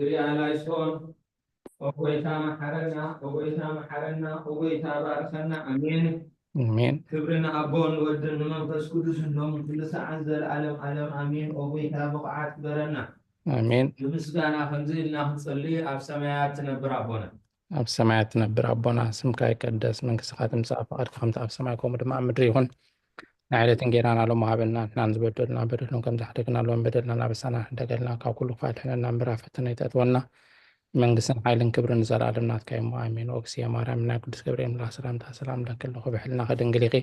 ሪኣላይሶን ኦጎይታ መሓረና ኦጎይታ መሓረና ኦጎይታ ባርኸና ኣሜን። ኣሜን። ክብሪ ንኣቦን ንወድን ንመንፈስ ቅዱስን ሎም ኩሉ ሰዓት ዘለኣለም ኣለም ኣሜን። ኦጎይታ ብቕዓት ግበረና። ኣሜን። ብምስጋና ከምዚ ኢልና ክንጸሊ ኣብ ሰማያት ትነብር ኣቦና። ኣብ ሰማያት ትነብር ኣቦና፣ ስምካ ይቀደስ፣ መንግስትኻ ትምጻእ፣ ፍቓድካ ከምቲ ኣብ ሰማይ ከምኡ ድማ ኣብ ምድሪ ይኹን። ንዕለትን ጌራና ሎም ሃበና፣ ንሕናን ዝበደሉና በደሎም ከም ዝሓደግና ሎም በደልና ናበሳና ሕደገልና፣ ካብ ኩሉ ክፋል ሕነና እምበር ኣብ ፈተነ ይተእትወና። መንግስትን ሓይልን ክብርን ንዘለኣለም ናትካ እሞ ኣሜን። ኦግስየ ማርያም ናይ ቅዱስ ገብርኤል መልኣክ ሰላምታ ሰላም ለኪ ኣለኹ፣ ብሕልና ከድንግል ኢኺ፣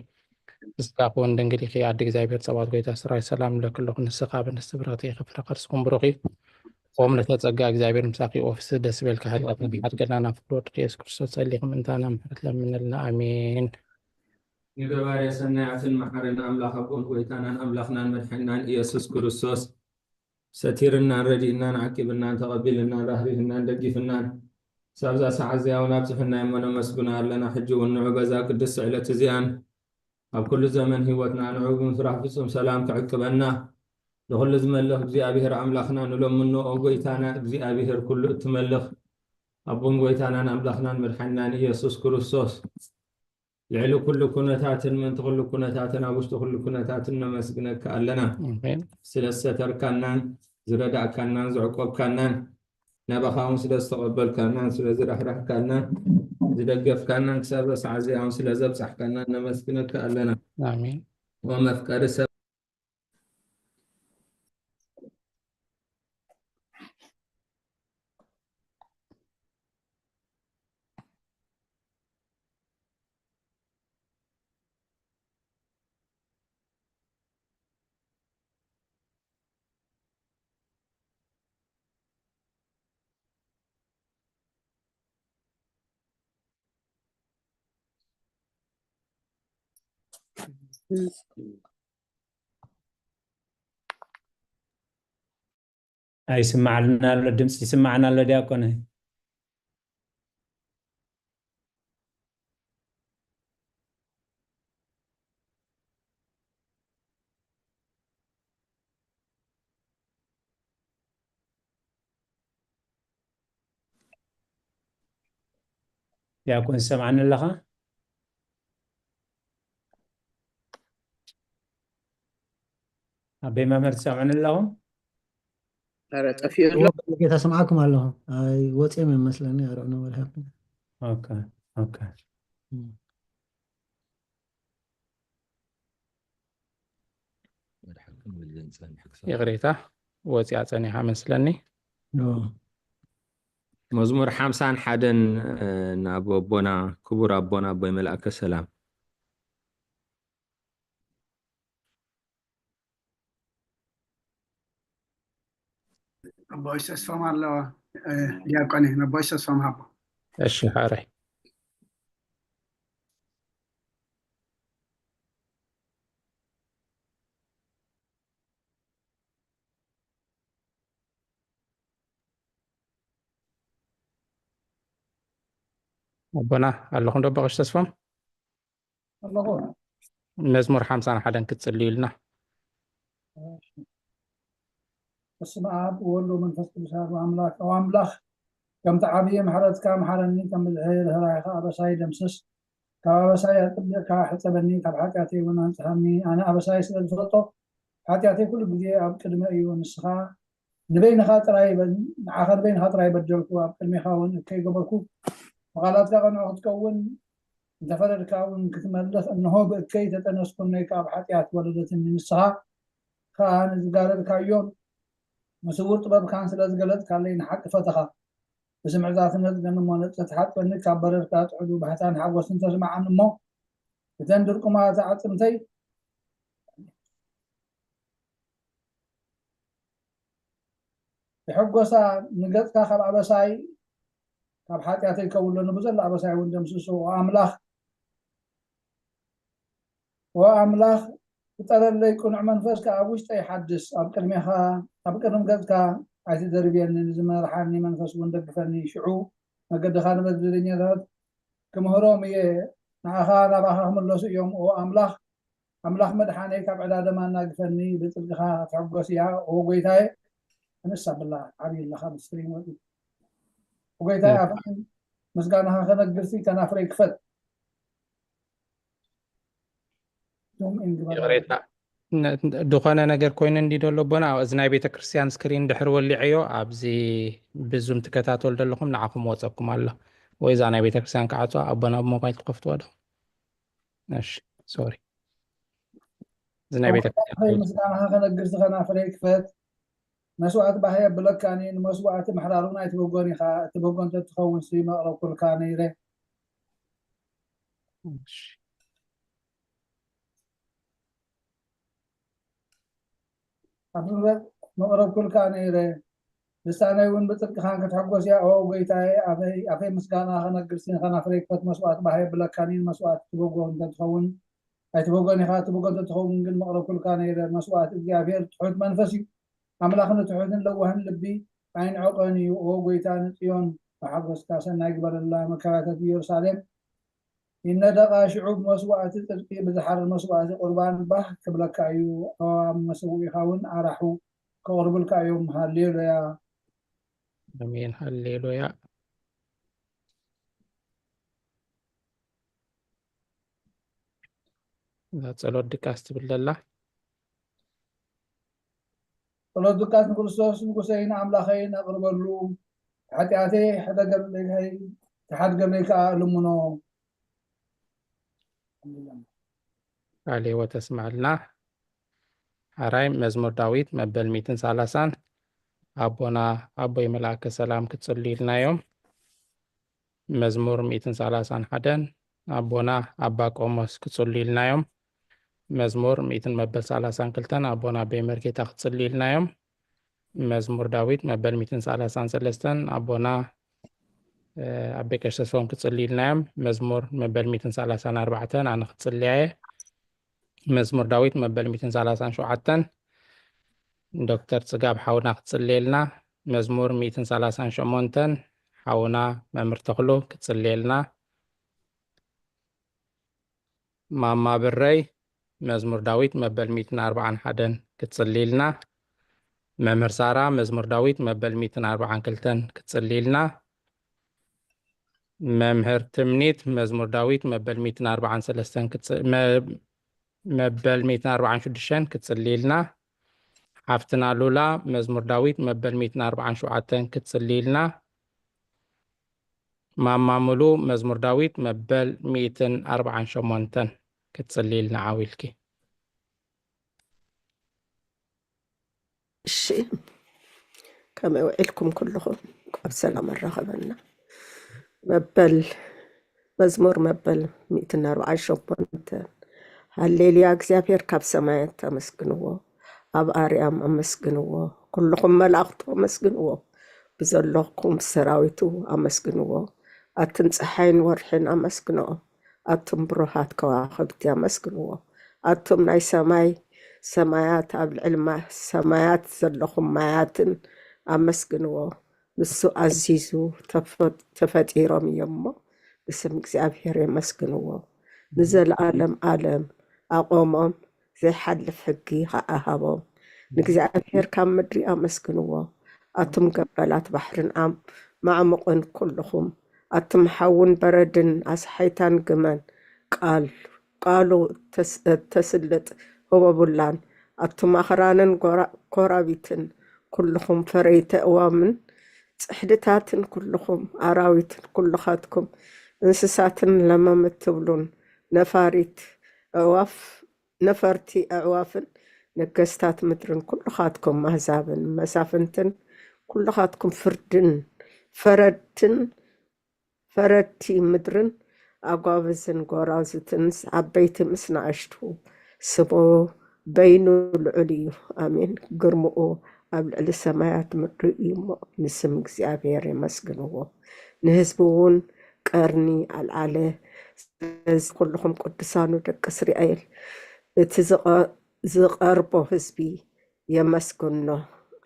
ብስጋኺ እውን ድንግል ኢኺ፣ ኣዲ እግዚኣብሔር ጸባኦት ጎይታ ስራይ ሰላም ለኪ ኣለኹ። ንስኻ ብንስቲ ብረኽቲ ኢኺ፣ ፍረ ከርስኩም ብሩኽ እዩ። ኦም ነተ ጸጋ እግዚኣብሔር ምሳኺ ኦፍስ ደስ በልካ፣ ኃጢአት ንብሓት ገላና ፍቅር ወድቂ ኢየሱስ ክርስቶስ ጸሊኹም እንታና ምሕረት ለምንልና ኣሜን። ንገባሬ ሰናያትን መሓርን ኣምላኽ ኣቦን ጎይታናን ኣምላኽናን መድሓንናን ኢየሱስ ክርስቶስ ሰቲርናን ረዲእናን ዓቂብናን ተቐቢልናን ራህሪህናን ደጊፍናን ሳብዛ ሰዓት እዚኣ እውን ኣብፅሕና እሞ ነመስግኖ ኣለና። ሕጂ እውን ንዑ በዛ ቅድስቲ ዕለት እዚኣን ኣብ ኩሉ ዘመን ህይወትና ንዑ ብምፍራሕ ፍጹም ሰላም ክዕቅበና ንኹሉ ዝመልኽ እግዚኣብሔር ኣምላኽና ንለምኖ። ኦ ጎይታና እግዚኣብሔር ኩሉ እትመልኽ ኣቦን ጎይታናን ኣምላኽናን መድሓንናን ኢየሱስ ክርስቶስ ልዕሊ ኩሉ ኩነታትን ምእንቲ ኩሉ ኩነታትን ኣብ ውሽጢ ኩሉ ኩነታትን ነመስግነካ ኣለና። ኣሜን። ስለ ዝሰተርካናን ዝረዳእካናን ዘዕቆብካናን ናባኻ እውን ስለ ዝተቐበልካናን ስለ ዝራሕራሕካናን ዝደገፍካናን ክሳብ ረሳዕ እዚኣ እውን ስለ ዘብጻሕካናን ነመስግነካ ኣለና። ኣሜን። ወመፍቀሪ ሰብ ኣይስማዓልና ኣሎ፣ ድምፂ ይስማዓና ኣሎ ዲያቆን። ዲያቆን ትሰምዓኒ ኣለኻ? ኣበይ መምህር ትሰምዑኒ ኣለኹም? ኧረ ጠፊኡ ኣሎ። ጌታ ሰምዓኩም ኣለኹ። ኣይ ወፂኦም እዮም መስለኒ። ኣረብ ነው ወልሃብ ኦኬ ኦኬ። ይቕሬታ ወፂኣ ፀኒሓ መስለኒ። መዝሙር ሓምሳን ሓደን ናብ ኣቦና ክቡር ኣቦና ኣቦይ መልኣከ ሰላም። ኣቦይ ተስፋም ኣለዋ። ዲያቆን ነቦይ ተስፋም ሃቦ። እሺ ሓረይ። ኣቦና ኣለኹም ዶ ኣቦ ቀሺ ተስፎም? ኣለኹ። መዝሙር ሓምሳን ሓደን ክትጽልዩልና። በስመ ኣብ ወወልድ ወመንፈስ ቅዱስ ኣሐዱ ኣምላክ። ኦ ኣምላኽ፣ ከምቲ ዓብዪ ምሕረትካ ምሓረኒ፣ ከም ብዝሒ ርህራሄኻ ኣበሳይ ደምስስ። ካብ ኣበሳይ ኣጽቢቕካ ሕጸበኒ፣ ካብ ሓጢኣተይ እውን ኣንጽሃኒ። ኣነ ኣበሳይ ስለ ዝፈልጦ፣ ሓጢኣተይ ኩሉ ግዜ ኣብ ቅድመይ እዩ። ንስኻ ንበይንኻ ጥራይ በ- ንዓኻ ንበይንኻ ጥራይ በደልኩ፣ ኣብ ቅድሜኻ እውን እከይ ገበርኩ። ብቓላትካ ቅኑዕ ክትከውን እንተፈረድካ እውን ክትመልስ፣ እንሆ ብእከይ ተጠነስኩ፣ እነይ ከኣ ብሓጢኣት ወለደትኒ። ንስኻ ከኣ ንዝጋረድካዮ ንስዉር ጥበብካን ስለ ዝገለጽካለይ ንሓቂ ፈተኻ። ብስምዕታትነት ግን እሞ ነጽህ ትሓጥበኒ፣ ካብ በረድካ ጥዑዱ ባህታን ሓጎስን ተስምዓኒ እሞ እተን ድርቁማት ኣዕጽምተይ ይሕጎሳ። ንገጽካ ካብ ኣበሳይ ካብ ሓጢኣተይ ከውሎ ንብዘሎ ኣበሳይ እውን ደምስሶ። ኦ ኣምላኽ ኦ ኣምላኽ ፍጠረለይ ቅኑዕ መንፈስ ከኣ ኣብ ውሽጠይ ሓድስ። ኣብ ቅድሜኻ ኣብ ቅድሚ ገጽካ ኣይትደርብየኒ፣ ንዝመርሓኒ መንፈስ እውን ደግፈኒ። ሽዑ መገድኻ ንበደለኛታት ክምህሮም እየ። ንኣኻ ናባኻ ክምለሱ እዮም። ኦ ኣምላኽ ኣምላኽ መድሓነይ ካብ ዕዳ ደም ኣናግፈኒ፣ ብጽድቅኻ ክትሕጎስ እያ። ኦ ጐይታየ ንሳ ብላ ዓብይ ኣለኻ ኣብ ስክሪን ወፂ። ጎይታይ ኣፈይ ምስጋናኻ ከነግርሲ ከናፍረይ ክፈት። ዙም ኢን ግበራ። ይቕሬታ። ን- ድኾነ ነገር ኮይኑ እንዲ ደሎ ኣቦና፣ እዚ ናይ ቤተ ክርስቲያን ስክሪን ድሕር ወሊዐዮ፣ ኣብዚ ብዙም ትከታተሉ ዘለኹም ንዓኹም ወፀኩም ኣሎ። ወይ እዛ ናይ ቤተ ክርስቲያን ክዓፅዋ ኣቦና ብሞባይል ትኸፍትዎ ዶ? እሺ፣ ሶሪ። እዚ ናይ ቤተ ክርስቲያን ኣፈይ ምስጋናኻ ከነግርሲ ከናፍረይ ክፈት። መስዋእቲ ባህ የብለካን እዩ፣ ንመስዋእቲ ምሕራሩ ናይ ትበጎን ኢኻ። ትበጎ እንተትኸውን ሲ መቕረብኩልካ ነይረ። እሺ። ኣብ መቕረብኩልካ ነይረ። ልሳነይ እውን ብጽድቅኻን ክትሕጎስ እያ። ኦ ጎይታዬ፣ ኣፈይ ኣፈይ ምስጋና ከነግርሲ ንኸናፍረይ ክፈት። መስዋእቲ ባህ የብለካን እዩ፣ ንመስዋእቲ ትበጎ እንተትኸውን ኣይትበጎን ኢኻ። ትበጎ እንተትኸውን ግን መቕረብኩልካ ነይረ። መስዋእቲ እግዚኣብሔር ትሑት መንፈስ እዩ። ኣምላኽ ንትሑትን ለዋህን ልቢ ኣይንዕቐን እዩ። ኦ ጎይታ፣ ንጽዮን ብሓጎስካ ሰናይ ግበረላ። መካባታት ኢየሩሳሌም ይነደቓ። ሽዑ ብመስዋእቲ ጽድቂ ብዝሓርር መስዋእቲ ቁርባን ባህ ክብለካ እዩ። ኣብ መሰውኢኻ እውን ኣራሑ ከቕርቡልካ እዮም። ሃሌሉያ። ኣሜን። ሃሌሉያ። እዛ ጸሎት ድቃስ ትብል ዘላ። ጸሎት ድቃስ ንክርስቶስ ንጉሰይን ኣምላኸይን ኣቕርበሉ። ሓጢኣተይ ሕደገለይ፣ ክሓድገለይ ከኣ እልምኖ። ቃለ ሕይወት ተስምዐልና። ሓራይ መዝሙር ዳዊት መበል ሚእትን ሰላሳን ኣቦና ኣቦይ መልኣከ ሰላም ክትጽልዩልና እዮም። መዝሙር ሚእትን ሰላሳን ሓደን ኣቦና ኣባ ቆሞስ ክትጽልዩልና እዮም። መዝሙር ሚእትን መበል ሰላሳን ክልተን ኣቦና ኣቦይ መርጌታ ክትጽልዩልና እዮም። መዝሙር ዳዊት መበል ሚእትን ሰላሳን ሰለስተን ኣቦና ኣቤ ቀሽተስፎም ክጽልዩልና እዮም። መዝሙር መበል ሚእትን ሰላሳን ኣርባዕተን ኣነ ክጽልያ እየ። መዝሙር ዳዊት መበል ሚእትን ሰላሳን ሸውዓተን ዶክተር ጽጋብ ሓውና ክጽልየልና። መዝሙር ሚእትን ሰላሳን ሸሞንተን ሓውና መምህር ተኽሉ ክጽልየልና። ማማ ብረይ መዝሙር ዳዊት መበል ሚእትን ኣርባዓን ሓደን ክትጽልይልና። መምህር ሳራ መዝሙር ዳዊት መበል ሚእትን ኣርባዓን ክልተን ክትጽልይልና። መምህር ትምኒት መዝሙር ዳዊት መበል ሚእትን ኣርባዓን ሰለስተን ክትጽ-፣ መ-፣ መበል ሚእትን ኣርባዓን ሽዱሽተን ክትጽልይልና። ሓፍትና ሉላ መዝሙር ዳዊት መበል ሚእትን ኣርባዓን ሸውዓተን ክትጽልይልና። ማማ ሙሉ መዝሙር ዳዊት መበል ሚእትን ኣርባዓን ሸሞንተን ክትጽልይልና ዓው ኢልኪ። እሺ፣ ከመይ ውዒልኩም ኩልኹም? እንኳዕ ብሰላም ኣራኸበና። መበል መዝሙር መበል ሚእትን ኣርባዓን ሸሞንተን። ሃሌሉያ፣ እግዚኣብሔር ካብ ሰማያት ኣመስግንዎ፣ ኣብ ኣርያም ኣመስግንዎ፣ ኩልኹም መላእኽቱ ኣመስግንዎ፣ ብዘለኹም ሰራዊቱ ኣመስግንዎ፣ ኣትን ፀሓይን ወርሕን ኣመስግንኦ፣ ኣቱም ብሩሃት ከዋኽብቲ ኣመስግንዎ፣ ኣቱም ናይ ሰማይ ሰማያት ኣብ ልዕሊ ማ-፣ ሰማያት ዘለኹም ማያትን ኣመስግንዎ። ንሱ ኣዚዙ ተፈ-፣ ተፈጢሮም እዮም እሞ ብስም እግዚኣብሔር የመስግንዎ። ንዘለኣለም ኣለም ኣቆሞም፣ ዘይሓልፍ ሕጊ ኸዓ ሃቦም። ንእግዚኣብሔር ካብ ምድሪ ኣመስግንዎ። ኣቱም ገበላት ባሕርን ኣም-፣ ማዕሙቕን ኩልኹም፣ ኣቱም ሓውን በረድን ኣስሓይታን ግመን፣ ቃል ቃሉ ተስ-፣ ተስልጥ ህቦቡላን፣ ኣቱም ኣኽራንን ጎራ-፣ ኮራቢትን፣ ኩልኹም ፈረይቲ ኣእዋምን ጽሕድታትን፣ ኩልኹም ኣራዊትን፣ ኩልኻትኩም እንስሳትን ለመም እትብሉን፣ ነፋሪት ኣዕዋፍ፣ ነፈርቲ ኣዕዋፍን፣ ነገስታት ምድርን፣ ኩልኻትኩም ኣህዛብን መሳፍንትን፣ ኩልኻትኩም ፍርድን ፈረድትን፣ ፈረድቲ ምድርን ኣጓብዝን ጎራዙትን፣ ዓበይቲ ምስ ንኣሽቱ፣ ስሙ በይኑ ልዑል እዩ። ኣሜን። ግርምኡ ኣብ ልዕሊ ሰማያት ምድሪ እዩ እሞ፣ ንስም እግዚኣብሔር የመስግንዎ። ንህዝቡ እውን ቀርኒ ኣልዓለ። ስለዚ ኩልኹም ቅዱሳኑ ደቂ እስራኤል፣ እቲ ዝቐ-፣ ዝቐርቦ ህዝቢ የመስግኖ።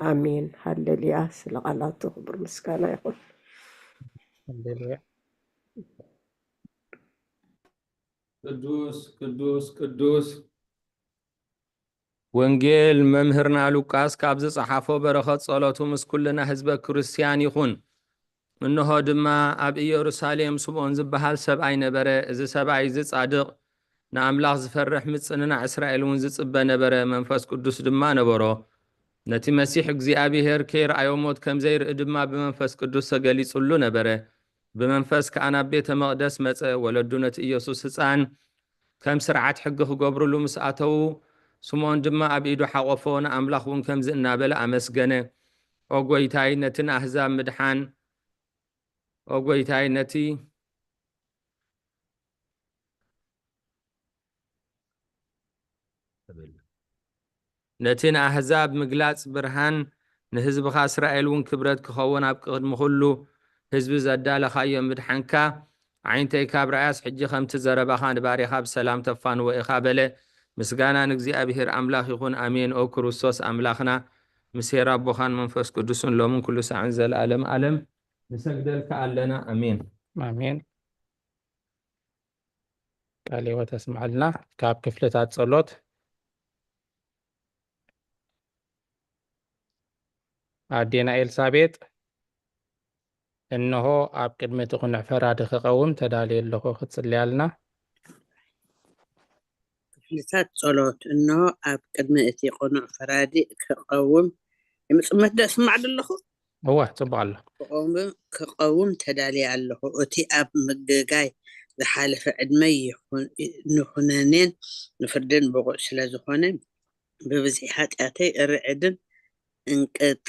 ኣሜን። ሃሌሉያ። ስለ ቃላቱ ክብር ምስጋና ይኹን። ሃሌሉያ። ቅዱስ፣ ቅዱስ፣ ቅዱስ። ወንጌል መምህርና ሉቃስ ካብ ዝጸሓፎ በረኸት ጸሎቱ ምስ ኩልና ህዝበ ክርስትያን ይኹን። እንሆ ድማ ኣብ ኢየሩሳሌም ስምዖን ዝበሃል ሰብኣይ ነበረ። እዚ ሰብኣይ እዚ ጻድቕ፣ ንኣምላኽ ዝፈርሕ፣ ምጽንናዕ እስራኤል እውን ዝጽበ ነበረ። መንፈስ ቅዱስ ድማ ነበሮ። ነቲ መሲሕ እግዚኣብሔር ከይረኣዮ ሞት ከም ዘይርኢ ድማ ብመንፈስ ቅዱስ ተገሊጹሉ ነበረ። ብመንፈስ ከኣ ናብ ቤተ መቕደስ መጸ። ወለዱ ነቲ ኢየሱስ ህጻን ከም ስርዓት ሕጊ ክገብሩሉ ምስ ኣተዉ፣ ስምዖን ድማ ኣብ ኢዱ ሓቖፎ፣ ንኣምላኽ እውን ከምዚ እናበለ ኣመስገነ። ኦ ጐይታይ፣ ነቲ ንኣህዛብ ምድሓን፣ ኦ ጐይታይ፣ ነቲ ነቲ ንኣህዛብ ምግላጽ ብርሃን፣ ንህዝብኻ እስራኤል እውን ክብረት ክኸውን ኣብ ቅድሚ ኩሉ ህዝቢ ዘዳለኻዮ ምድሓንካ፣ ኣዒንተይ ካብ ረኣያስ፣ ሕጂ ከምቲ ዘረባኻ ንባርያኻ ብሰላም ተፋንዎ ኢኻ በለ። ምስጋና ንእግዚኣብሔር ኣምላኽ ይኹን፣ ኣሜን። ኦ ክርስቶስ ኣምላኽና፣ ምስ ኄር ኣቦኻን መንፈስ ቅዱስን ሎምን ኩሉ ሳዕን ዘለኣለም ኣለም ንሰግደልካ ኣለና፣ ኣሜን። ኣሜን። ቃለ ሕይወት ኣስምዓልና። ካብ ክፍልታት ጸሎት፣ ኣዴና ኤልሳቤጥ፣ እንሆ ኣብ ቅድሚ እቲ ቅኑዕ ፈራዲ ክቐውም ተዳልየ ኣለኹ፣ ክትጽልያልና። ክፍልታት ጸሎት፣ እንሆ ኣብ ቅድሚ እቲ ቅኑዕ ፈራዲ ክቐውም፣ ይምጽመት ዶ ስማዕ ኣለኹ? እወ፣ ጽቡቕ ኣሎ። ክቐውም፣ ክቐውም ተዳልየ ኣለኹ። እቲ ኣብ ምግጋይ ዝሓለፈ ዕድመይ ይኹን፣ ንኹነኔን ንፍርድን ብቑዕ ስለ ዝኾነ፣ ብብዝሒ ሓጢኣተይ እርዕድን እንቅጥ-፣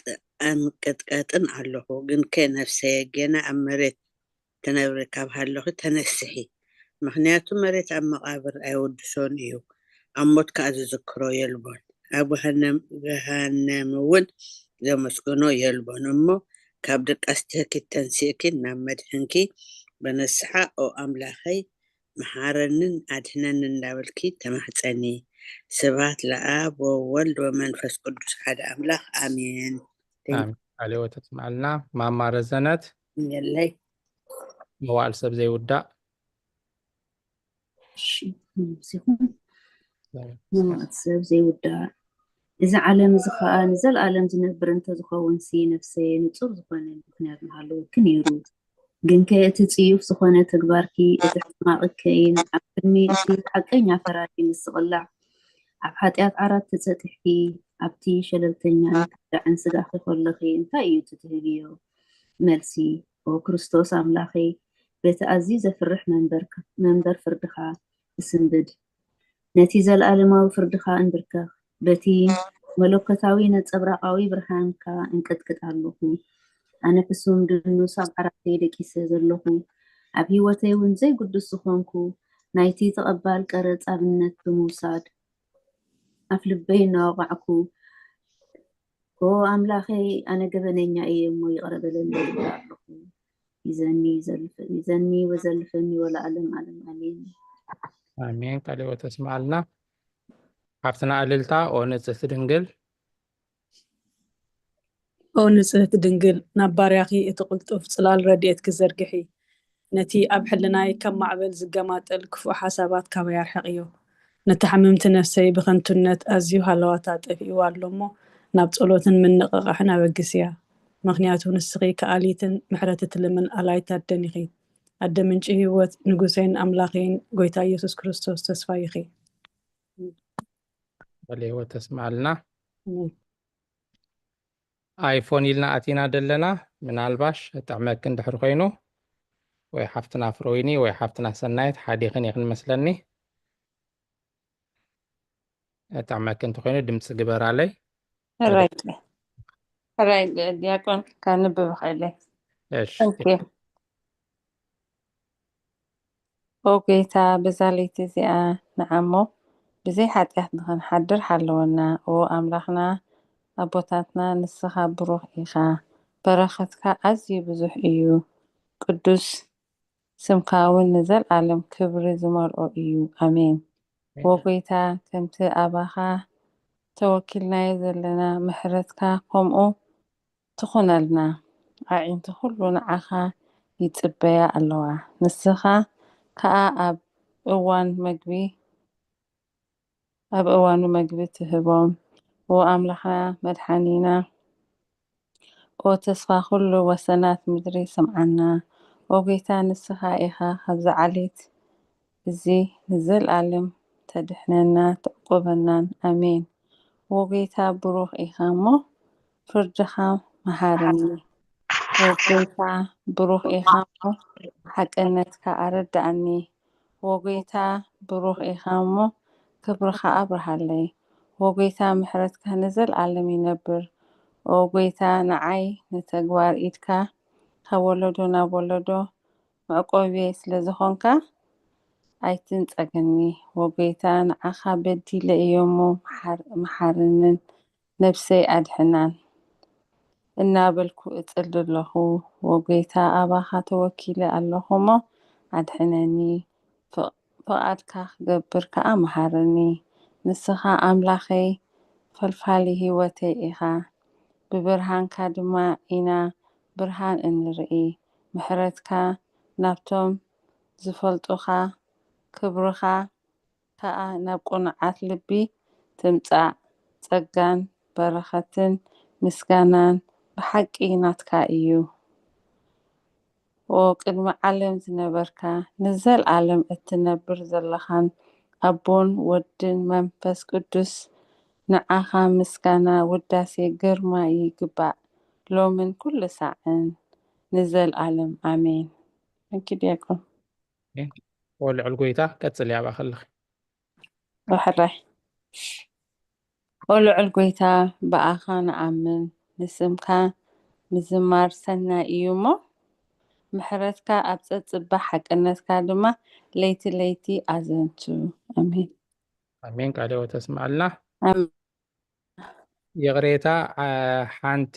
እንቅጥቀጥን ኣለኹ። ግንከ ነፍሰየ ጌና ኣብ መሬት ትነብሪ ካብ ሃለኺ ተነስሒ። ምኽንያቱ መሬት ኣብ መቓብር ኣይውድሶን እዩ፣ ኣብ ሞት ከኣ ዝዝክሮ የልቦን። ኣብ ገሃነም፣ ገሃነም እውን ዘመስግኖ የልቦን። እሞ ካብ ድቃስ ትህኪ ተንሲእኪ ናብ መድሕንኪ ብንስሓ፣ ኦ ኣምላኸይ፣ መሓረንን ኣድሕነንን እንዳበልኪ ተማሕጸኒ። ስብሐት ለኣብ ወወልድ ወመንፈስ ቅዱስ ሓደ ኣምላኽ፣ ኣሜን። Thank you። ኣሜን። ቃለ ሕይወት ኣስምዓልና። ማማ ረዘነት፣ የለይ። መዋዕል ሰብ ዘይውዳእ። እሺ፣ መሲኹም። መዋዕል ሰብ ዘይውዳእ። እዚ ዓለም እዚ ኸኣ ንዘለኣለም ዝነብር እንተዝኸውንሲ፣ ነፍሰየ ንጹር ዝኾነ ምኽንያት ምሃለወኪ ነይሩ። ግንከ እቲ ጽዩፍ ዝኾነ ተግባርኪ፣ እቲ ሕማቕከይን ኣብ ቅድሚ እቲ ሓቀኛ ፈራዲ ምስቕላዕ፣ ኣብ ሓጢኣት ዓራት ተጸጢሕኪ፣ ኣብቲ ሸለልተኛን ከዳዕን ስጋኺ ከለኺ እንታይ እዩ እቲ ትህብዮ መልሲ? ኦ ክርስቶስ ኣምላኸይ፣ በቲ ኣዝዩ ዘፍርሕ መንበር፣ መንበር ፍርድኻ እስንብድ። ነቲ ዘለኣለማዊ ፍርድኻ እንብርከኽ። በቲ መለኮታዊ ነጸብራቓዊ ብርሃንካ እንቅጥቅጥ ኣለኹ። ኣነ ሕሱም ድኑስ ኣብ ዓራተይ ደቂሰ ዘለኹ፣ ኣብ ህይወተይ እውን ዘይግዱስ ዝኾንኩ፣ ናይቲ ተቐባል ቀረጽ ኣብነት ብምውሳድ፣ ኣፍ ልበይ እናወቓዕኩ፣ ኦ ኣምላኸይ፣ ኣነ ገበነኛ እየ እሞ ይቕረ በለለይ ይብል ኣለኹ። ይዘኒ፣ ይዘልፍ-፣ ይዘኒ ወዘልፈኒ ወለዓለም ዓለም፣ ኣሜን። ኣሜን። ቃለ ሕይወት ኣስምዓልና። ሓፍትና እልልታ፣ ኦ ንጽህቲ ድንግል። ኦ ንጽህቲ ድንግል፣ ናብ ባርያኺ እቲ ቅልጡፍ ጽላል ረድኤትኪ ዘርግሒ። ነቲ ኣብ ሕልናይ ከም ማዕበል ዝገማጠል ክፉእ ሓሳባት ካባይ ኣርሕቕዮ። ነታ ሕምምቲ ነፍሰይ ብኸንቱነት ኣዝዩ ሃለዋታ ጠፊእዋ ኣሎ እሞ፣ ናብ ጸሎትን ምንቕቓሕን ኣበግስያ። ምኽንያቱ ንስኺ ከኣሊትን ምሕረት እትልምን ኣላይት ኣደን ኢኺ። ኣደ ምንጪ ህይወት፣ ንጉሰይን ኣምላኸይን ጐይታ ኢየሱስ ክርስቶስ ተስፋይ ኢኺ። ቃለ ሕይወት ተስምዓልና። ኣሜን። ኣይፎን ኢልና ኣቲና ደለና፣ ምናልባሽ ጥዕመኪ እንድሕር ኮይኑ፣ ወይ ሓፍትና ፍሮይኒ ወይ ሓፍትና ሰናይት ሓዲኽን ኢኽን መስለኒ። ጥዕመኪ እንተኾይኑ ድምፂ ግበራለይ። ሕራይ፣ ሕራይ ዲያቆን ከንብብ እኽእል እየ። እሺ። ኦኬ። ኦ ጐይታ፣ በዛ ለይቲ እዚኣ ንዓሞ ብዘይ ሓጢኣት ንኽንሓድር ሓለወና። ኦ ኣምላኽና፣ ኣቦታትና፣ ንስኻ ብሩኽ ኢኻ፣ በረኸትካ ኣዝዩ ብዙሕ እዩ። ቅዱስ ስምካ እውን ንዘለኣለም ክብሪ ዝመልኦ እዩ። ኣሜን። ኦ ጐይታ፣ ከምቲ ኣባኻ ተወኪልናዮ ዘለና፣ ምሕረትካ ከምኡ ትኹነልና። ኣዒንቲ ኩሉ ንዓኻ ይጽበያ ኣለዋ። ንስኻ ከኣ ኣብ እዋን መግቢ ኣብ እዋኑ መግቢ ትህቦም። ኦ ኣምላኽና መድሓኒና፣ ኦ ተስፋ ኩሉ ወሰናት ምድሪ ስምዓና። ኦ ጎይታ ንስኻ ኢኻ ካብዚ ዓሌት እዚ ንዘልኣለም ተድሕነና ትዕቁበናን። ኣሜን። ኦ ጎይታ ብሩኽ ኢኻ እሞ ፍርድኻ መሃረኒ። ኦ ጎይታ ብሩኽ ኢኻ እሞ ሓቅነትካ ኣረዳእኒ። ኦ ጎይታ ብሩኽ ኢኻ እሞ ክብርኻ ኣብርሃለይ። ኦ ጎይታ ምሕረትካ ንዘልኣለም ይነብር። ኦ ጎይታ ንዓይ ንተግባር ኢድካ ካብ ወለዶ ናብ ወለዶ መዕቆብየ ስለ ዝኾንካ ኣይትንጸገኒ። ኦ ጎይታ ንዓኻ በዲለ እየ እሞ መሓር- መሓርንን ነብሰይ ኣድሕናን። እናበልኩ እጽሊ ኣለኹ። ኦ ጎይታ ኣባኻ ተወኪለ ኣለኹ እሞ ኣድሕነኒ። ፍቕ- ፍቓድካ ክገብር ከኣ መሃረኒ። ንስኻ ኣምላኸይ ፈልፋሊ ህይወተይ ኢኻ። ብብርሃንካ ድማ ኢና ብርሃን እንርኢ። ምሕረትካ ናብቶም ዝፈልጡኻ ክብርኻ ከኣ ናብ ቅኑዓት ልቢ ትምጻእ። ጸጋን በረኸትን ምስጋናን ብሓቂ ናትካ እዩ። ኦ ቅድሚ ዓለም ዝነበርካ ንዘልኣለም እትነብር ዘለኻን ኣቦን ወድን መንፈስ ቅዱስ ንዓኻ ምስጋና ውዳሴ ግርማ ይግባእ ሎምን ኩሉ ሳዕን ንዘልኣለም ኣሜን። እንኪ ዲያቆን ኦ ልዑል ጎይታ ቀጽል ያባ ከለኺ ወሕራይ ኦ ልዑል ጎይታ ብኣኻ ንኣምን ንስምካ ምዝማር ሰናይ እዩ እሞ ምሕረትካ ኣብ ጸጽባ ሓቅነትካ ድማ ለይቲ ለይቲ ኣዘንቱ። ኣሜን። ኣሜን። ቃለ ሕይወት ተስምዓልና። ኣሜን። ይቕሬታ ሓንቲ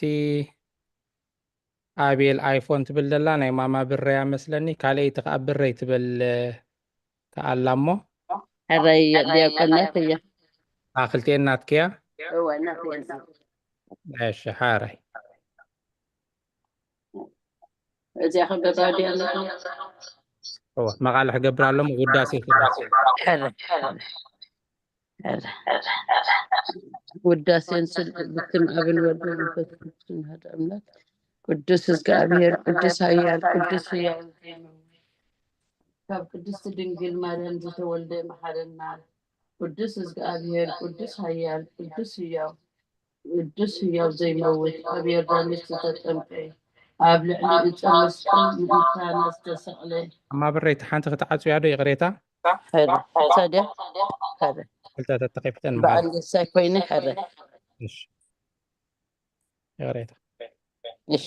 ኣቤል ኣይፎን ትብል ዘላ ናይ ማማ ብረያ መስለኒ። ካልኣይቲ ከዓ ብረይ ትብል ከኣላ እሞ ሕራይ ዲያቆናት እያ። ክልቲኤን ናትክያ። እወ ናትየን። እሺ ሓራይ እዚኣ ከገባ ድያ ኣለኹ። እወ መቓልሕ ገብር ኣሎ ውዳሴ ይፈልጥ። ሕራይ ውዳሴን ስል ብስም ኣብን ወልድ መንፈስ ቅዱስን ሓደ ኣምላክ ቅዱስ እግዚኣብሔር ቅዱስ ኃያል ቅዱስ ሕያው ካብ ቅድስቲ ድንግል ማርያም ዝተወልደ መሓረና። ቅዱስ እግዚኣብሔር ቅዱስ ኃያል ቅዱስ ሕያው ቅዱስ ሕያው ዘይመውት ኣብ ዮርዳኖስ ዝተጠምቀ ኣብ ልዕሊ ዕፀ መስቀል ምእንታና ዝተሰቕለ ኣማ ብረይቲ ሓንቲ ክትዓፅያ ዶ ይቕሬታ? ኸደ ሰደ ኸደ ክልተ ተተኺፍተን በዓል ንሳይ ኮይነ ኸደ እሺ ይቕሬታ እሺ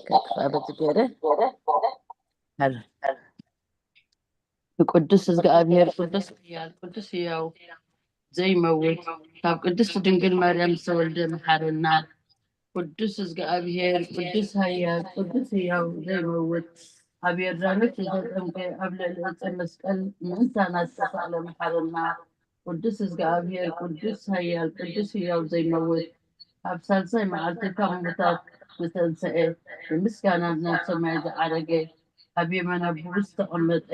ከክፋበት ገይረ ኸደ ብቅዱስ እግዚኣብሔር ቅዱስ ሕያል ቅዱስ ሕያው ዘይመውት ካብ ቅድስት ድንግል ማርያም ዝተወልደ መሓረና። ቅዱስ እግዚኣብሔር ቅዱስ ኃያል ቅዱስ ሕያው ዘይመውት ኣብ ዮርዳኖስ ዝተጠምቀ ኣብ ልዕሊ ዕፀ መስቀል ምእንታና ዝተሰቕለ መሓረና። ቅዱስ እግዚኣብሔር ቅዱስ ኃያል ቅዱስ ሕያው ዘይመውት ኣብ ሳልሳይ መዓልቲ ካብ ሙታት ዝተንሰኤ ብምስጋና ናብ ሰማይ ዝዓረገ ኣብ የማን ኣቦኡ ዝተቐመጠ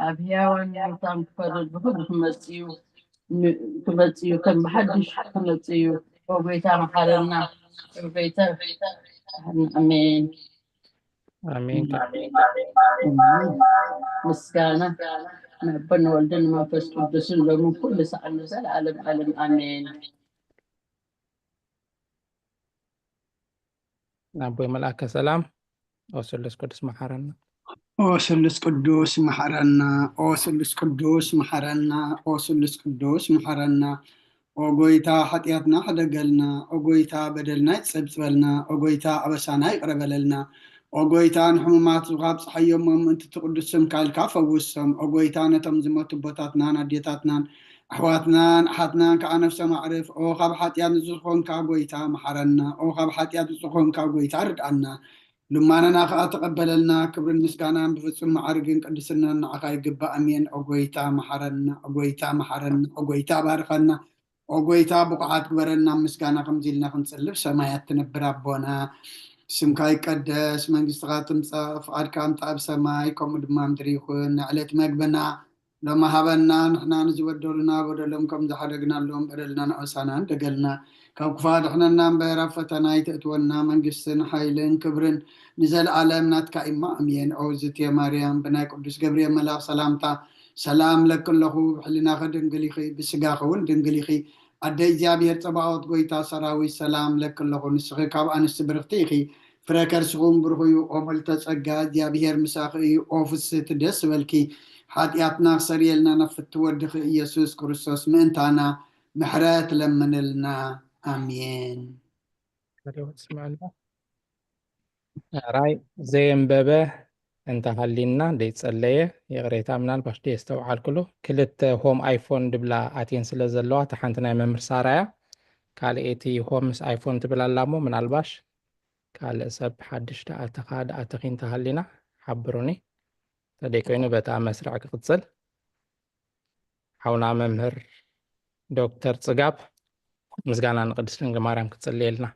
ኣብ ሕያዋን ሙታን ክፈርድ ብኽብሪ ክመጽእ እዩ። ክመጽእ እዩ ከም ብሓድሽ ክመጽእ እዩ። ኦ ጎይታ መሓረና። ኦ ጎይታ ኣሜን። ኣሜን። ምስጋና ንኣቦን ንወልድን ንመንፈስ ቅዱስን ሎምን ኩሉ ሰዓት ንዘለዓለም ዓለም ኣሜን። ኣቦይ መልኣከ ሰላም ኦ ስሉስ ቅዱስ መሓረና። ኦ ስሉስ ቅዱስ መሓረና። ኦ ስሉስ ቅዱስ መሓረና። ኦ ስሉስ ቅዱስ መሓረና። ኦ ጎይታ ሓጢኣትና ሕደገልና። ኦ ጎይታ በደልና ይጸብጽበልና። ኦ ጎይታ ኣበሳና ይቕረ በለልና። ኦ ጎይታ ንሕሙማት ዙኻ ኣብጽሓዮም እሞ ምእንቲ እቲ ቅዱስ ስምካ ኢልካ ፈውሶም። ኦ ጎይታ ነቶም ዝሞቱ ኣቦታትናን ኣዴታትናን ኣሕዋትናን ኣሓትናን ከዓ ነፍሶም ኣዕርፍ። ኦ ካብ ሓጢኣት ንጹህ ዝኾንካ ጎይታ መሓረና። ኦ ካብ ሓጢኣት ንጹህ ዝኾንካ ጎይታ ርድኣና። ልማናና ከዓ ተቐበለልና። ክብርን ምስጋናን ብፍጹም ማዕርግን ቅድስናን ንዓኻ ይግባእ። ኣሜን። ኦ ጎይታ መሓረና። ኦ ጎይታ መሓረና። ኦ ጎይታ ባርኸና። ኦ ጎይታ ብቑዓት ግበረና። ምስጋና ከምዚ ኢልና ክንጽልብ ሰማያት ትነብር ኣቦና ስምካ ይቀደስ፣ መንግስትኻ ትምጻእ፣ ፍቓድካ እንተ ኣብ ሰማይ ከምኡ ድማ ምድሪ ይኹን። ንዕለት መግብና ሎሚ ሃበና፣ ንሕና ንዝበደሉና በደሎም ከም ዝሓደግናሎም በደልና ንኣሳና እንደገልና፣ ካብ ክፋ ድሕነና እምበር ኣብ ፈተና ኣይተእትወና፣ መንግስትን ሓይልን ክብርን ንዘለኣለም ናትካ እማ ኣሜን። ኦ ዝትየ ማርያም፣ ብናይ ቅዱስ ገብርኤል መልኣኽ ሰላምታ ሰላም ለኪ ኣለኹ፣ ብሕሊናኺ ድንግል ኢኺ፣ ብስጋኺ እውን ድንግል ኢኺ። ኣደ እግዚኣብሔር ጸባኦት፣ ጎይታ ሰራዊት፣ ሰላም ለኪ ኣለኹ፣ ንስኺ ካብ ኣንስቲ ብርኽቲ ኢኺ፣ ፍረ ከርስኹም ብሩኽ እዩ። ኦ ምልዕተ ጸጋ፣ እግዚኣብሔር ምሳኺ እዩ። ኦ ፍስህቲ ደስ በልኪ፣ ሓጢኣትና ክሰርየልና ናብ ፍቲ ወድኺ ኢየሱስ ክርስቶስ ምእንታና ምሕረት ለምንልና። ኣሜን። ጸሎት ስምዕና። ሕራይ ዘየንበበ እንተሃሊና ዘይጸለየ ይቕሬታ፣ ምናልባሽ ደየስተውዓልኩሉ። ክልተ ሆም ኣይፎን ድብላ ኣትየን ስለ ዘለዋ፣ እታ ሓንቲ ናይ መምህር ሳራ እያ፣ ካልኣይቲ ሆም ምስ ኣይፎን ትብል ኣላ እሞ፣ ምናልባሽ ካልእ ሰብ ሓድሽ ደኣ ተኻ ደኣ ተኺ እንተሃሊና ሓብሩኒ። ተደይ ኮይኑ በታ መስርዕ ክቕጽል። ሓውና መምህር ዶክተር ጽጋብ ምስጋና ንቅድስት ድንግል ማርያም ክትጽልየልና።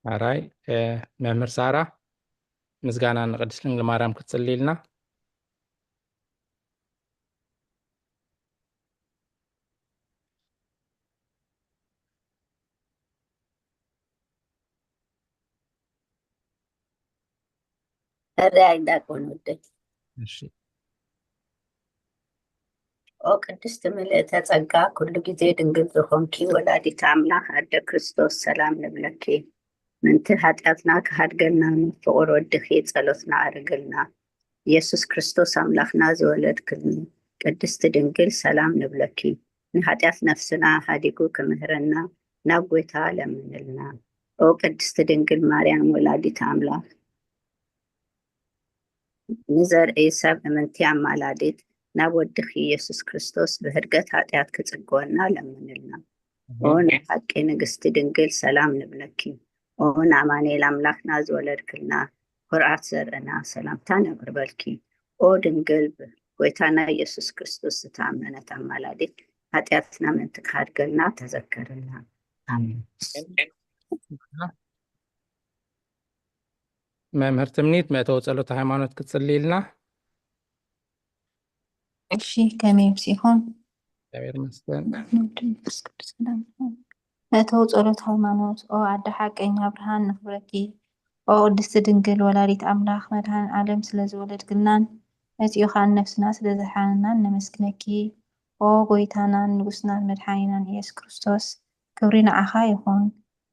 ኣራይ መምህር ሳራ ምስጋና ንቅድስት ድንግል ማርያም ክትጽልይልና። ሕራይ ዲያቆን ወደይ። እሺ ኦ ቅድስቲ ምልእተ ጸጋ፣ ኩሉ ግዜ ድንግል ዝኾንኪ ወላዲተ ኣምላኽ ኣደ ክርስቶስ፣ ሰላም ንብለኪ። ምእንቲ ሓጢኣትና ክሃድገልና፣ ናብ ፍቑር ወድኺ ጸሎትና ኣርግልና። ኢየሱስ ክርስቶስ ኣምላኽና ዝወለድክልኒ፣ ቅድስቲ ድንግል፣ ሰላም ንብለኪ። ንሓጢኣት ነፍስና ሃዲጉ ክምህረና፣ ናብ ጐይታ ለምንልና። ኦ ቅድስቲ ድንግል ማርያም ወላዲተ ኣምላኽ፣ ንዘርኢ ሰብ እምንቲ ኣማላዲት፣ ናብ ወድኺ ኢየሱስ ክርስቶስ ብህድገት ሓጢኣት ክጽግወና ለምንልና። ኦ ናይ ሓቂ ንግስቲ ድንግል፣ ሰላም ንብለኪ። ኦ ንኣማኑኤል ኣምላኽና ዝወለድክልና፣ ኩርዓት ዘርእና፣ ሰላምታ ነቕርበልኪ። ኦ ድንግል፣ ጎይታና ኢየሱስ ክርስቶስ ዝተኣመነት ኣማላዲት፣ ሓጢኣትና ምእንቲ ክሃድገልና ተዘከርልና። ኣሜን። መምህር ትምኒት መእተዊ ጸሎተ ሃይማኖት ክትጽልይልና። እሺ፣ ከመይ ምሲኹም? እግዚኣብሔር ይመስገን። ወወልድ ወመንፈስ ቅዱስ ሰላም ይኹን። መእተዊ ጸሎት ሃይማኖት። ኦ ኣደ ሓቀኛ ብርሃን ነኽብረኪ። ኦ ቅድስቲ ድንግል ወላዲት ኣምላኽ መድኃኔ ዓለም ስለ ዝወለድክልናን መጺኡ ኸኣ ነፍስና ስለ ዘድሓነናን ነመስግነኪ። ኦ ጎይታናን ንጉስናን መድሓኒናን ኢየሱስ ክርስቶስ ክብሪ ንዓኻ ይኹን።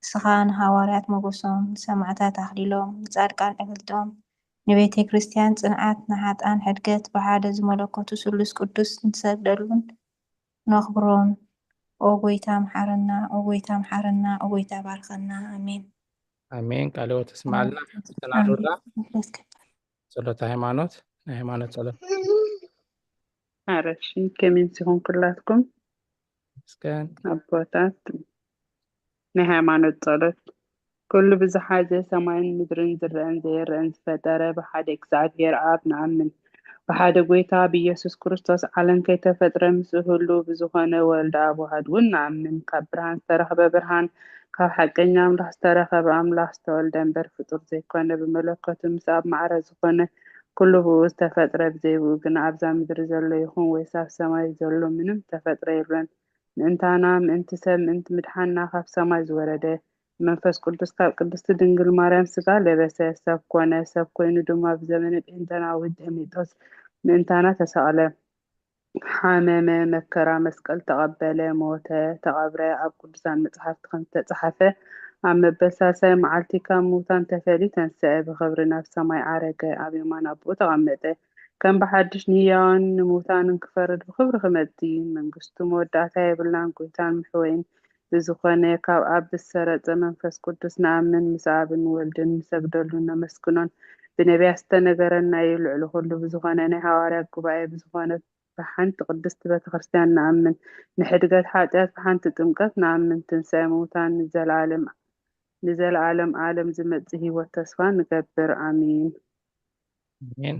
ንስኻ ንሃዋርያት ሞገሶም፣ ንሰማዕታት ኣኽሊሎም፣ ንጻድቃን ዕልልቶም፣ ንቤተ ክርስቲያን ጽንዓት፣ ንሓጥኣን ሕድገት፣ ብሓደ ዝመለኮቱ ስሉስ ቅዱስ ንሰግደሉን ነኽብሮን። ኦ ጎይታ ምሓረና፣ ኦ ጎይታ ምሓረና፣ ኦ ጎይታ ባርኸና። ኣሜን። ኣሜን። ቃለ ሕይወት ይስማዓልና። ተናዱላ ጸሎተ ሃይማኖት፣ ናይ ሃይማኖት ጸሎት። ኣረሺ ከመይ ምሲኹም ኩላትኩም መስገን ኣቦታት? ናይ ሃይማኖት ጸሎት። ኩሉ ብዝሓዘ ሰማይን ምድርን ዝረኣን ዘይረኣን ዝፈጠረ ብሓደ እግዚኣብሔር ኣብ ንኣምን። ብሓደ ጎይታ ብኢየሱስ ክርስቶስ ዓለም ከይተፈጥረ ምስኡ ህሉው ብዝኾነ ወልደ ኣብ ዋህድ እውን ንኣምን። ካብ ብርሃን ዝተረኽበ ብርሃን፣ ካብ ሓቀኛ ኣምላኽ ዝተረኸበ ኣምላኽ፣ ዝተወልደ እምበር ፍጡር ዘይኮነ፣ ብመለኮቱ ምስ ኣብ ማዕረ ዝኾነ ኩሉ ብኡ ዝተፈጥረ፣ ብዘይ ብኡ ግና ኣብዛ ምድሪ ዘሎ ይኹን ወይስ ኣብ ሰማይ ዘሎ ምንም ዝተፈጥረ የለን። ምእንታና፣ ምእንቲ ሰብ፣ ምእንቲ ምድሓንና ካብ ሰማይ ዝወረደ መንፈስ ቅዱስ ካብ ቅድስቲ ድንግል ማርያም ስጋ ለበሰ፣ ሰብ ኮነ። ሰብ ኮይኑ ድማ ብዘመነ ጴንጠናዊ ዲሜጥሮስ ምእንታና ተሰቕለ፣ ሓመመ፣ መከራ መስቀል ተቐበለ፣ ሞተ፣ ተቐብረ። ኣብ ቅዱሳን መጻሕፍቲ ከም ዝተጻሕፈ ኣብ መበል ሳልሳይ መዓልቲ ካብ ምዉታን ተፈልዩ ተንስአ፣ ብኽብሪ ናብ ሰማይ ዓረገ፣ ኣብ የማን ኣቦኡ ተቐመጠ። ከም ብሓድሽ ንህያዋንን ንምዉታንን ክፈርድ ብኽብሪ ክመጽእ እዩ። መንግስቱ መወዳእታ የብላን። ጎይታን መሕወይን ብዝኾነ ካብ ኣብ ብዝሰረጸ መንፈስ ቅዱስ ንኣምን፣ ምስ ኣብን ወልድን ንሰግደሉን ነመስግኖን። ብነቢያት ዝተነገረና እዩ። ልዕሊ ኩሉ ብዝኾነ ናይ ሃዋርያት ጉባኤ ብዝኾነት ብሓንቲ ቅድስቲ ቤተ ክርስቲያን ንኣምን። ንሕድገት ሓጢኣት ብሓንቲ ጥምቀት ንኣምን። ትንሳኤ ምዉታን ንዘለዓለም ንዘለዓለም ዓለም ዝመጽእ ህይወት ተስፋ ንገብር። ኣሜን። ኣሜን።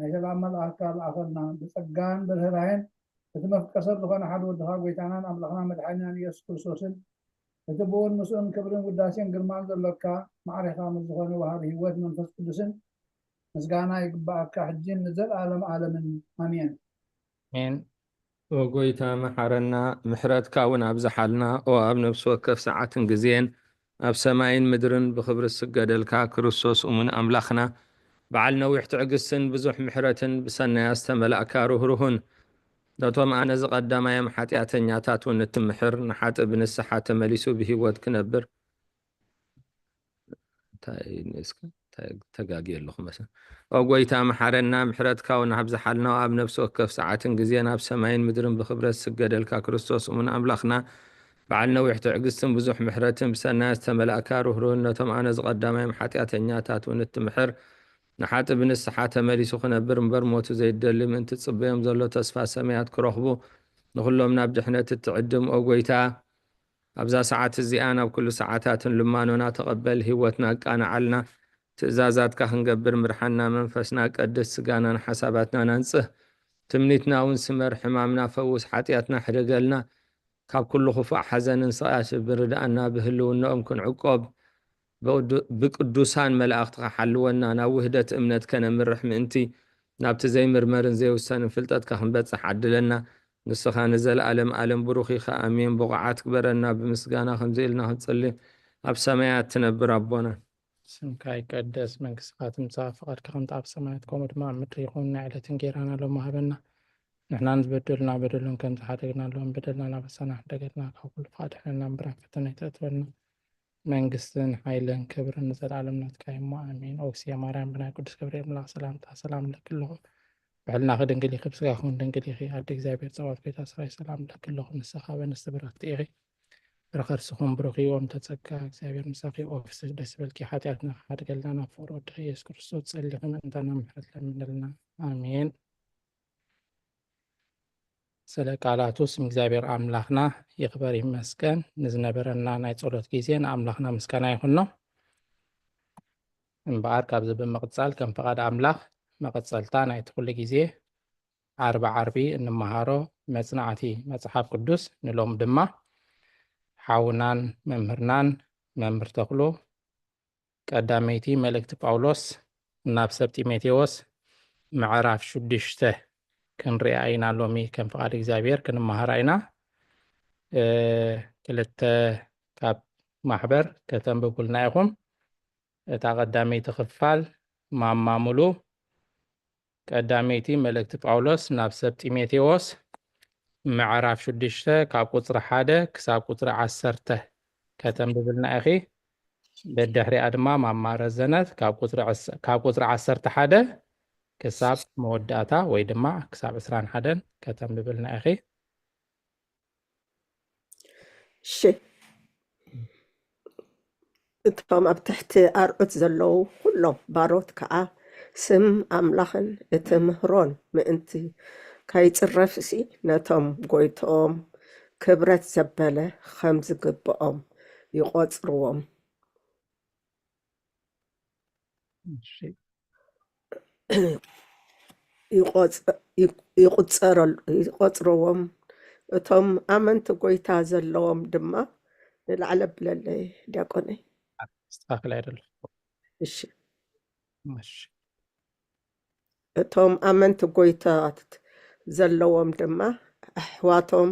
ናይ ሰላም መልኣኽካ ለኣኸልና። ብጸጋን ብርህራሄን እቲ መፍቀር ሰብ ዝኾነ ሓደ ወድኻ፣ ጎይታናን ኣምላኽና መድሓኒናን ኢየሱስ ክርስቶስን፣ እቲ ብኡን ምስኡን ክብርን ውዳሴን ግርማን ዘሎካ፣ ማዕሬኻ ምስ ዝኾነ ወሃቢ ህይወት መንፈስ ቅዱስን ምስጋና ይግባኣካ፣ ሕጂን ንዘለኣለም ኣለምን። ኣሜን። ኣሜን። ኦ ጎይታ መሓረና፣ ምሕረትካ እውን ኣብዝሓልና። ኦ ኣብ ነፍሲ ወከፍ ሰዓትን ግዜን ኣብ ሰማይን ምድርን ብኽብሪ ዝስገደልካ ክርስቶስ እሙን ኣምላኽና፣ በዓል ነዊሕ ትዕግስትን ብዙሕ ምሕረትን ብሰናያ ዝተመላእካ ርህሩህን፣ ነቶም ኣነ ዝቐዳማዮም ሓጢኣተኛታት እውን እትምሕር፣ ንሓጥእ ብንስሓ ተመሊሱ ብህይወት ክነብር እንታይ ንስካ እንታይ ተጋግየ ኣለኹ መሰ ኦ ጎይታ መሓረና፣ ምሕረትካ እውን ኣብዝሓልና። ኣብ ነፍሲ ወከፍ ሰዓትን ግዜን ኣብ ሰማይን ምድርን ብክብረት ዝስገደልካ ክርስቶስ እሙን ኣምላኽና፣ በዓል ነዊሕ ትዕግስትን ብዙሕ ምሕረትን ብሰናያ ዝተመላእካ ርህሩህን፣ ነቶም ኣነ ዝቐዳማዮም ሓጢኣተኛታት እውን እትምሕር፣ ንሓጥእ ብንስሓ ተመሊሱ ክነብር እምበር ሞቱ ዘይደሊ፣ ምእንቲ ዝጽበዮም ዘሎ ተስፋ ሰማያት ክረኽቡ፣ ንኹሎም ናብ ድሕነት እትዕድም ኦ ጎይታ፣ ኣብዛ ሰዓት እዚኣ ናብ ኩሉ ሰዓታትን ልማኖና ተቐበል፣ ህይወትና ኣቃንዓልና፣ ትእዛዛትካ ክንገብር ምርሓና፣ መንፈስና ቀድስ፣ ስጋናን ሓሳባትናን ኣንጽህ፣ ትምኒትና እውን ስመር፣ ሕማምና ፈውስ፣ ሓጢኣትና ሕደገልና፣ ካብ ኩሉ ክፉእ ሓዘንን ስቓያት ብርድኣና፣ ብህልውናኦም ክንዕቆብ፣ ብቅዱ-፣ ብቅዱሳን መላእኽትኻ ሓልወና፣ ናብ ውህደት እምነት ከነምርሕ ምእንቲ፣ ናብቲ ዘይምርመርን ዘይውሰንን ፍልጠትካ ክንበጽሕ ዓድለና። ንስኻ ንዘለኣለም ኣለም ብሩኽ ኢኻ። ኣሜን። ብቑዓት ግበረና፣ ብምስጋና ከምዚ ኢልና ክንጽሊ፣ ኣብ ሰማያት ትነብር ኣቦና። ስምካ ይቀደስ፣ መንግስትኻ ትምጻእ፣ ፍቓድካ ከምቲ ኣብ ሰማያት ከምኡ ድማ ኣብ ምድሪ ይኹን። ናይ ዕለት እንጌራና ሎሚ ሃበና። ንሕና ንዝበደሉና በደሎም ከም ዝሓደግናሎም በደልና ናበሳና ሕደገልና፣ ካብ ኩሉ ፍቓድ ሕነና እምበር ኣብ ፈተነ ኣይተእትወና። መንግስትን ሓይልን ክብርን ንዘለኣለም ናትካ እዩ እሞ፣ ኣሜን። ኦግስየ ማርያም፣ ብናይ ቅዱስ ገብርኤል መልኣኽ ሰላምታ ሰላም እለኪ ኣለኹ። ብሕልናኺ ድንግል ኢኺ፣ ብስጋኺ እውን ድንግል ኢኺ። ኣደ እግዚኣብሔር ጸባኦት፣ ጎይታ ሰራዊት፣ ሰላም እለኪ ኣለኹ። ንስኻ በንስቲ ብርኽቲ ኢኺ፣ ፍረ ከርስኹም ብሩኽ እዩ። ኦም ተጸጋ እግዚኣብሔር ምሳኺ፣ ኦ ፍስህ ደስ ይበልኪ፣ ሓጢኣትና ክሓድገልና ናብ ፍቕሪ ወድኺ ኢየሱስ ክርስቶስ ጸሊኺ ምእንታና ምሕረት ለምንልና። ኣሜን። ስለ ቃላቱ ስም እግዚኣብሔር ኣምላኽና ይኽበር ይመስገን። ንዝነበረና ናይ ጸሎት ግዜ ንኣምላኽና ምስጋና ይኹኖ። እምበኣር ካብዚ ብምቕጻል ከም ፍቓድ ኣምላኽ መቐጸልታ ናይቲ ኩሉ ግዜ ዓርቢ ዓርቢ እንመሃሮ መጽናዕቲ መጽሓፍ ቅዱስ ንሎም ድማ ሓውናን መምህርናን መምህር ተኽሉ ቀዳመይቲ መልእክቲ ጳውሎስ ናብ ሰብ ጢሞቴዎስ ምዕራፍ ሽዱሽተ ክንሪኣ ኢና። ሎሚ ከም ፍቓድ እግዚኣብሔር ክንመሃራ ኢና። እ፣ ክልተ ካብ ማሕበር ከተንብቡልና ኢኹም። እታ ቀዳመይቲ ክፋል ማማ ሙሉ ቀዳመይቲ መልእክቲ ጳውሎስ ናብ ሰብ ጢሞቴዎስ ምዕራፍ ሽዱሽተ ካብ ቁጽሪ ሓደ ክሳብ ቁጽሪ ዓሰርተ ከተንብብልና ኢኺ። ደድሕሪኣ ድማ ማማ ረዘነት ካብ ቁጽሪ ዕስ-፣ ካብ ቁጽሪ ዓሰርተ ሓደ ክሳብ መወዳእታ ወይ ድማ ክሳብ ዕስራን ሓደን ከተንብብልና ኢኺ። እሺ። እቶም ኣብ ትሕቲ ኣርዑት ዘለዉ ኩሎም ባሮት ከኣ ስም ኣምላኽን እቲ ምህሮን ምእንቲ ከይጽረፍሲ ነቶም ጎይትኦም ክብረት ዘበለ ከም ዝግብኦም ይቖጽርዎም። እሺ። ይቖጽ-፣ ይቕ-፣ ይቑጸረሉ-፣ ይቖጽርዎም። እቶም ኣመንቲ ጎይታ ዘለዎም ድማ ንላዕሊ ኣብለለይ ዲያቆነይ። ኣስተኻኽል ኣይደለኹ። እሺ። እሺ። እቶም ኣመንቲ ጎይታት ዘለዎም ድማ ኣሕዋቶም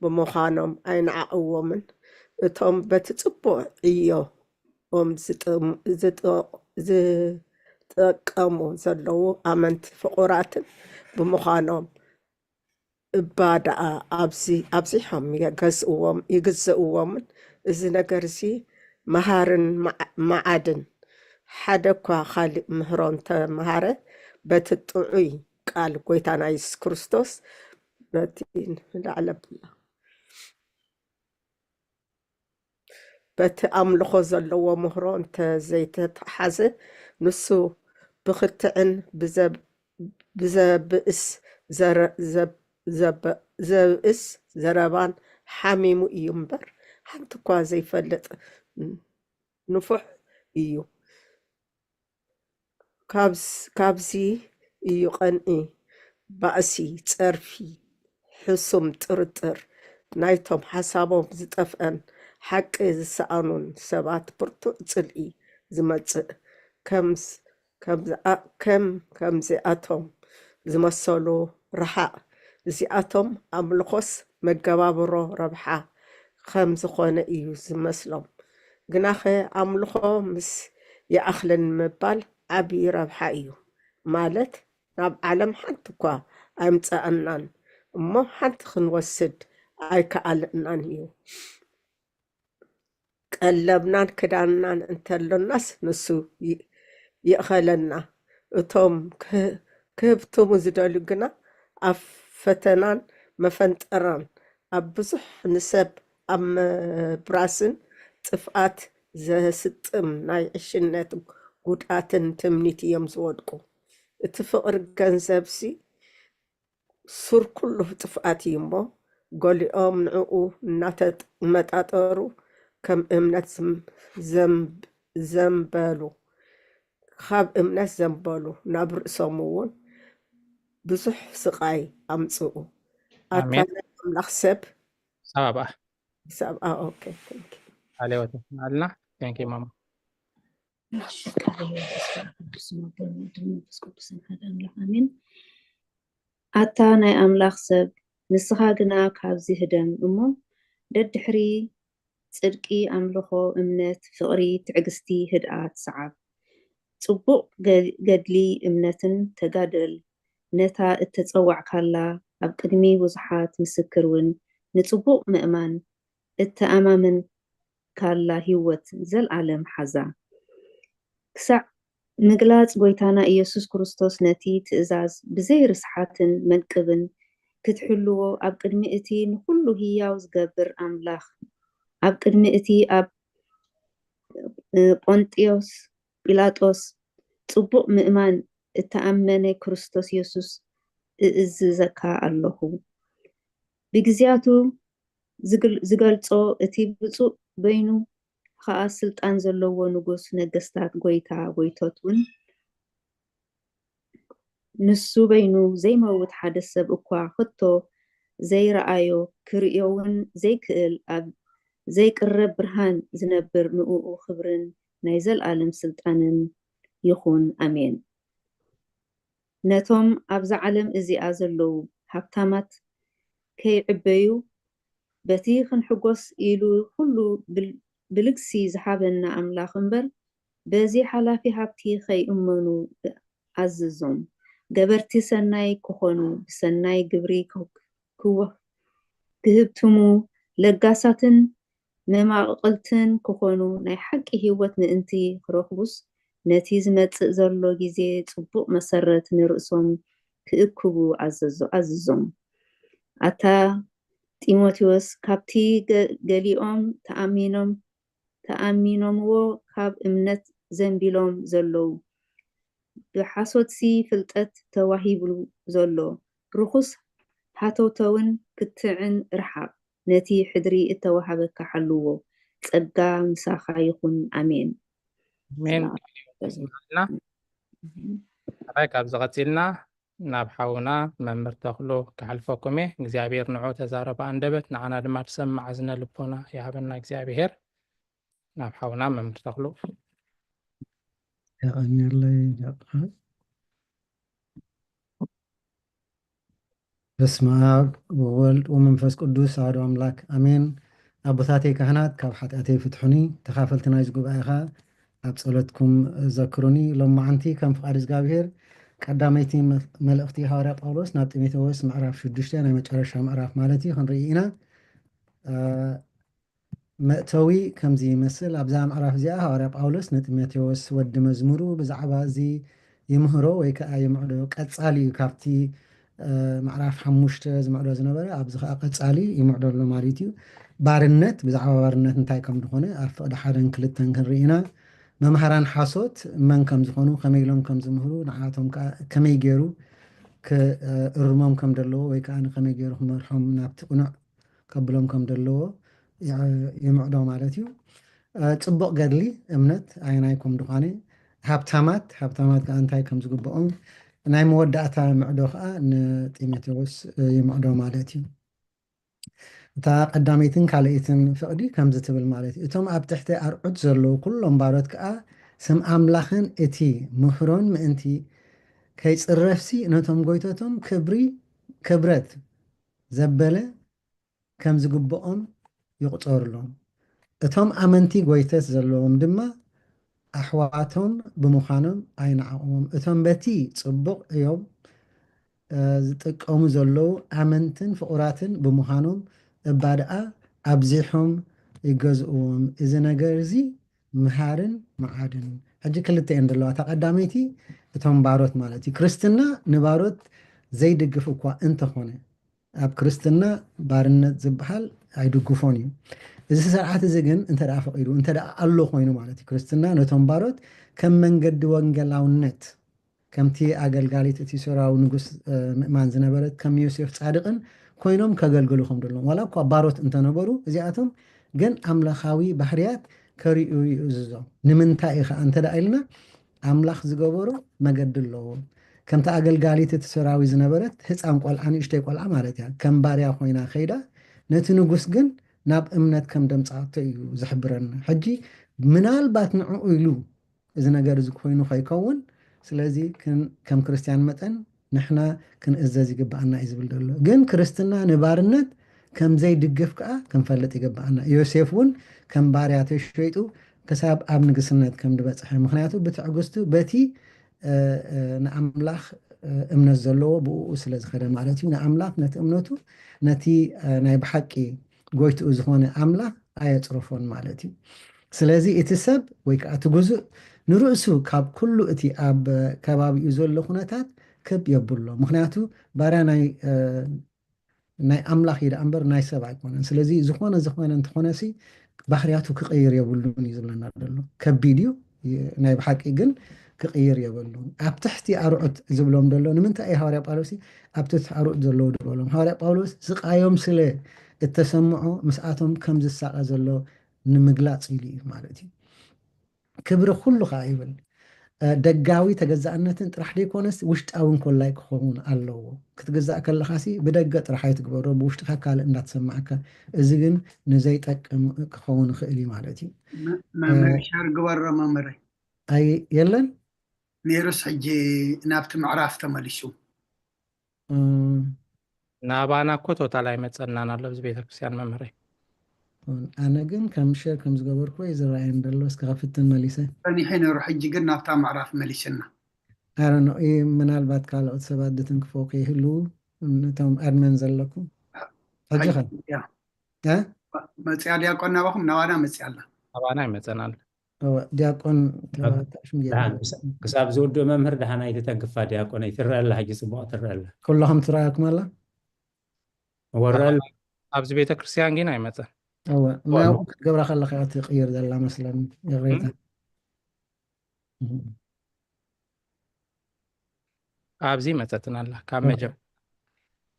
ብምዃኖም ኣይነዓቕዎምን። እቶም በቲ ጽቡቕ ዕዮኦም ዝጥም-፣ ዝጥ-፣ ዝጥቀሙ ዘለዉ ኣመንቲ ፍቑራትን ብምዃኖም እባ ደኣ ኣብዚ ኣብዚሖም የገዝእዎም፣ ይግዝእዎምን። እዚ ነገር እዚ መሃርን መዓ-፣ መዓድን። ሓደ እኳ ካልእ ምህሮ እንተመሃረ፣ በቲ ጥዑይ ቃል ጎይታና የሱስ ክርስቶስ፣ በቲ ንላዕሊ ኣብላ፣ በቲ ኣምልኾ ዘለዎ ምህሮ እንተ ዘይተተሓዘ፣ ንሱ ብኽትዕን ብዘብ-፣ ብዘብእስ ዘረ-፣ ዘብ-፣ ዘበ-፣ ዘብእስ ዘረባን ሓሚሙ እዩ እምበር፣ ሓንቲ እኳ ዘይፈልጥ ንፉሕ እዩ። ካብዝ-፣ ካብዚ እዩ ቀንኢ፣ ባእሲ፣ ጸርፊ፣ ሕሱም ጥርጥር፣ ናይቶም ሓሳቦም ዝጠፍአን ሓቂ ዝሰኣኑን ሰባት ብርቱዕ ጽልኢ ዝመጽእ። ከም ከምዚኣ-፣ ከም ከምዚኣቶም ዝመሰሉ ርሓቕ። እዚኣቶም ኣምልኾስ መገባብሮ ረብሓ ከም ዝኾነ እዩ ዝመስሎም። ግናኸ ኣምልኾ ምስ ይኣኽለኒ ምባል ዓቢ ረብሓ እዩ። ማለት ናብ ዓለም ሓንቲ እኳ ኣይምጻእናን እሞ ሓንቲ ክንወስድ ኣይከኣልናን እዩ። ቀለብናን ክዳንናን እንተሎናስ ንሱ ይ-፣ ይእኸለና። እቶም ክህ-፣ ክህብትሙ ዝደልዩ ግና ኣብ ፈተናን መፈንጠራን ኣብ ብዙሕ ንሰብ ኣብ ምብራስን ጥፍኣት ዘስጥም ናይ ዕሽነት ጉድኣትን ትምኒት እዮም ዝወድቁ። እቲ ፍቕሪ ገንዘብሲ ሱር ኩሉ ጥፍኣት እዩ እሞ፣ ገሊኦም ንዕኡ እናተመጣጠሩ ከም እምነት ዝም-፣ ዘንብ-፣ ዘንበሉ፣ ካብ እምነት ዘንበሉ፣ ናብ ርእሶም እውን ብዙሕ ስቓይ ኣምጽኡ። ኣታ ኣሜን። ናይ ኣምላኽ ሰብ። ሳባ። ሳባ፣ ኦኬ፣ ቴንክ ዩ። ቃለ ሕይወት የስምዓልና። ቴንክ ዩ ማማ። እሺ፣ ቃለ ሕይወት የስምዓልና። ብስመ አብ ወወልድ ወመንፈስ ቅዱስ አሐዱ አምላክ አሜን። ኣታ ናይ ኣምላኽ ሰብ፣ ንስኻ ግና ካብዚ ህደም እሞ፣ ደድሕሪ ጽድቂ፣ ኣምልኾ፣ እምነት፣ ፍቕሪ፣ ትዕግስቲ፣ ህድኣት ሰዓብ። ጽቡቕ ገ-፣ ገድሊ እምነትን ተጋደል፣ ነታ እተጸዋዕካላ፣ ኣብ ቅድሚ ብዙሓት ምስክር እውን ንጽቡቕ ምእማን እተኣማመንካላ ህይወት ዘልኣለም ሓዛ። ክሳዕ ምግላጽ ጐይታና ኢየሱስ ክርስቶስ ነቲ ትእዛዝ ብዘይ ርስሓትን መንቅብን ክትሕልዎ ኣብ ቅድሚ እቲ ንኹሉ ህያው ዝገብር ኣምላኽ፣ ኣብ ቅድሚ እቲ ኣብ ጶንጥዮስ ጲላጦስ ጽቡቕ ምእማን እተኣመነ ክርስቶስ የሱስ እእዝዘካ ኣለኹ። ብግዜያቱ ዝግል-፣ ዝገልጾ እቲ ብፁዕ በይኑ ኸኣ ስልጣን ዘለዎ ንጉስ ነገስታት፣ ጐይታ ጐይቶት እውን ንሱ በይኑ ዘይመውት ሓደ ሰብ እኳ ኸቶ ዘይረኣዮ፣ ክርእዮ እውን ዘይክእል፣ ኣብ ዘይቅረብ ብርሃን ዝነብር ንእኡ ክብርን ናይ ዘለኣለም ስልጣንን ይኹን። ኣሜን። ነቶም ኣብዛ ዓለም እዚኣ ዘለዉ ሃብታማት ከይዕበዩ፣ በቲ ክንሕጎስ ኢሉ ኩሉ ብል-፣ ብልግሲ ዝሃበና ኣምላኽ እምበር፣ በዚ ሓላፊ ሃብቲ ኸይእመኑ ኣዝዞም። ገበርቲ ሰናይ ክኾኑ፣ ብሰናይ ግብሪ ክው-፣ ክው-፣ ክህብትሙ፣ ለጋሳትን መማቕቕልትን ክኾኑ፣ ናይ ሓቂ ህይወት ምእንቲ ክረኽቡስ፣ ነቲ ዝመጽእ ዘሎ ግዜ ጽቡቕ መሰረት ንርእሶም ክእክቡ ኣዘዞ-፣ ኣዝዞም። ኣታ ጢሞቴዎስ፣ ካብቲ ገ-፣ ገሊኦም ተኣሚኖም፣ ተኣሚኖምዎ ካብ እምነት ዘንቢሎም ዘለዉ፣ ብሓሶትሲ ፍልጠት ተዋሂቡ ዘሎ ርኹስ ሃተውተውን ክትዕን ርሓቕ። ነቲ ሕድሪ እተዋህበካ ሓልዎ። ጸጋ ምሳኻ ይኹን። ኣሜን። ኣሜን። ሰላም። ተስማዕና። እህ። ኣባይ ካብዚ ቀጺልና ናብ ሓውና መምህር ተኽሉ ክሓልፈኩም እየ። እግዚኣብሔር ንዑ ተዛረባ ኣንደበት፣ ንዓና ድማ ትሰምዕ ኣዝነ ልቦና ይሃበና እግዚኣብሔር። ናብ ሓውና መምህር ተኽሉ። የቐንየለይ። በስመ ኣብ ወወልድ ወመንፈስ ቅዱስ ኣሐዱ ኣምላክ ኣሜን። ኣቦታተይ ካህናት፣ ካብ ሓጢኣተይ ፍትሑኒ፣ ተኻፈልቲ ናይዚ ጉባኤ ኸኣ ኣብ ጸሎትኩም ዘክሩኒ። ሎማዓንቲ ከም ፍቓድ እግዚኣብሔር ቀዳመይቲ መ-፣ መልእኽቲ ሃዋርያ ጳውሎስ ናብ ጢሞቴዎስ ምዕራፍ ሽዱሽተ ናይ መጨረሻ ምዕራፍ ማለት እዩ ክንርኢ ኢና። እ፣ መእተዊ ከምዚ ይመስል። ኣብዛ ምዕራፍ እዚኣ ሃዋርያ ጳውሎስ ንጢሞቴዎስ ወዲ መዝሙሩ ብዛዕባ እዚ ይምህሮ ወይ ከኣ ይምዕዶ። ቀጻሊ እዩ ካብቲ፣ እ፣ ምዕራፍ ሓሙሽተ ዝምዕዶ ዝነበረ፣ ኣብዚ ከኣ ቀጻሊ ይምዕዶ ኣሎ ማለት እዩ። ባርነት፣ ብዛዕባ ባርነት እንታይ ከም ዝኾነ ኣብ ፍቕዲ ሓደን ክልተን ክንርኢ ኢና። መምሃራን ሓሶት መን ከም ዝኾኑ፣ ከመይ ኢሎም ከም ዝምህሩ፣ ንዓቶም ከኣ ከመይ ገይሩ ክእርሞም ከም ዘለዎ ወይ ከኣ ንኸመይ ገይሩ ክመርሖም ናብቲ ቅኑዕ ከብሎም ከም ዘለዎ የ-፣ ይምዕዶ ማለት እዩ። እ፣ ጽቡቕ ገድሊ እምነት ኣየናይ ከም ድዃነ፣ ሃብታማት፣ ሃብታማት ከኣ እንታይ ከም ዝግብኦም፣ ናይ መወዳእታ ምዕዶ ከዓ ንጢሞቴዎስ ይምዕዶ ማለት እዩ። እታ ቀዳመይትን ካልኣይትን ፍቕዲ ከምዚ ትብል ማለት እዩ። እቶም ኣብ ትሕቲ ኣርዑት ዘለዉ ኩሎም ባሮት ከዓ ስም ኣምላኽን እቲ ምህሮን ምእንቲ ከይጽረፍሲ ነቶም ጎይቶቶም ክብሪ ክብረት ዘበለ ከም ዝግብኦም ይቑጸሩሎም። እቶም ኣመንቲ ጎይተት ዘለዎም ድማ ኣሕዋቶም ብምዃኖም ኣይንዓቕዎም። እቶም በቲ ጽቡቕ እዮም ዝጥቀሙ ዘለዉ ኣመንትን ፍቑራትን ብምዃኖም እባ ደኣ ኣብዚሖም ይገዝእዎም። እዚ ነገር እዚ ምሃርን መዓድን። ሕጂ ክልተ እየን ዘለዋ። እታ ቀዳመይቲ እቶም ባሮት ማለት እዩ። ክርስትና ንባሮት ዘይድግፍ እኳ እንተኾነ ኣብ ክርስትና ባርነት ዝበሃል ኣይድግፎን እዩ። እዚ ስርዓት እዚ ግን እንተ ደኣ ፈቒዱ እንተ ደኣ ኣሎ ኮይኑ ማለት እዩ ክርስትና ነቶም ባሮት ከም መንገዲ ወንጌላውነት ከምቲ ኣገልጋሊት እቲ ሶርያዊ ንጉስ ምእማን ዝነበረት ከም ዮሴፍ ጻድቕን ኮይኖም ከገልግሉ ከም ደለዎም ዋላ እኳ ባሮት እንተነበሩ እዚኣቶም ግን ኣምላኻዊ ባህርያት ከርእዩ ይእዝዞም። ንምንታይ እዩ ከዓ እንተ ደኣ ኢልና ኣምላኽ ዝገበሮ መገዲ ኣለዎ። ከምቲ ኣገልጋሊት እቲ ሶርያዊ ዝነበረት ህፃን ቆልዓ ንእሽተይ ቆልዓ ማለት እያ ከም ባርያ ኮይና ከይዳ ነቲ ንጉስ ግን ናብ እምነት ከም ደምፃቶ እዩ ዝሕብረና። ሕጂ ምናልባት ንዕኡ ኢሉ እዚ ነገር እዚ ኮይኑ ከይከውን ስለዚ ከም ክርስትያን መጠን ንሕና ክንእዘዝ ይግብኣና እዩ ዝብል ዘሎ። ግን ክርስትና ንባርነት ከም ዘይድግፍ ከዓ ክንፈልጥ ይግብኣና። ዮሴፍ እውን ከም ባርያ ተሸይጡ ክሳብ ኣብ ንግስነት ከም ዝበፅሐ ምክንያቱ ብትዕግስቱ በቲ ንኣምላኽ እምነት ዘለዎ ብኡ ስለ ዝኸደ ማለት እዩ። ንኣምላኽ ነቲ እምነቱ ነቲ ናይ ብሓቂ ጎይትኡ ዝኾነ ኣምላኽ ኣየፅርፎን ማለት እዩ። ስለዚ እቲ ሰብ ወይ ከዓ እቲ ግዙእ ንርእሱ ካብ ኩሉ እቲ ኣብ ከባቢኡ ዘሎ ኩነታት ክብ የብሎ። ምክንያቱ ባርያ ናይ ናይ ኣምላኽ እዩ ደኣ እምበር ናይ ሰብ ኣይኮነን። ስለዚ ዝኾነ ዝኾነ እንተኾነ ሲ ባህርያቱ ክቕይር የብሉን እዩ ዝብለና ዘሎ። ከቢድ እዩ ናይ ብሓቂ ግን ክቕይር የብሉን። ኣብ ትሕቲ ኣርዑት ዝብሎም ዘሎ ንምንታይ እዩ ሃዋርያ ጳውሎስ ኣብ ትሕቲ ኣርዑት ዘለዉ ዝበሎም? ሃዋርያ ጳውሎስ ስቃዮም ስለ እተሰምዖ ምስኣቶም ከም ዝሳቐ ዘሎ ንምግላፅ ኢሉ እዩ ማለት እዩ። ክብሪ ኩሉ ከዓ ይብል ደጋዊ ተገዛእነትን ጥራሕ ዘይኮነስ ውሽጣዊ እንኮላይ ክኸውን ኣለዎ። ክትግዛእ ከለኻሲ ብደገ ጥራሕ ኣይትግበሮ፣ ብውሽጥካ ካልእ እንዳተሰማዕካ፣ እዚ ግን ንዘይጠቅም ክኸውን ይኽእል እዩ ማለት እዩ። መምህር ሸር ግበሮ መምህረይ። ኣይ የለን ነይሩስ ሕጂ ናብቲ ምዕራፍ ተመሊሱ። ናባና እኮ ቶታል ኣይመፀናን ኣሎ ኣብዚ ቤተክርስትያን መምህረይ። ኣነ ግን ከም ሸር ከም ዝገበርኩ እዩ ዝረኣየን ዘሎ። እስከ ከፍትን መሊሰ ጸኒሑ ነሩ ሕጂ ግን ናብታ ምዕራፍ መሊስና። ኣረኖ ምናልባት ካልኦት ሰባት ድትንክፎ ከይህልዉ ነቶም ኣድመን ዘለኩም ሕጂ ኸ መፅያ ዲያቆን ናባኹም ናባና መፅያ ኣላ። ናባና ይመፀና ኣሎ። ዲያቆን ክሳብ ዝውድእ መምህር ደሓን ኣይትተግፋ ዲያቆን ኣይትረአ ኣላ ሕጂ ፅቡቅ ትረአ ኣላ። ኩላኹም ትረኣኩም ኣላ ወረል ኣብዚ ቤተ ክርስቲያን ግን ኣይመፀን። እወ ናብኡ ክትገብራ ከለካ እያ ትቅይር ዘላ መስለኒ ይቅሬታ። ኣብዚ መፀትን ኣላ ካብ መጀመ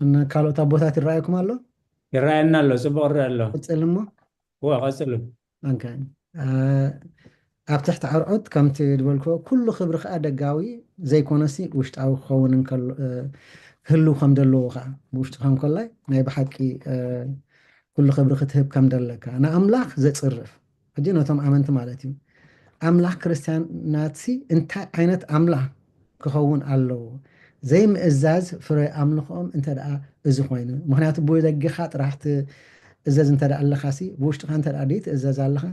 እና ካልኦት ኣቦታት ይረኣየኩም ኣሎ ይረኣየና ኣሎ፣ ፅቡቅ ይረአ ኣሎ። ቅፅል እሞ እወ ቀፅሉ። ኦኬ። አ፣ ኣብ ትሕቲ ኣርዑት ከምቲ ዝበልክዎ ኩሉ ክብሪ ከዓ ደጋዊ ዘይኮነሲ ውሽጣዊ ክኸውን እንከሎ እ፣ ክህልው ከም ዘለዎ ከዓ ብውሽጥኻ እንከላይ ናይ ብሓቂ እ፣ ኩሉ ክብሪ ክትህብ ከም ደለካ ንኣምላኽ ዘፅርፍ ሕጂ ነቶም ኣመንቲ ማለት እዩ። ኣምላኽ ክርስትያን ናትሲ እንታይ ዓይነት ኣምላኽ ክኸውን ኣለዎ? ዘይምእዛዝ ፍረ ኣምልኾኦም እንተ ደኣ እዚ ኮይኑ፣ ምኽንያቱ ብደገኻ ጥራሕ ትእዘዝ እንተ ደኣ ኣለኻሲ ብውሽጥኻ እንተ ደኣ ደይትእዘዝ ኣለኻ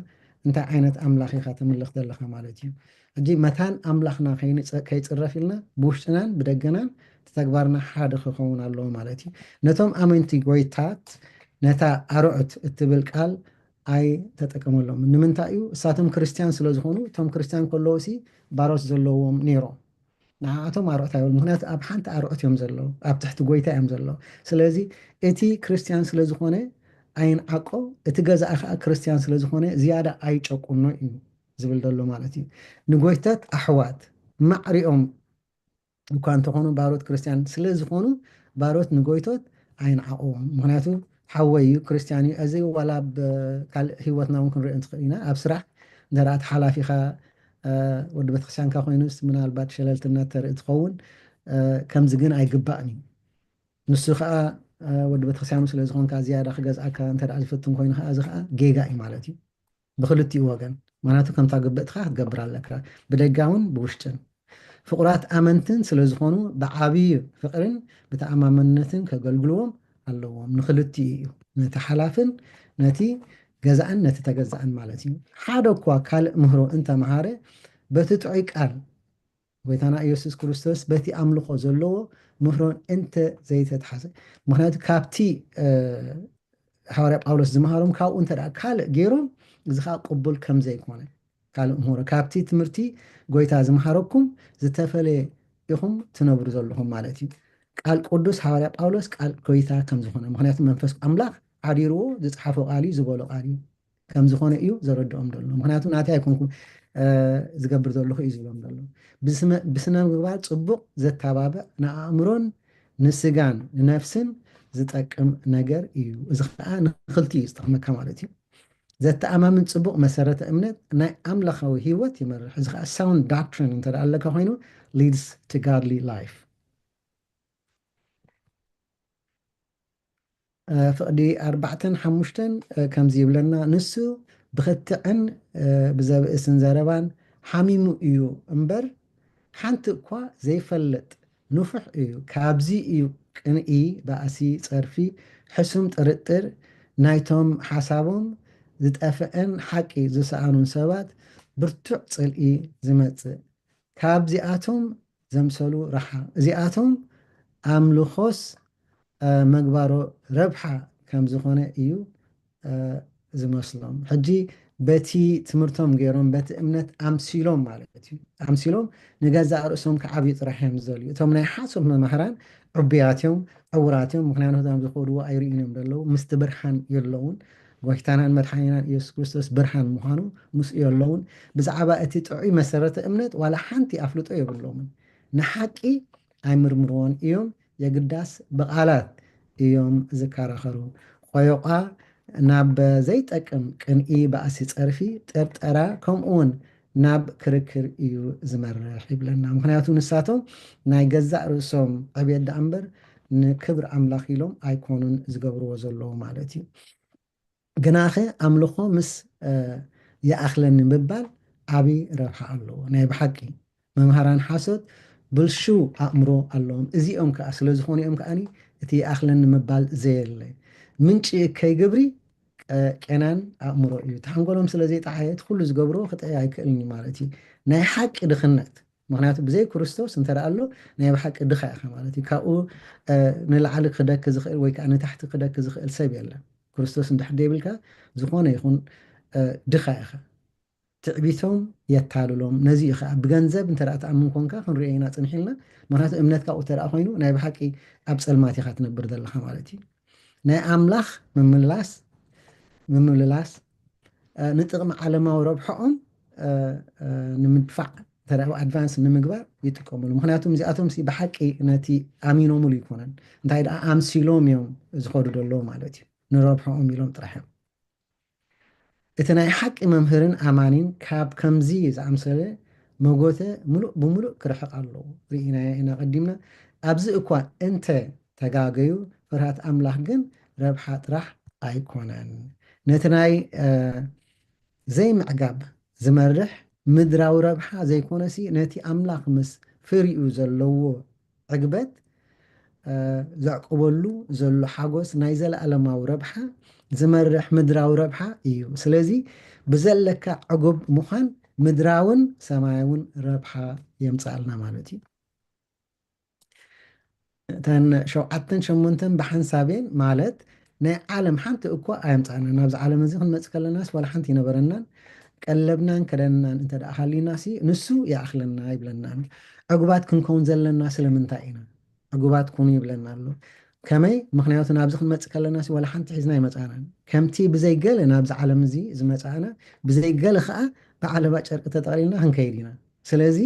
እንታይ ዓይነት ኣምላኽ ኢኻ ተምልኽ ዘለኻ ማለት እዩ። ሕጂ መታን ኣምላኽና ከይንጸ- ከይጽረፍ ኢልና ብውሽጥናን ብደገናን እቲ ተግባርና ሓደ ክኸውን ኣለዎ ማለት እዩ። ነቶም ኣመንቲ ጎይታት ነታ ኣርዑት እትብል ቃል ኣይተጠቀመሎም። ንምንታይ እዩ? እሳቶም ክርስትያን ስለ ዝኾኑ እቶም ክርስትያን ከለዉ ሲ ባሮት ዘለዎም ነይሮም። ንዓኣቶም ኣርዑት ኣይበሉ ምክንያቱ ኣብ ሓንቲ ኣርዑት እዮም ዘለዉ ኣብ ትሕቲ ጎይታ እዮም ዘለዉ። ስለዚ እቲ ክርስትያን ስለ ዝኾነ ኣይንዓቆ፣ እቲ ገዛኢ ከዓ ክርስትያን ስለ ዝኾነ ዝያዳ ኣይጨቁኖ እዩ ዝብል ዘሎ ማለት እዩ። ንጎይተት ኣሕዋት ማዕሪኦም እኳ እንተኾኑ ባሮት ክርስትያን ስለ ዝኾኑ ባሮት ንጎይቶት ኣይንዓቆዎም። ምክንያቱ ሓወይ እዩ ክርስትያን እዩ። እዚ ዋላ ኣብ ካልእ ህይወትና እውን ክንሪኦ ንትኽእል ኢና። ኣብ ስራሕ እንተ ደኣ ተሓላፊኻ ወዲ ቤተክርስትያንካ ኮይኑስ ምናልባት ሸለልትነት ተርኢ ትኸውን። ከምዚ ግን ኣይግባእን እዩ። ንሱ ከዓ ወዲ ቤተክርስቲያኑ ስለ ዝኾንካ ዝያዳ ክገዝኣካ እንተ ዝፍትን ኮይኑ ከዓ እዚ ከዓ ጌጋ እዩ ማለት እዩ ብክልቲኡ ወገን። ምክንያቱ ከምታ ግብእትካ ክትገብር ኣለካ፣ ብደጋውን ብውሽጥን። ፍቁራት ኣመንትን ስለ ዝኾኑ ብዓብዪ ፍቅርን ብተኣማመንነትን ከገልግልዎም ኣለዎም። ንክልቲኡ እዩ፣ ነቲ ሓላፍን ነቲ ገዛእን ነቲ ተገዛእን ማለት እዩ። ሓደ እኳ ካልእ ምህሮ እንተመሃረ በቲ ጥዑይ ቃል ጎይታና ኢየሱስ ክርስቶስ በቲ ኣምልኾ ዘለዎ ምህሮን እንተ ዘይተትሓዘ፣ ምክንያቱ ካብቲ ሃዋርያ ጳውሎስ ዝመሃሮም ካብኡ እንተ ካልእ ገይሮም እዚ ከዓ ቅቡል ከም ዘይኮነ፣ ካልእ ምህሮ ካብቲ ትምህርቲ ጎይታ ዝመሃረኩም ዝተፈለየ ኢኹም ትነብሩ ዘለኹም ማለት እዩ። ቃል ቅዱስ ሃዋርያ ጳውሎስ ቃል ጎይታ ከም ዝኾነ፣ ምክንያቱ መንፈስ ኣምላኽ ዓዲርዎ ዝፀሓፎ ቃል እዩ፣ ዝበሎ ቃል እዩ ከም ዝኾነ እዩ ዘረድኦም ዘሎ። ምክንያቱ ናተይ ኣይኮንኩም ዝገብር ዘለኹ እዩ ዝብሎም ዘሎ። ብስነ ምግባር ፅቡቕ ዘተባብዕ ንኣእምሮን ንስጋን ንነፍስን ዝጠቅም ነገር እዩ። እዚ ከዓ ንክልቲ እዩ ዝጠቅመካ ማለት እዩ። ዘተኣማምን ፅቡቕ መሰረተ እምነት ናይ ኣምላኻዊ ህይወት ይመርሕ። እዚ ከዓ sound doctrine እንተ ኣለካ ኮይኑ leads to godly life። ፍቕዲ ኣርባዕተን ሓሙሽተን ከምዚ ይብለና፣ ንሱ ብክትዕን ብዘብእስን ዘረባን ሓሚሙ እዩ እምበር ሓንቲ እኳ ዘይፈልጥ ንፉሕ እዩ። ካብዚ እዩ ቅንኢ፣ ባእሲ፣ ጸርፊ፣ ሕሱም ጥርጥር፣ ናይቶም ሓሳቦም ዝጠፍአን ሓቂ ዝሰኣኑን ሰባት ብርቱዕ ጽልኢ ዝመጽእ። ካብዚኣቶም ዘምሰሉ ረሓቕ። እዚኣቶም ኣምልኾስ ምግባሮ ረብሓ ከም ዝኾነ እዩ ዝመስሎም። ሕጂ በቲ ትምህርቶም ገይሮም በቲ እምነት ኣምሲሎም ማለት እዩ ኣምሲሎም ንገዛእ ርእሶም ክዓብዩ ጥራሕ እዮም ዝደልዩ። እቶም ናይ ሓሶት መማህራን ዕቡያት እዮም፣ ዕውራት እዮም። ምክንያቱ እቶም ዝኸድዎ ኣይርእዩን እዮም ዘለዉ፣ ምስቲ ብርሃን የለውን። ጎይታናን መድሓኒናን ኢየሱስ ክርስቶስ ብርሃን ምዃኑ ምስኡ የለውን። ብዛዕባ እቲ ጥዑይ መሰረተ እምነት ዋላ ሓንቲ ኣፍልጦ የብሎምን። ንሓቂ ኣይምርምርዎን እዮም፣ የግዳስ ብቓላት እዮም ዝከራኸሩ። ቆዮቋ ናብ ዘይጠቅም ቅንኢ፣ ባእሲ፣ ጸርፊ፣ ጥርጠራ ከምኡውን ናብ ክርክር እዩ ዝመርሕ ይብለና። ምክንያቱ ንሳቶም ናይ ገዛእ ርእሶም ዕብየት ደኣ እምበር ንክብሪ ኣምላኽ ኢሎም ኣይኮኑን ዝገብርዎ ዘለዉ ማለት እዩ። ግናኸ ኣምልኾ ምስ ይኣኽለኒ ምባል ዓብዪ ረብሓ ኣለዎ። ናይ ብሓቂ መምሃራን ሓሶት ብልሹው ኣእምሮ ኣለዎም። እዚኦም ከዓ ስለ ዝኾኑ እዮም ከዓኒ እቲ ይኣኽለኒ ምባል ዘየለ ምንጪ እከይ ግብሪ ቄናን ኣእምሮ እዩ። እቲ ሓንጎሎም ስለ ዘይጠዓየ እቲ ኩሉ ዝገብርዎ ክጥዕይ ኣይክእልን እዩ ማለት እዩ። ናይ ሓቂ ድኽነት ምክንያቱ ብዘይ ክርስቶስ እንተ ኣሎ ናይ ብሓቂ ድኻ ኢኻ ማለት እዩ። ካብኡ ንላዕሊ ክደክ ዝኽእል ወይ ከዓ ንታሕቲ ክደክ ዝኽእል ሰብ የለን። ክርስቶስ እንድሕር ደይብልካ ዝኾነ ይኹን ድኻ ኢኻ። ትዕቢቶም የታልሎም። ነዚ እዩ ከዓ ብገንዘብ እንተ ትኣምን ኮንካ ክንሪኦ ኢና ፅንሕ ኢልና። ምክንያቱ እምነትካ ኣብኡ እንተ ኮይኑ ናይ ብሓቂ ኣብ ፀልማት ኢኻ ትነብር ዘለኻ ማለት እዩ። ናይ ኣምላኽ ምምላስ ምምልላስ ንጥቕሚ ዓለማዊ ረብሖኦም ንምድፋዕ ተደኣ ኣድቫንስ ንምግባር ይጥቀሙሉ። ምክንያቱም እዚኣቶም ብሓቂ ነቲ ኣሚኖምሉ ይኮነን፣ እንታይ ደኣ ኣምሲሎም እዮም ዝኸዱ ዘለዉ ማለት እዩ። ንረብሖኦም ኢሎም ጥራሕ እዮም። እቲ ናይ ሓቂ መምህርን ኣማኒን ካብ ከምዚ ዝኣምሰለ መጎተ ሙሉእ ብሙሉእ ክርሕቕ ኣለዎ። ርኢናዮ ኢና ቀዲምና። ኣብዚ እኳ እንተ ተጋገዩ ፍርሃት ኣምላኽ ግን ረብሓ ጥራሕ ኣይኮነን። ነቲ ናይ ዘይምዕጋብ ዝመርሕ ምድራዊ ረብሓ ዘይኮነሲ ነቲ ኣምላኽ ምስ ፍሪኡ ዘለዎ ዕግበት ዘዕቅበሉ ዘሎ ሓጎስ ናይ ዘለኣለማዊ ረብሓ ዝመርሕ ምድራዊ ረብሓ እዩ። ስለዚ ብዘለካ ዕጉብ ምዃን ምድራውን ሰማያውን ረብሓ የምፅኣልና ማለት እዩ። እተን ሸውዓተን ሸሞንተን ብሓንሳብ እየን ማለት ናይ ዓለም ሓንቲ እኳ ኣየምፃእናን። ናብዚ ዓለም እዚ ክንመፅእ ከለናስ ዋላ ሓንቲ ይነበረናን ቀለብናን ከደንናን እንተ ደኣ ሃሊናሲ ንሱ ይኣኽለና ይብለናን። ዕጉባት ክንከውን ዘለና ስለምንታይ ኢና? ዕጉባት ኩኑ ይብለና ኣሎ። ከመይ? ምክንያቱ ናብዚ ክንመፅእ ከለናሲ ዋላ ሓንቲ ሒዝና ኣይመፃእናን። ከምቲ ብዘይ ገለ ናብዚ ዓለም እዚ ዝመፃእና ብዘይ ገለ ከዓ ብዓለባ ጨርቂ ተጠቕሊልና ክንከይድ ኢና። ስለዚ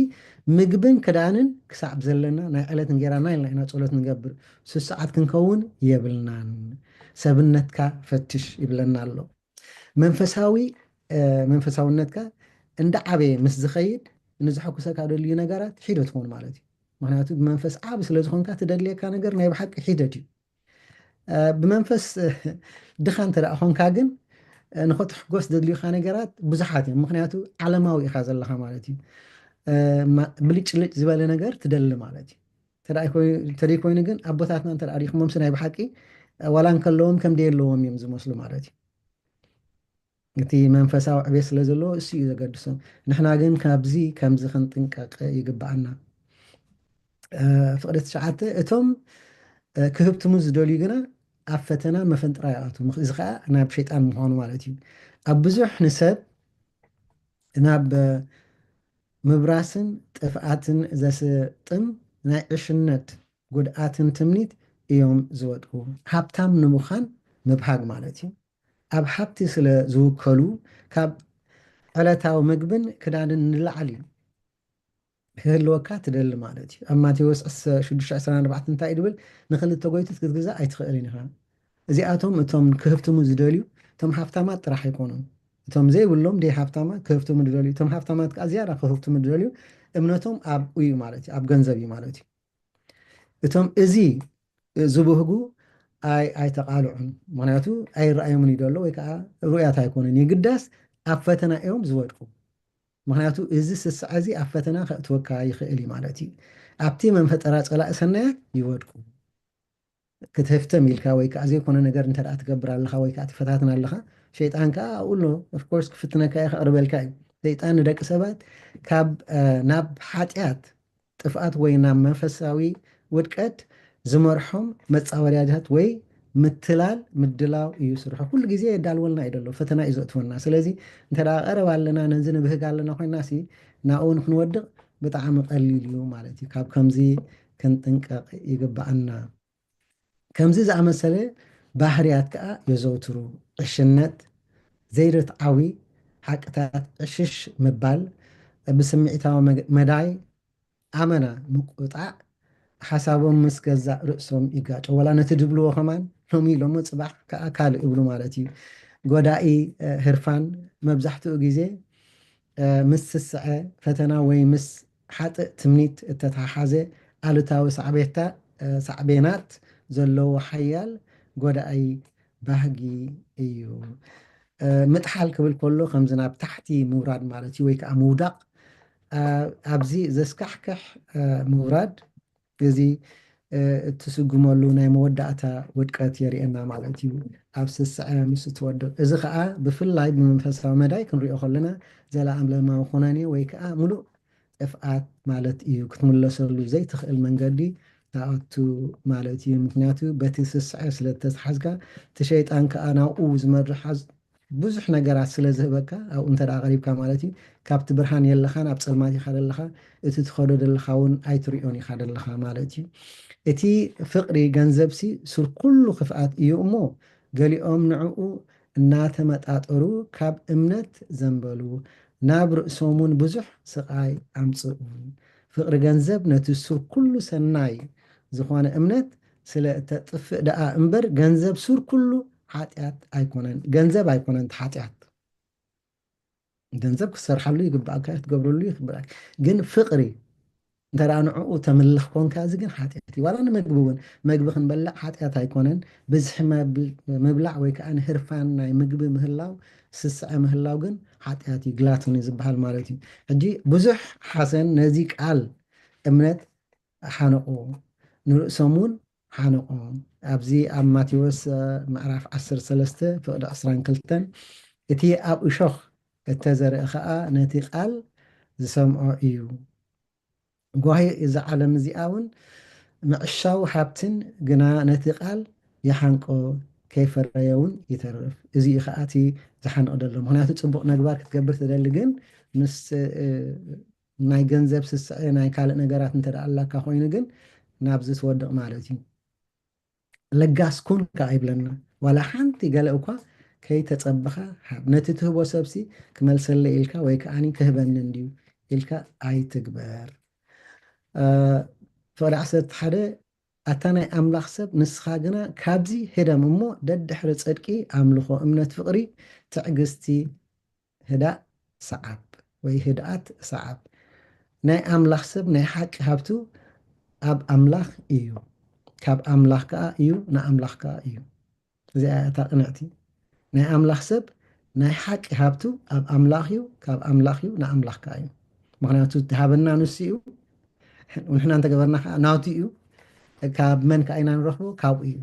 ምግብን ክዳንን ክሳዕ ብዘለና ናይ ዕለት እንጌራና ኢልና ኢና ጸሎት ንገብር። ስሱዓት ክንከውን የብልናን። ሰብነትካ ፈትሽ ይብለና ኣሎ። መንፈሳዊ መንፈሳውነትካ እንዳ ዓበየ ምስ ዝኸይድ ንዝሐኩሰካ ደልዩ ነገራት ሒዶ ትኾን ማለት እዩ። ምኽንያቱ ብመንፈስ ዓቢ ስለ ዝኾንካ፣ ትደልየካ ነገር ናይ ብሓቂ ሒደት እዩ። እ፣ ብመንፈስ፣ እ፣ ድኻ እንተ ደኣ ኾንካ ግን፣ እ፣ ንኸትሕጎስ ዘድልዩኻ ነገራት ብዙሓት እዮም። ምኽንያቱ ዓለማዊ ኢኻ ዘለኻ ማለት እዩ። እ፣ ማ-፣ ብልጭልጭ ዝበለ ነገር ትደሊ ማለት እዩ። እንተ ደኣ ይኮይ-፣ እንተ ደይኮይኑ ግን ኣቦታትና እንተ ደኣ ሪእኹሞምሲ ናይ ብሓቂ፣ እ፣ ዋላ እንከለዎም ከም ደየለዎም እዮም ዝመስሉ ማለት እዩ። እቲ መንፈሳዊ ዕቤት ስለ ዘለዎ እሱ እዩ ዘገድሶም። ንሕና ግን ካብዚ ከምዚ ክንጥንቀቕ ይግብኣና። እ፣ ፍቕዲ ትሽዓተ፣ እቶም፣ እ፣ ክህብትሙ ዝደልዩ ግና ኣብ ፈተና መፈንጥራ ይኣትዉ። ምኽ-፣ እዚ ኸኣ ናብ ሸይጣን ምዃኑ ማለት እዩ። ኣብ ብዙሕ ንሰብ ናብ፣ እ፣ ምብራስን ጥፍኣትን ዘስጥም ናይ ዕሽነት ጉድኣትን ትምኒት እዮም ዝወድቁ። ሃብታም ንምዃን ምብሃግ ማለት እዩ። ኣብ ሃብቲ ስለ ዝውከሉ ካብ ዕለታዊ ምግብን ክዳንን ንላዕሊ ክህልወካ ትደሊ ማለት እዩ። ኣብ ማቴዎስ ዕስ-፣ ሽዱሽተ ዕስራን ኣርባዕተን እንታይ እዩ ድብል? ንኽልተ ጎይቶት ክትግዛእ ኣይትኽእልን ኢኻ። እዚኣቶም እቶም ክህብትሙ ዝደልዩ፣ እቶም ሃብታማት ጥራሕ ኣይኮኑን። እቶም ዘይብሎም ደይ ሃብታማት ክህብትሙ ዝደልዩ፣ እቶም ሃብታማት ከኣ ዝያዳ ክህብትሙ ዝደልዩ፣ እምነቶም ኣብኡ እዩ ማለት እዩ፣ ኣብ ገንዘብ እዩ ማለት እዩ። እቶም እዚ ዝብህጉ ኣይ-፣ ኣይተቓልዑን። ምኽንያቱ ኣይረኣዮምን እዩ ዘሎ፣ ወይ ከዓ ሩኡያት ኣይኮኑን። የግዳስ ኣብ ፈተና እዮም ዝወድቁ። ምኽንያቱ እዚ ስስዐ እዚ ኣብ ፈተና ከእትወካ ይኽእል እዩ ማለት እዩ። ኣብቲ መንፈጠራ ጸላኢ ሰናያት ይወድቁ። ክትህፍተም ኢልካ ወይ ከዓ ዘይኮነ ነገር እንተ ደኣ ትገብር ኣለኻ ወይ ከዓ ትፈታትን ኣለኻ፣ ሸይጣን ከዓ ኣብኡ ኣሎ። ኦፍኮርስ ክፍትነካ እዩ፣ ከቕርበልካ እዩ። ሰይጣን ንደቂ ሰባት ካብ፣ እ፣ ናብ ሓጢኣት ጥፍኣት ወይ ናብ መንፈሳዊ ውድቀት ዝመርሖም መጻወድያታት ወይ ምትላል ምድላው እዩ ስርሑ። ኩሉ ግዜ የዳልወልና እዩ ዘሎ፣ ፈተና እዩ ዘእትወና። ስለዚ እንተ ደኣ ቀረብ ኣለና፣ ነዚ ንብህግ ኣለና ኮይና ሲ፣ ናብኡ ንክንወድቕ ብጣዕሚ ቀሊል እዩ ማለት እዩ። ካብ ከምዚ ክንጥንቀቕ ይግብኣና። ከምዚ ዝኣመሰለ ባህርያት ከኣ የዘውትሩ። ዕሽነት፣ ዘይርትዓዊ ሓቅታት፣ ዕሽሽ ምባል፣ ብስምዒታዊ መግ-፣ መዳይ ኣመና ምቁጣዕ፣ ሓሳቦም ምስ ገዛእ ርእሶም ይጋጮ። ወላ ነቲ ድብልዎ ከማን ሎሚ ኢሎሞ ጽባሕ ከኣ ካልእ ይብሉ ማለት እዩ። ጎዳኢ፣ እ፣ ህርፋን መብዛሕትኡ ግዜ፣ እ፣ ምስ ስስዐ፣ ፈተና ወይ ምስ ሓጥእ ትምኒት እተተሓሓዘ ኣሉታዊ ሳዕቤታ-፣ እ፣ ሳዕቤናት ዘለዎ ሓያል ጎዳኢ ባህጊ እዩ። እ፣ ምጥሓል ክብል ከሎ ከምዚ ናብ ታሕቲ ምውራድ ማለት እዩ፣ ወይ ከዓ ምውዳቕ። እ፣ ኣብዚ ዘስካሕክሕ፣ እ፣ ምውራድ እዚ፣ እ፣ እትስጉመሉ ናይ መወዳእታ ውድቀት የርእየና ማለት እዩ፣ ኣብ ስስዐ ምስ እትወድቕ። እዚ ከዓ ብፍላይ ብመንፈሳዊ መዳይ ክንሪኦ ከለና ዘለኣለማዊ ኩነኔ ወይ ከዓ ምሉእ ጥፍኣት ማለት እዩ። ክትምለሰሉ ዘይትኽእል መንገዲ ትኣቱ ማለት እዩ። ምኽንያቱ በቲ ስስዐ ስለ እተተሓዝካ፣ እቲ ሸይጣን ከዓ ናብኡ ዝመርሕ ኣዝ-፣ ብዙሕ ነገራት ስለ ዝህበካ፣ ኣብኡ እንተ ደኣ ቀሪብካ ማለት እዩ፣ ካብቲ ብርሃን የለኻን፣ ኣብ ጸልማት ኢኻ ዘለኻ፣ እቲ ትኸዶ ዘለኻ እውን ኣይትሪኦን ኢኻ ዘለኻ ማለት እዩ። እቲ ፍቕሪ ገንዘብሲ ሱር ኩሉ ክፍኣት እዩ እሞ፣ ገሊኦም ንዕኡ እናተመጣጠሩ ካብ እምነት ዘንበሉ፣ ናብ ርእሶም እውን ብዙሕ ስቓይ ኣምጽኡ። ፍቕሪ ገንዘብ ነቲ ሱር ኩሉ ሰናይ ዝኾነ እምነት ስለ እተጥፍእ ደኣ እምበር፣ ገንዘብ ሱር ኩሉ ሓጢኣት ኣይኮነን። ገንዘብ ኣይኮነን እቲ ሓጢኣት። ገንዘብ ክትሰርሓሉ ይግባእካ፣ ክትገብረሉ ይግባእካ። ግን ፍቕሪ እንተ ደኣ ንዕኡ ተምልኽ ኮንካ፣ እዚ ግን ሓጢኣት እዩ። ዋላ ንምግቢ እውን፣ መግቢ ክንበልዕ ሓጢኣት ኣይኮነን። ብዝሒ መብል-፣ ምብላዕ ወይ ከዓ ንህርፋን ናይ ምግቢ ምህላው፣ ስስዐ ምህላው ግን ሓጢኣት እዩ፣ ግላቶኒ ዝበሃል ማለት እዩ። ሕጂ ብዙሕ ሓሰን ነዚ ቃል እምነት ሓነቑ፣ ንርእሶም እውን ሓነቑ። ኣብዚ ኣብ ማቴዎስ፣ እ፣ ምዕራፍ ዓሰርተ ሰለስተ ፍቕዲ ዕስራን ክልተን፣ እቲ ኣብ እሾኽ እተዘርአ ኸኣ ነቲ ቃል ዝሰምዖ እዩ። ጓሂ እዛ ዓለም እዚኣ እውን ምዕሻው ሃብትን ግና ነቲ ቃል ይሓንቆ፣ ከይፈረየ እውን ይተርፍ። እዚ እዩ ኸኣ እቲ ዝሓንቕ ዘሎ። ምኽንያቱ ጽቡቕ ነግባር ክትገብር ትደሊ፣ ግን ምስ፣ እ፣ ናይ ገንዘብ ስስዐ፣ ናይ ካልእ ነገራት እንተ ደኣ ኣላካ ኮይኑ ግን ናብዚ ትወድቕ ማለት እዩ። ለጋስ ኩን ከኣ ይብለና። ዋላ ሓንቲ ገለ እኳ ከይተጸበኻ ሃብ። ነቲ ትህቦ ሰብሲ ክመልሰለይ ኢልካ ወይ ከኣኒ ክህበኒ እንድዩ ኢልካ ኣይትግበር። እ፣ ፍቕዲ ዓሰርተ ሓደ፣ ኣታ ናይ ኣምላኽ ሰብ፣ ንስኻ ግና ካብዚ ህደም እሞ፣ ደድሕሪ ጽድቂ፣ ኣምልኾ፣ እምነት፣ ፍቕሪ፣ ትዕግስቲ፣ ህዳእ ሰዓብ ወይ ህድኣት ሰዓብ። ናይ ኣምላኽ ሰብ ናይ ሓቂ ሃብቱ ኣብ ኣምላኽ እዩ፣ ካብ ኣምላኽ ከኣ እዩ፣ ንኣምላኽ ከኣ እዩ። እዚኣ እያ እታ ቅንዕቲ። ናይ ኣምላኽ ሰብ ናይ ሓቂ ሃብቱ ኣብ ኣምላኽ እዩ፣ ካብ ኣምላኽ እዩ፣ ንኣምላኽ ከኣ እዩ። ምኽንያቱ እትሃበና ንሱ እዩ፣ ንሕና እንተገበርና ከዓ ናቱ እዩ። ካብ መን ከዓ ኢና ንረኽቦ? ካብኡ እዩ።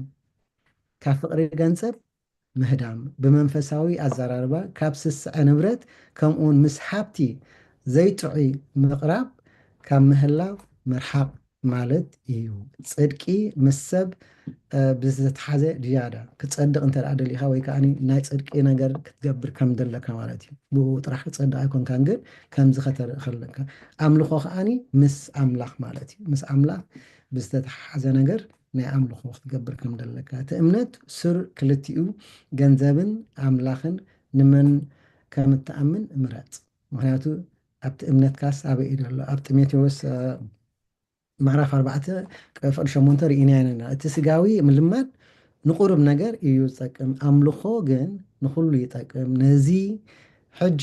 ካብ ፍቕሪ ገንዘብ ምህዳም፣ ብመንፈሳዊ ኣዘራርባ ካብ ስስዐ ንብረት ከምኡውን ምስ ሃብቲ ዘይጥዑይ ምቕራብ ካብ ምህላው ምርሓቕ ማለት እዩ። ጽድቂ ምስ ሰብ ብዝተተሓዘ ዝያዳ ክትጸድቕ እንተ ደኣ ደሊኻ ወይ ከዓ ናይ ጽድቂ ነገር ክትገብር ከም ዘለካ ማለት እዩ። ብኡ ጥራሕ ክትጸድቕ ኣይኮንካን፣ ግን ከምዚ ከተርኢ ከለካ ኣምልኾ ከዓኒ ምስ ኣምላኽ ማለት እዩ። ምስ ኣምላኽ ብዝተተሓሓዘ ነገር ናይ ኣምልኾ ክትገብር ከም ዘለካ። እቲ እምነት ሱር ክልቲኡ ገንዘብን ኣምላኽን ንመን ከም እትኣምን ምረጽ። ምኽንያቱ ኣብቲ እምነትካስ ኣበይ እዩ ዘሎ? ኣብ ጢሞቴዎስ ምዕራፍ ኣርባዕተ ፍቕዲ ሸሞንተ ርኢና ኢና። እቲ ስጋዊ ምልማድ ንቁሩብ ነገር እዩ ዝጠቅም፣ ኣምልኾ ግን ንኹሉ ይጠቅም። ነዚ ሕጂ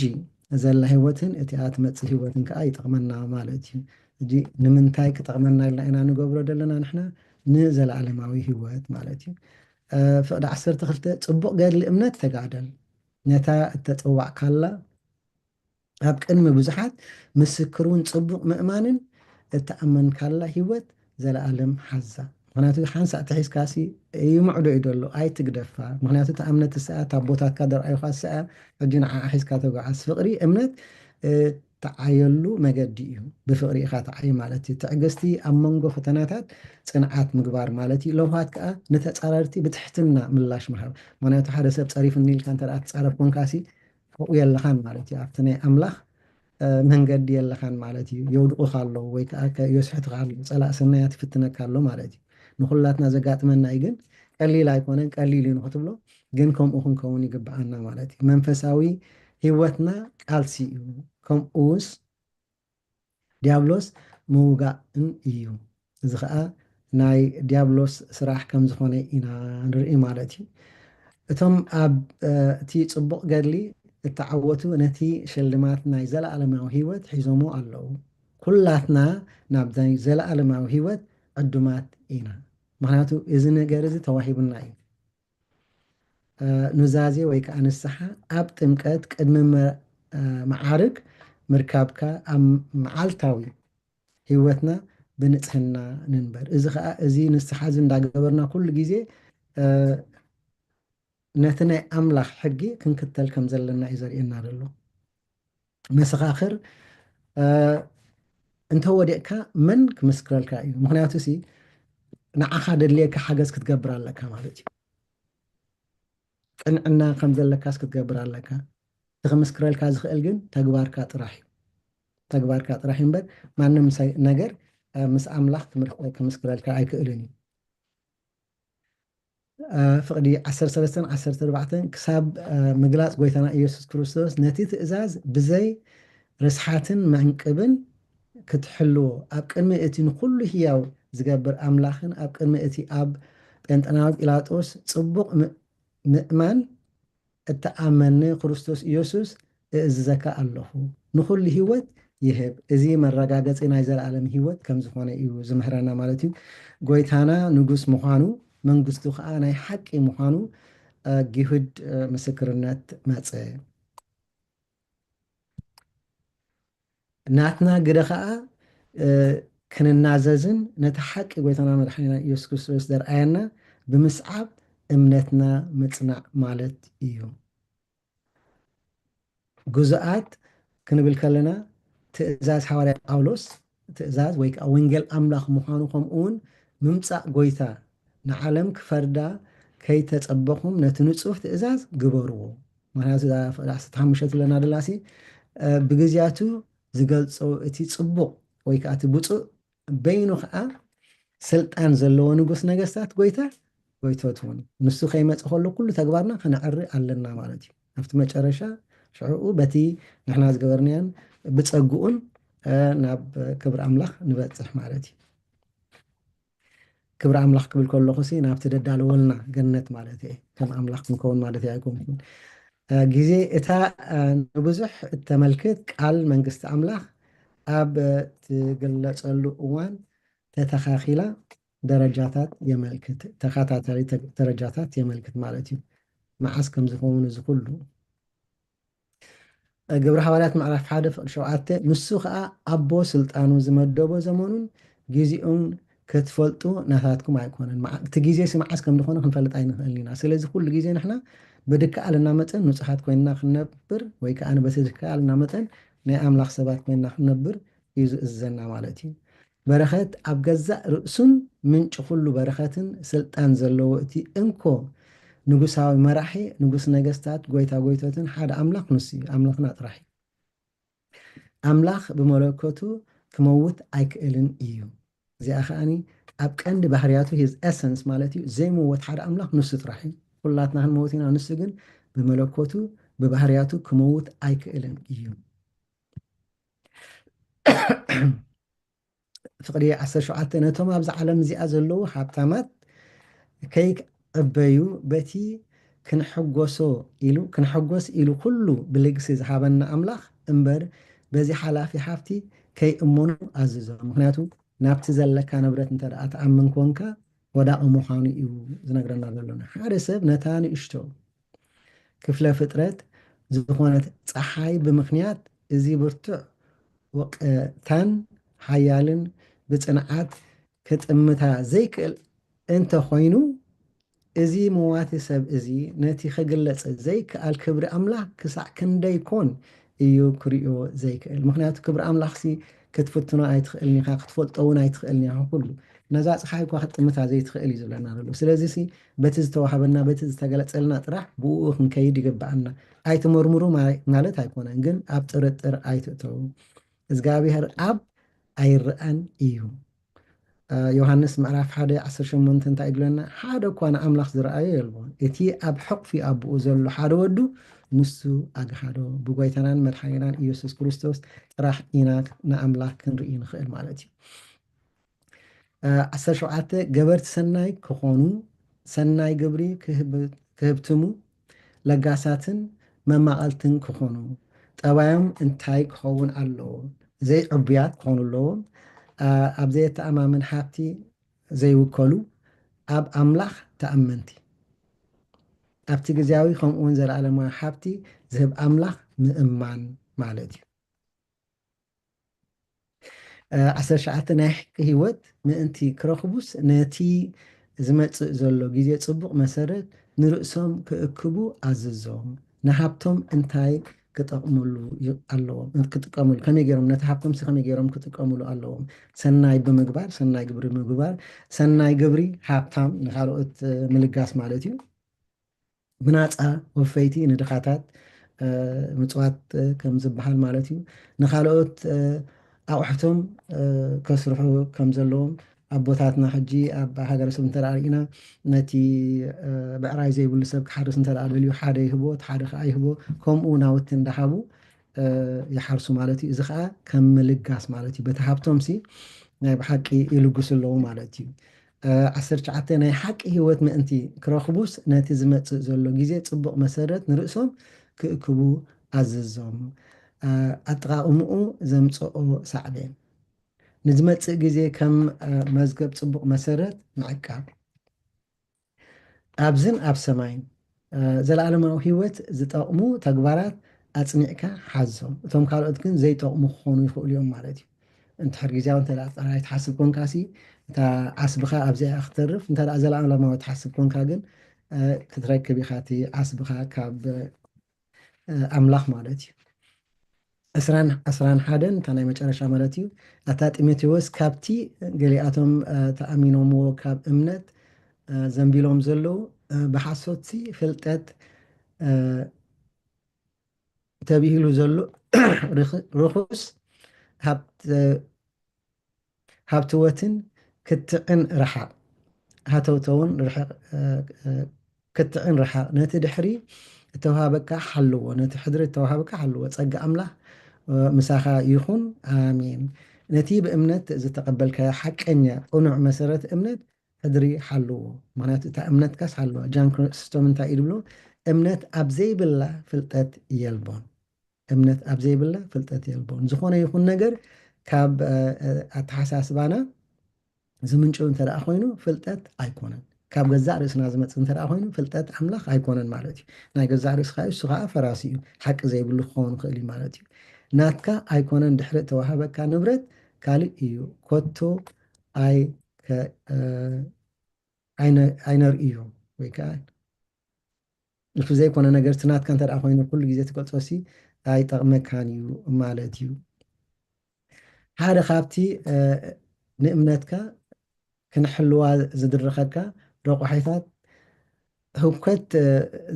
ዘላ ህይወትን እቲኣ ትመጽእ ህይወትን ከኣ ይጠቕመና ማለት እዩ። ሕጂ ንምንታይ ክጠቕመና ኢልና ኢና ንገብሮ ዘለና ንሕና? ንዘለኣለማዊ ህይወት ማለት እዩ። ፍቕዲ ዓሰርተ ክልተ ጽቡቕ ገድሊ እምነት ተጋደል፣ ነታ እተጸዋዕካላ ኣብ ቅድሚ ብዙሓት ምስክር እውን ጽቡቕ ምእማንን እተኣመንካላ ህይወት ዘለኣለም ሓዛ። ምኽንያቱ ሓንሳእ ተሒዝካሲ ይምዕዶ እዩ ዘሎ፣ ኣይትግደፋ። ምኽንያቱ እታ እምነት እሰኣ እታ ቦታትካ ደርኣዩኻ እሰኣ ሕጂ ንዓ ሒዝካ ተጓዓዝ። ፍቕሪ እምነት እትዓየሉ መገዲ እዩ። ብፍቕሪ ኢኻ ትዓይ ማለት እዩ። ትዕግስቲ ኣብ መንጎ ፈተናታት ጽንዓት ምግባር ማለት እዩ። ለውሃት ከኣ ንተጻረርቲ ብትሕትና ምላሽ ምሃብ። ምኽንያቱ ሓደ ሰብ ጸሪፉኒ ኢልካ እንተ ደኣ ትጻረፍ ኮንካሲ ኣብኡ የለኻን ማለት እዩ። ኣብቲ ናይ ኣምላኽ መንገዲ የለኻን ማለት እዩ። የውድቑኻ ኣለዉ ወይ ከዓ የስሕቱኻ ኣለዉ። ጸላእ ሰናያት ይፍትነካ ኣሎ ማለት እዩ። ንኹላትና ዘጋጥመና እዩ፣ ግን ቀሊል ኣይኮነን። ቀሊል እዩ ንኽትብሎ፣ ግን ከምኡ ክንከውን ይግብኣና ማለት እዩ። መንፈሳዊ ህይወትና ቃልሲ እዩ። ከምኡስ ዲያብሎስ ምውጋእን እዩ። እዚ ኸኣ ናይ ዲያብሎስ ስራሕ ከም ዝኾነ ኢና ንርኢ ማለት እዩ። እቶም ኣብ እቲ ጽቡቕ ገድሊ እተዓወቱ ነቲ ሽልማት ናይ ዘለኣለማዊ ህይወት ሒዞሞ ኣለዉ። ኩላትና ናብ ናይ ዘለኣለማዊ ህይወት ዕዱማት ኢና። ምኽንያቱ እዚ ነገር እዚ ተዋሂቡና እዩ። ኑዛዜ ወይ ከዓ ንስሓ ኣብ ጥምቀት ቅድሚ መዓርግ ምርካብካ ኣብ መዓልታዊ ህይወትና ብንጽህና ንንበር። እዚ ከዓ እዚ ንስሓ እዚ እንዳገበርና ኩሉ ግዜ ነቲ ናይ ኣምላኽ ሕጊ ክንክተል ከም ዘለና እዩ ዘርእየና ዘሎ። መሰኻኽር እንተወዲቕካ መን ክምስክረልካ እዩ? ምኽንያቱ ሲ ንዓኻ ደድልየካ ሓገዝ ክትገብር ኣለካ ማለት እዩ። ቅንዕና ከም ዘለካስ ክትገብር ኣለካ። እቲ ክምስክረልካ ዝኽእል ግን ተግባርካ ጥራሕ እዩ። ተግባርካ ጥራሕ እዩ እምበር ማንም ሰብ ነገር ምስ ኣምላኽ ክምስክረልካ ኣይክእልን እዩ። ፍቕዲ ዓሰርተ ሰለስተ ዓሰርተ ኣርባዕተ ክሳብ ምግላጽ ጎይታና ኢየሱስ ክርስቶስ ነቲ ትእዛዝ ብዘይ ርስሓትን ምዕንቅብን ክትሕልዎ ኣብ ቅድሚ እቲ ንኹሉ ህያው ዝገብር ኣምላኽን ኣብ ቅድሚ እቲ ኣብ ጴንጠናዊ ጲላጦስ ጽቡቕ ምእማን እተኣመኒ ክርስቶስ ኢየሱስ እእዝዘካ ኣለኹ። ንኹሉ ህይወት ይህብ። እዚ መረጋገጺ ናይ ዘለኣለም ህይወት ከም ዝኾነ እዩ ዝምህረና ማለት እዩ። ጎይታና ንጉስ ምዃኑ መንግስቱ ከዓ ናይ ሓቂ ምዃኑ ጊሁድ ምስክርነት መጸ። ናትና ግደ ኸዓ ክንናዘዝን ነቲ ሓቂ ጎይታና መድሓኒና ኢየሱስ ክርስቶስ ዘርኣየና ብምስዓብ እምነትና ምጽናዕ ማለት እዩ። ግዙኣት ክንብል ከለና ትእዛዝ ሃዋርያ ጳውሎስ ትእዛዝ ወይ ከዓ ወንጌል ኣምላኽ ምዃኑ ከምኡ እውን ምምጻእ ጎይታ ንዓለም ክፈርዳ ከይተጸበኹም ነቲ ንጹህ ትእዛዝ ግበርዎ። ምክንያቱ እዛ ፍቕዲ ዓሰርተ ሓሙሽተ ትብለና ደላሲ ብግዜያቱ ዝገልጾ እቲ ጽቡቕ ወይ ከዓ እቲ ብፁዕ በይኑ ከዓ ስልጣን ዘለዎ ንጉስ ነገስታት ጎይታ ጎይቶት እውን ንሱ ከይመፀ ከሎ ኩሉ ተግባርና ከነዕሪ ኣለና ማለት እዩ። ኣብቲ መጨረሻ ሽዕኡ በቲ ንሕና ዝገበርናዮን ብፀግኡን ናብ ክብሪ ኣምላኽ ንበፅሕ ማለት እዩ። ክብሪ ኣምላኽ ክብል ከለኹ ሲ ናብቲ ደዳለወልና ገነት ማለት እየ። ከም ኣምላኽ ክንከውን ማለት እየ ኣይኮንኩን። ግዜ እታ ንብዙሕ እተመልክት ቃል መንግስቲ ኣምላኽ ኣብ ትግለጸሉ እዋን ተተኻኺላ ደረጃታት የመልክት፣ ተኸታታሊ ተ- ደረጃታት የመልክት ማለት እዩ። መዓስ ከም ዝኸውን እዚ ኩሉ ግብረ ሃዋርያት ምዕራፍ ሓደ ፍቕዲ ሸውዓተ፣ ንሱ ኸዓ ኣቦ ስልጣኑ ዝመደቦ ዘመኑን ግዜኡን ክትፈልጡ ናታትኩም ኣይኮነን። መዓ- እቲ ግዜ ሲ መዓስ ከም ዝኾነ ክንፈልጥ ኣይንኽእልን ኢና። ስለዚ ኩሉ ግዜ ንሕና ብድከኣልና መጠን ንጹሃት ኮይንና ክንነብር ወይ ከዓ በቲ ድከኣልና መጠን ናይ ኣምላኽ ሰባት ኮይንና ክንነብር እዩ ዝእዝዘና ማለት እዩ። በረኸት ኣብ ገዛእ ርእሱን ምንጪ ኩሉ በረኸትን ስልጣን ዘለዎ እቲ እንኮ ንጉሳዊ መራሒ፣ ንጉስ ነገስታት፣ ጎይታ ጎይቶትን ሓደ ኣምላኽ ንሱ እዩ። ኣምላኽና ጥራሕ እዩ። ኣምላኽ ብመለኮቱ ክመውት ኣይክእልን እዩ። እዚኣ ከዓኒ ኣብ ቀንዲ ባህርያቱ፣ his essence ማለት እዩ። ዘይመወት ሓደ ኣምላኽ ንሱ ጥራሕ እዩ። ኩላትና ክንመውት ኢና፣ ንሱ ግን ብመለኮቱ ብባህርያቱ ክመውት ኣይክእልን እዩ። ፍቕዲ ዓሰርተ ሸውዓተ፣ ነቶም ኣብዚ ዓለም እዚኣ ዘለዉ ሃብታማት ከይዕበዩ በቲ ክንሕጎሶ ኢሉ ክንሕጎስ ኢሉ ኩሉ ብልግሲ ዝሃበና ኣምላኽ እምበር በዚ ሓላፊ ሃብቲ ከይእመኑ ኣዝዞም። ምክንያቱ ናብቲ ዘለካ ንብረት እንተ ደኣ ትኣምን ኮንካ ወዳቒ ምዃኑ እዩ ዝነግረና ዘሎና። ሓደ ሰብ ነታ ንእሽቶ ክፍለ ፍጥረት ዝኾነት ጸሓይ ብምኽንያት እዚ ብርቱዕ ወቐታን ሓያልን ብጽንዓት ክጥምታ ዘይክእል እንተ ኾይኑ፣ እዚ መዋቲ ሰብ እዚ ነቲ ክግለጽ ዘይከኣል ክብሪ ኣምላኽ ክሳዕ ክንደይ ኮን እዩ ክርእዮ ዘይክእል? ምኽንያቱ ክብሪ ኣምላኽሲ ክትፍትኖ ኣይትኽእልን ኢኻ፣ ክትፈልጦ እውን ኣይትኽእልን ኢኻ። ኩሉ ነዛ ጸሓይ እኳ ክትጥምታ ዘይትኽእል እዩ ዝብለና ዘሎ። ስለዚ ሲ በቲ ዝተዋህበና፣ በቲ ዝተገለጸልና ጥራሕ ብእኡ ክንከይድ ይግብኣና። ኣይትመርምሩ ማ- ማለት ኣይኮነን፣ ግን ኣብ ጥርጥር ኣይትእተዉ። እግዚኣብሔር ኣብ ኣይረኣን እዩ። ዮሃንስ ምዕራፍ ሓደ ዓሰርተ ሸሞንተ እንታይ ይብለና? ሓደ እኳ ንኣምላኽ ዝረኣዮ የልቦን። እቲ ኣብ ሕቕፊ ኣቦኡ ዘሎ ሓደ ወዱ ንሱ ኣግሃዶ። ብጎይታናን መድሓኒናን ኢየሱስ ክርስቶስ ጥራሕ ኢና ንኣምላኽ ክንርኢ ንኽእል ማለት እዩ። ዓሰርተ ሸውዓተ፣ ገበርቲ ሰናይ ክኾኑ፣ ሰናይ ግብሪ ክህብ- ክህብትሙ፣ ለጋሳትን መማቐልትን ክኾኑ፣ ጠባዮም እንታይ ክኸውን ኣለዎ? ዘይዕቡያት ክኾኑ ኣለዎም። ኣብ ዘየተኣማምን ሃብቲ ዘይውከሉ፣ ኣብ ኣምላኽ ተኣመንቲ፣ ኣብቲ ግዜያዊ ከምኡውን ዘለኣለማዊ ሃብቲ ዝህብ ኣምላኽ ምእማን ማለት እዩ። ዓሰርተ ሸውዓተ፣ ናይ ሓቂ ህይወት ምእንቲ ክረኽቡስ ነቲ ዝመጽእ ዘሎ ግዜ ጽቡቕ መሰረት ንርእሶም ክእክቡ ኣዝዞም። ንሃብቶም እንታይ ክጠቕሙሉ ኣለዎም? ክጥቀሙሉ ከመይ ገይሮም፣ ነቲ ሃብቶምሲ ከመይ ገይሮም ክጥቀሙሉ ኣለዎም? ሰናይ ብምግባር፣ ሰናይ ግብሪ ምግባር። ሰናይ ግብሪ ሃብታም ንኻልኦት ምልጋስ ማለት እዩ። ብናፃ ወፈይቲ ንድኻታት ምፅዋት ከም ዝበሃል ማለት እዩ። ንኻልኦት ኣቑሕቶም ከስርሑ ከም ዘለዎም ኣቦታትና ሕጂ ኣብ ሃገረሰብ እንተ ርኢና ነቲ ብዕራይ ዘይብሉ ሰብ ክሓርስ እንተ ደልዩ ሓደ ይህቦ፣ እቲ ሓደ ከዓ ይህቦ፣ ከምኡ ናውቲ እንዳሃቡ ይሓርሱ ማለት እዩ። እዚ ከዓ ከም ምልጋስ ማለት እዩ። በቲ ሃብቶም ሲ ናይ ብሓቂ ይልግሱ ኣለዉ ማለት እዩ። ዓሰርተ ትሽዓተ፣ ናይ ሓቂ ህይወት ምእንቲ ክረኽቡስ ነቲ ዝመጽእ ዘሎ ግዜ ጽቡቕ መሰረት ንርእሶም ክእክቡ ኣዝዞም። ኣጠቓቕምኡ ዘምጽኦ ሳዕቤን፣ ንዝመጽእ ግዜ ከም መዝገብ ጽቡቕ መሰረት ምዕቃብ። ኣብዝን ኣብ ሰማይን ዘለኣለማዊ ህይወት ዝጠቕሙ ተግባራት ኣጽኒዕካ ሓዞም። እቶም ካልኦት ግን ዘይጠቕሙ ክኾኑ ይኽእሉ እዮም ማለት እዩ። እንድሕር ግዜያዊ እንተ ደኣ ጥራይ ትሓስብ ኮንካሲ፣ እታ ዓስብኻ ኣብዚኣ ክትተርፍ፣ እንተ ደኣ ዘለኣለማዊ ትሓስብ ኮንካ ግን ክትረክብ ኢኻ እቲ ዓስብኻ ካብ ኣምላኽ ማለት እዩ። ዕስራን ዕስራን ሓደን እታ ናይ መጨረሻ ማለት እዩ። ኣታ ጢሞቴዎስ፣ ካብቲ ገሊኣቶም ተኣሚኖምዎ ካብ እምነት ዘንቢሎም ዘለዉ ብሓሶትሲ ፍልጠት ተቢሂሉ ዘሎ ርኹስ ሃብትወትን ክትዕን ርሓቕ፣ ሃተውተውን ክትዕን ርሓቕ። ነቲ ድሕሪ እተዋሃበካ ሓልዎ፣ ነቲ ሕድሪ እተዋሃበካ ሓልዎ። ጸጋ ኣምላኽ ምሳኻ ይኹን። ኣሜን። ነቲ ብእምነት ዝተቐበልካዮ ሓቀኛ ቅኑዕ መሰረት እምነት ሕድሪ ሓልዎ። ምኽንያቱ እታ እምነትካስ ሓልዋ። ጃን ክሪስቶም እንታይ እዩ ዝብሎ? እምነት ኣብ ዘይብላ ፍልጠት የልቦን። እምነት ኣብ ዘይብላ ፍልጠት የልቦን። ዝኾነ ይኹን ነገር ካብ ኣተሓሳስባና ዝምንጭው እንተ ደኣ ኮይኑ ፍልጠት ኣይኮነን። ካብ ገዛእ ርእስና ዝመጽእ እንተ ደኣ ኮይኑ ፍልጠት ኣምላኽ ኣይኮነን ማለት እዩ። ናይ ገዛእ ርእስኻ እዩ፣ እሱ ኸዓ ፈራሲ እዩ። ሓቂ ዘይብሉ ክኸውን ይኽእል እዩ ማለት እዩ። ናትካ ኣይኮነን ድሕሪ እተዋህበካ ንብረት ካልእ እዩ። ኮቶ ኣይ ከ-፣ እ፣ ኣይነ-፣ ኣይነርእዮ ወይ ከኣ እልፊ ዘይኮነ ነገር እቲ ናትካ እንተ ደኣ ኮይኑ ኩሉ ግዜ ትገልጾሲ ኣይጠቕመካን እዩ ማለት እዩ። ሓደ ካብቲ፣ እ፣ ንእምነትካ ክንሕልዋ ዝድርኸካ ረቋሒታት ህውከት፣ እ፣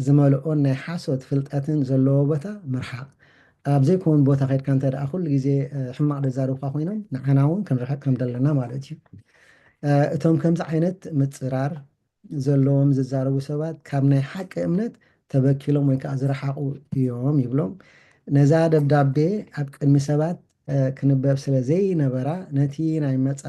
ዝመልኦን ናይ ሓሶት ፍልጠትን ዘለዎ ቦታ ምርሓቕ። ኣብ ዘይከውን ቦታ ከድካ እንተ ደኣ ኩሉ ግዜ፣ እ፣ ሕማቕ ዘዛርቡኻ ኮይኖም ንዓና እውን ክንርሕቕ ከም ዘለና ማለት እዩ። እ፣ እቶም ከምዚ ዓይነት ምጽራር ዘለዎም ዝዛረቡ ሰባት ካብ ናይ ሓቂ እምነት ተበኪሎም ወይ ከኣ ዝረሓቑ እዮም ይብሎም። ነዛ ደብዳቤ ኣብ ቅድሚ ሰባት፣ እ፣ ክንበብ ስለ ዘይነበራ ነቲ ናይ መጻ-፣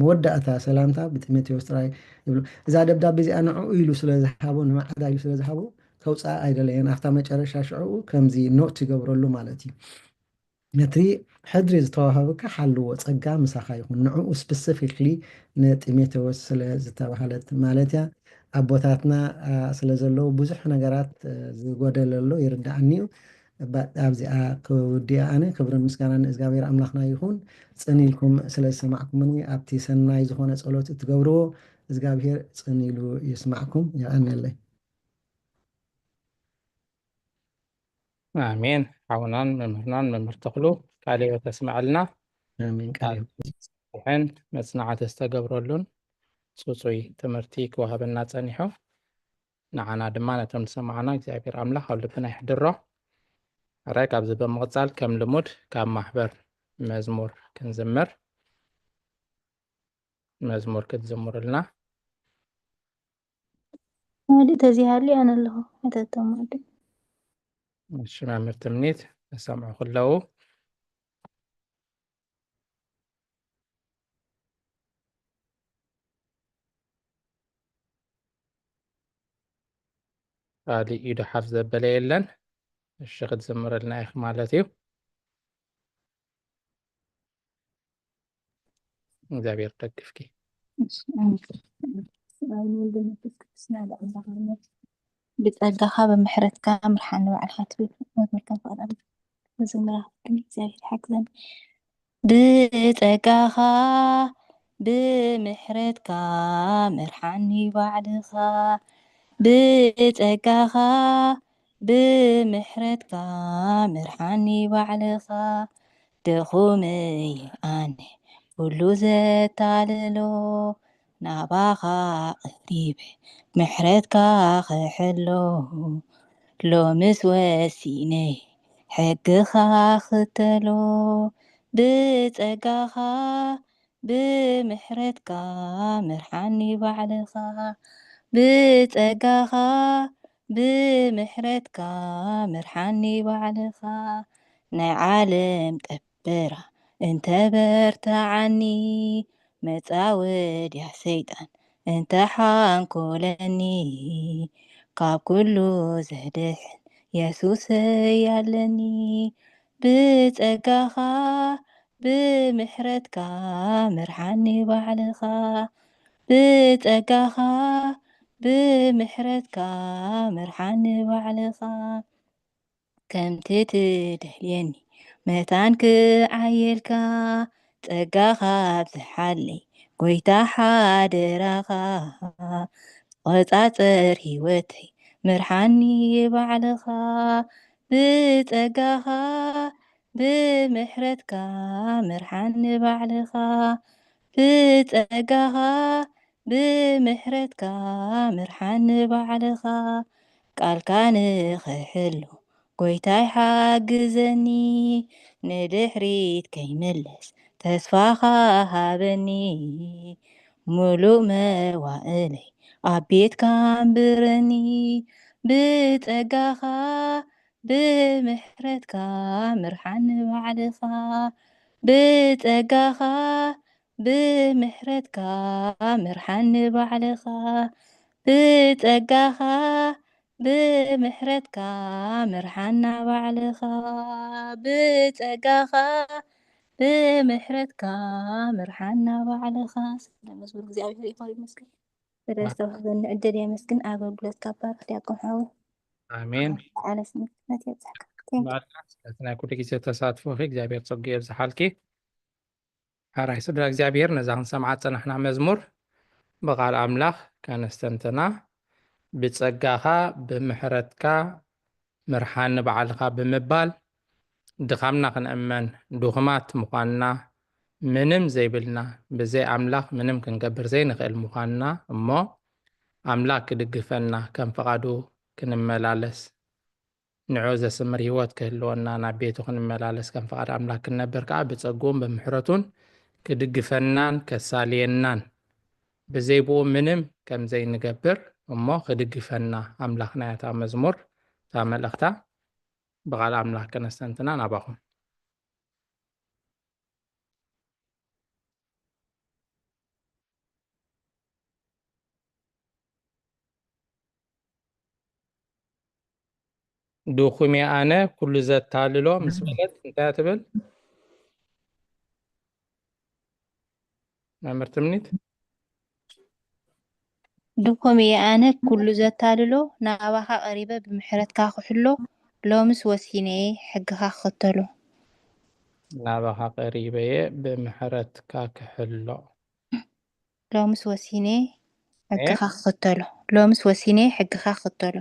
መወዳእታ ሰላምታ ብጢሞቴዎስ ጥራይ ይብሎ። እዛ ደብዳቤ እዚኣ ንዕኡ ኢሉ ስለ ዝሃቦ፣ ንመዓዳ ኢሉ ስለ ዝሃቦ ከውጽኣ ኣይደለየን። ኣብታ መጨረሻ ሽዕኡ ከምዚ ኖት ይገብረሉ ማለት እዩ። ነቲ ሕድሪ ዝተዋህበካ ሓልዎ፣ ጸጋ ምሳኻ ይኹን። ንዕኡ ስፕሲፊክሊ ንጢሞቴዎስ ስለ ዝተባህለት ማለት እያ። ኣቦታትና፣ አ፣ ስለ ዘለዉ ብዙሕ ነገራት፣ እ፣ ዝጎደለ ኣሎ ይርድኣኒ እዩ። ባ-፣ ኣብዚኣ ክውድእ ኣነ። ክብርን ምስጋናን ንእግዚኣብሔር ኣምላኽና ይኹን። ጽን ኢልኩም ስለ ዝሰማዕኩምኒ፣ ኣብቲ ሰናይ ዝኾነ ጸሎት እትገብርዎ እግዚኣብሔር ጽን ኢሉ ይስማዕኩም። የቐንየለይ። ኣሜን። ሓውናን መምህርናን መምህር ተኽሉ ቃለ ሕይወት ኣስምዐልና። ኣሜን። ቃለ ሕይወት። ጽሑሕን መጽናዕቲ ዝተገብረሉን ጽጹይ ትምህርቲ ክወሃበና ጸኒሑ፣ ንዓና ድማ ነቶም ዝሰማዕና እግዚኣብሔር ኣምላኽ ኣብ ልብና ይሕድሮ። ሕራይ ካብዚ ብምቕጻል ከም ልሙድ ካብ ማሕበር መዝሙር ክንዝምር፣ መዝሙር ክትዝምሩልና። ካልእ ተዚሃሉ ኣነ ኣለኹ። ሕተቶም ወዲ። እሺ፣ መምህር ትምኒት ተሰምዑ ክለዉ። ካልእ ኢዱ ሓፍ ዘበለ የለን። እሺ፣ ክትዝምረልና ኢኺ ማለት እዩ። እግዚኣብሔር ደግፍኪ። ብጸጋኻ ብምሕረትካ ምርሓኒ ባዕልኻ ትብል መዝሙር ከም ፍቓድ ኣምላኽ። መዘምር ኣመስግን እግዚኣብሔር ይሓግዘኒ። ብጸጋኻ ብምሕረትካ ምርሓኒ ባዕልኻ። ብጸጋኻ ብምሕረትካ ምርሓኒ ባዕልኻ። ድኹም እየ ኣነ ኩሉ ዘታልሎ፣ ናባኻ ቀሪበ ምሕረትካ ክሕሎ። ሎምስ ወሲነ ሕግኻ ክተሎ። ብጸጋኻ ብምሕረትካ ምርሓኒ ባዕልኻ። ብጸጋኻ ብምሕረትካ ምርሓኒ ባዕልኻ። ናይ ዓለም ጠበራ እንተበርትዓኒ፣ መጻወድያ ሰይጣን እንተሓንኮለኒ፣ ካብ ኩሉ ዘድሕን የሱሰይ ኣለኒ። ብጸጋኻ ብምሕረትካ ምርሓኒ ባዕልኻ። ብጸጋኻ ብምሕረትካ ምርሓኒ ባዕልኻ። ከምቲ ትደልየኒ መታን ክዓየልካ፣ ጸጋኻ ኣብዝሓለይ ጎይታ ሓደራኻ። ተቖጻጸር ህይወተይ ምርሓኒ ባዕልኻ። ብጸጋኻ ብምሕረትካ ምርሓኒ ባዕልኻ። ብጸጋኻ ብምሕረትካ ምርሓኒ ባዕልኻ። ቃልካ ንኽሕሉ ጎይታይ ሓግዘኒ። ንድሕሪት ከይምለስ ተስፋኻ ሃበኒ። ምሉእ መዋእለይ ኣብ ቤትካ ኣንብረኒ። ብጸጋኻ ብምሕረትካ ምርሓኒ ባዕልኻ። ብጸጋኻ ብምሕረትካ ምርሓኒ ባዕልኻ። ብጸጋኻ ብምሕረትካ ምርሓና ባዕልኻ። ብጸጋኻ ብምሕረትካ ምርሓና ባዕልኻ። ስለ መዝሙር እግዚኣብሔር ይኹን ይመስገን። ስለዝተዋህበኒ ዕድል የመስግን። ኣገልግሎትካ ባርኽ ዲያቆን ሓወይ። ኣሜን። ዓለስ ምክንያት የብዛሕካ። Thank you። ባርካ ስለቲ ናይ ኩሉ ግዜ ተሳትፎኺ እግዚኣብሔር ጸጉ የብዝሓልኪ። ሓራይ ስድራ እግዚኣብሔር፣ ነዛ ክንሰምዓ ዝጸናሕና መዝሙር ብቓል ኣምላኽ ከነስተንትና፣ ብጸጋኻ ብምሕረትካ ምርሓኒ ባዕልኻ ብምባል፣ ድኻምና ክንእመን፣ ድኹማት ምዃንና፣ ምንም ዘይብልና፣ ብዘይ ኣምላኽ ምንም ክንገብር ዘይንኽእል ምዃንና እሞ፣ ኣምላኽ ክድግፈና፣ ከም ፍቓዱ ክንመላለስ፣ ንዑ ዘስምር ህይወት ክህልወና፣ ናብ ቤቱ ክንመላለስ፣ ከም ፍቓድ ኣምላኽ ክንነብር ከኣ ብጸግኡን ብምሕረቱን ክድግፈናን ከሳልየናን፣ ብዘይ ብኡ ምንም ከም ዘይንገብር እሞ ክድግፈና ኣምላኽና እያ እታ መዝሙር፣ እታ መልእኽታ። ብቓል ኣምላኽ ከነስተንትና ናባኹም። ድኹም እየ ኣነ ኩሉ ዘታልሎ ምስ በለት እንታይ ትብል? መምህር ትምኒት? ድኹም እየ ኣነ ኩሉ ዘታልሎ፣ ናባኻ ቀሪበ ብምሕረትካ ክሕሎ፣ ሎምስ ወሲነ እየ ሕግኻ ክኽተሎ። ናባኻ ቀሪበ እየ ብምሕረትካ ክሕሎ። ሎምስ ወሲነ ሕግኻ ክኽተሎ። ሎምስ ወሲነ ሕግኻ ክኽተሎ።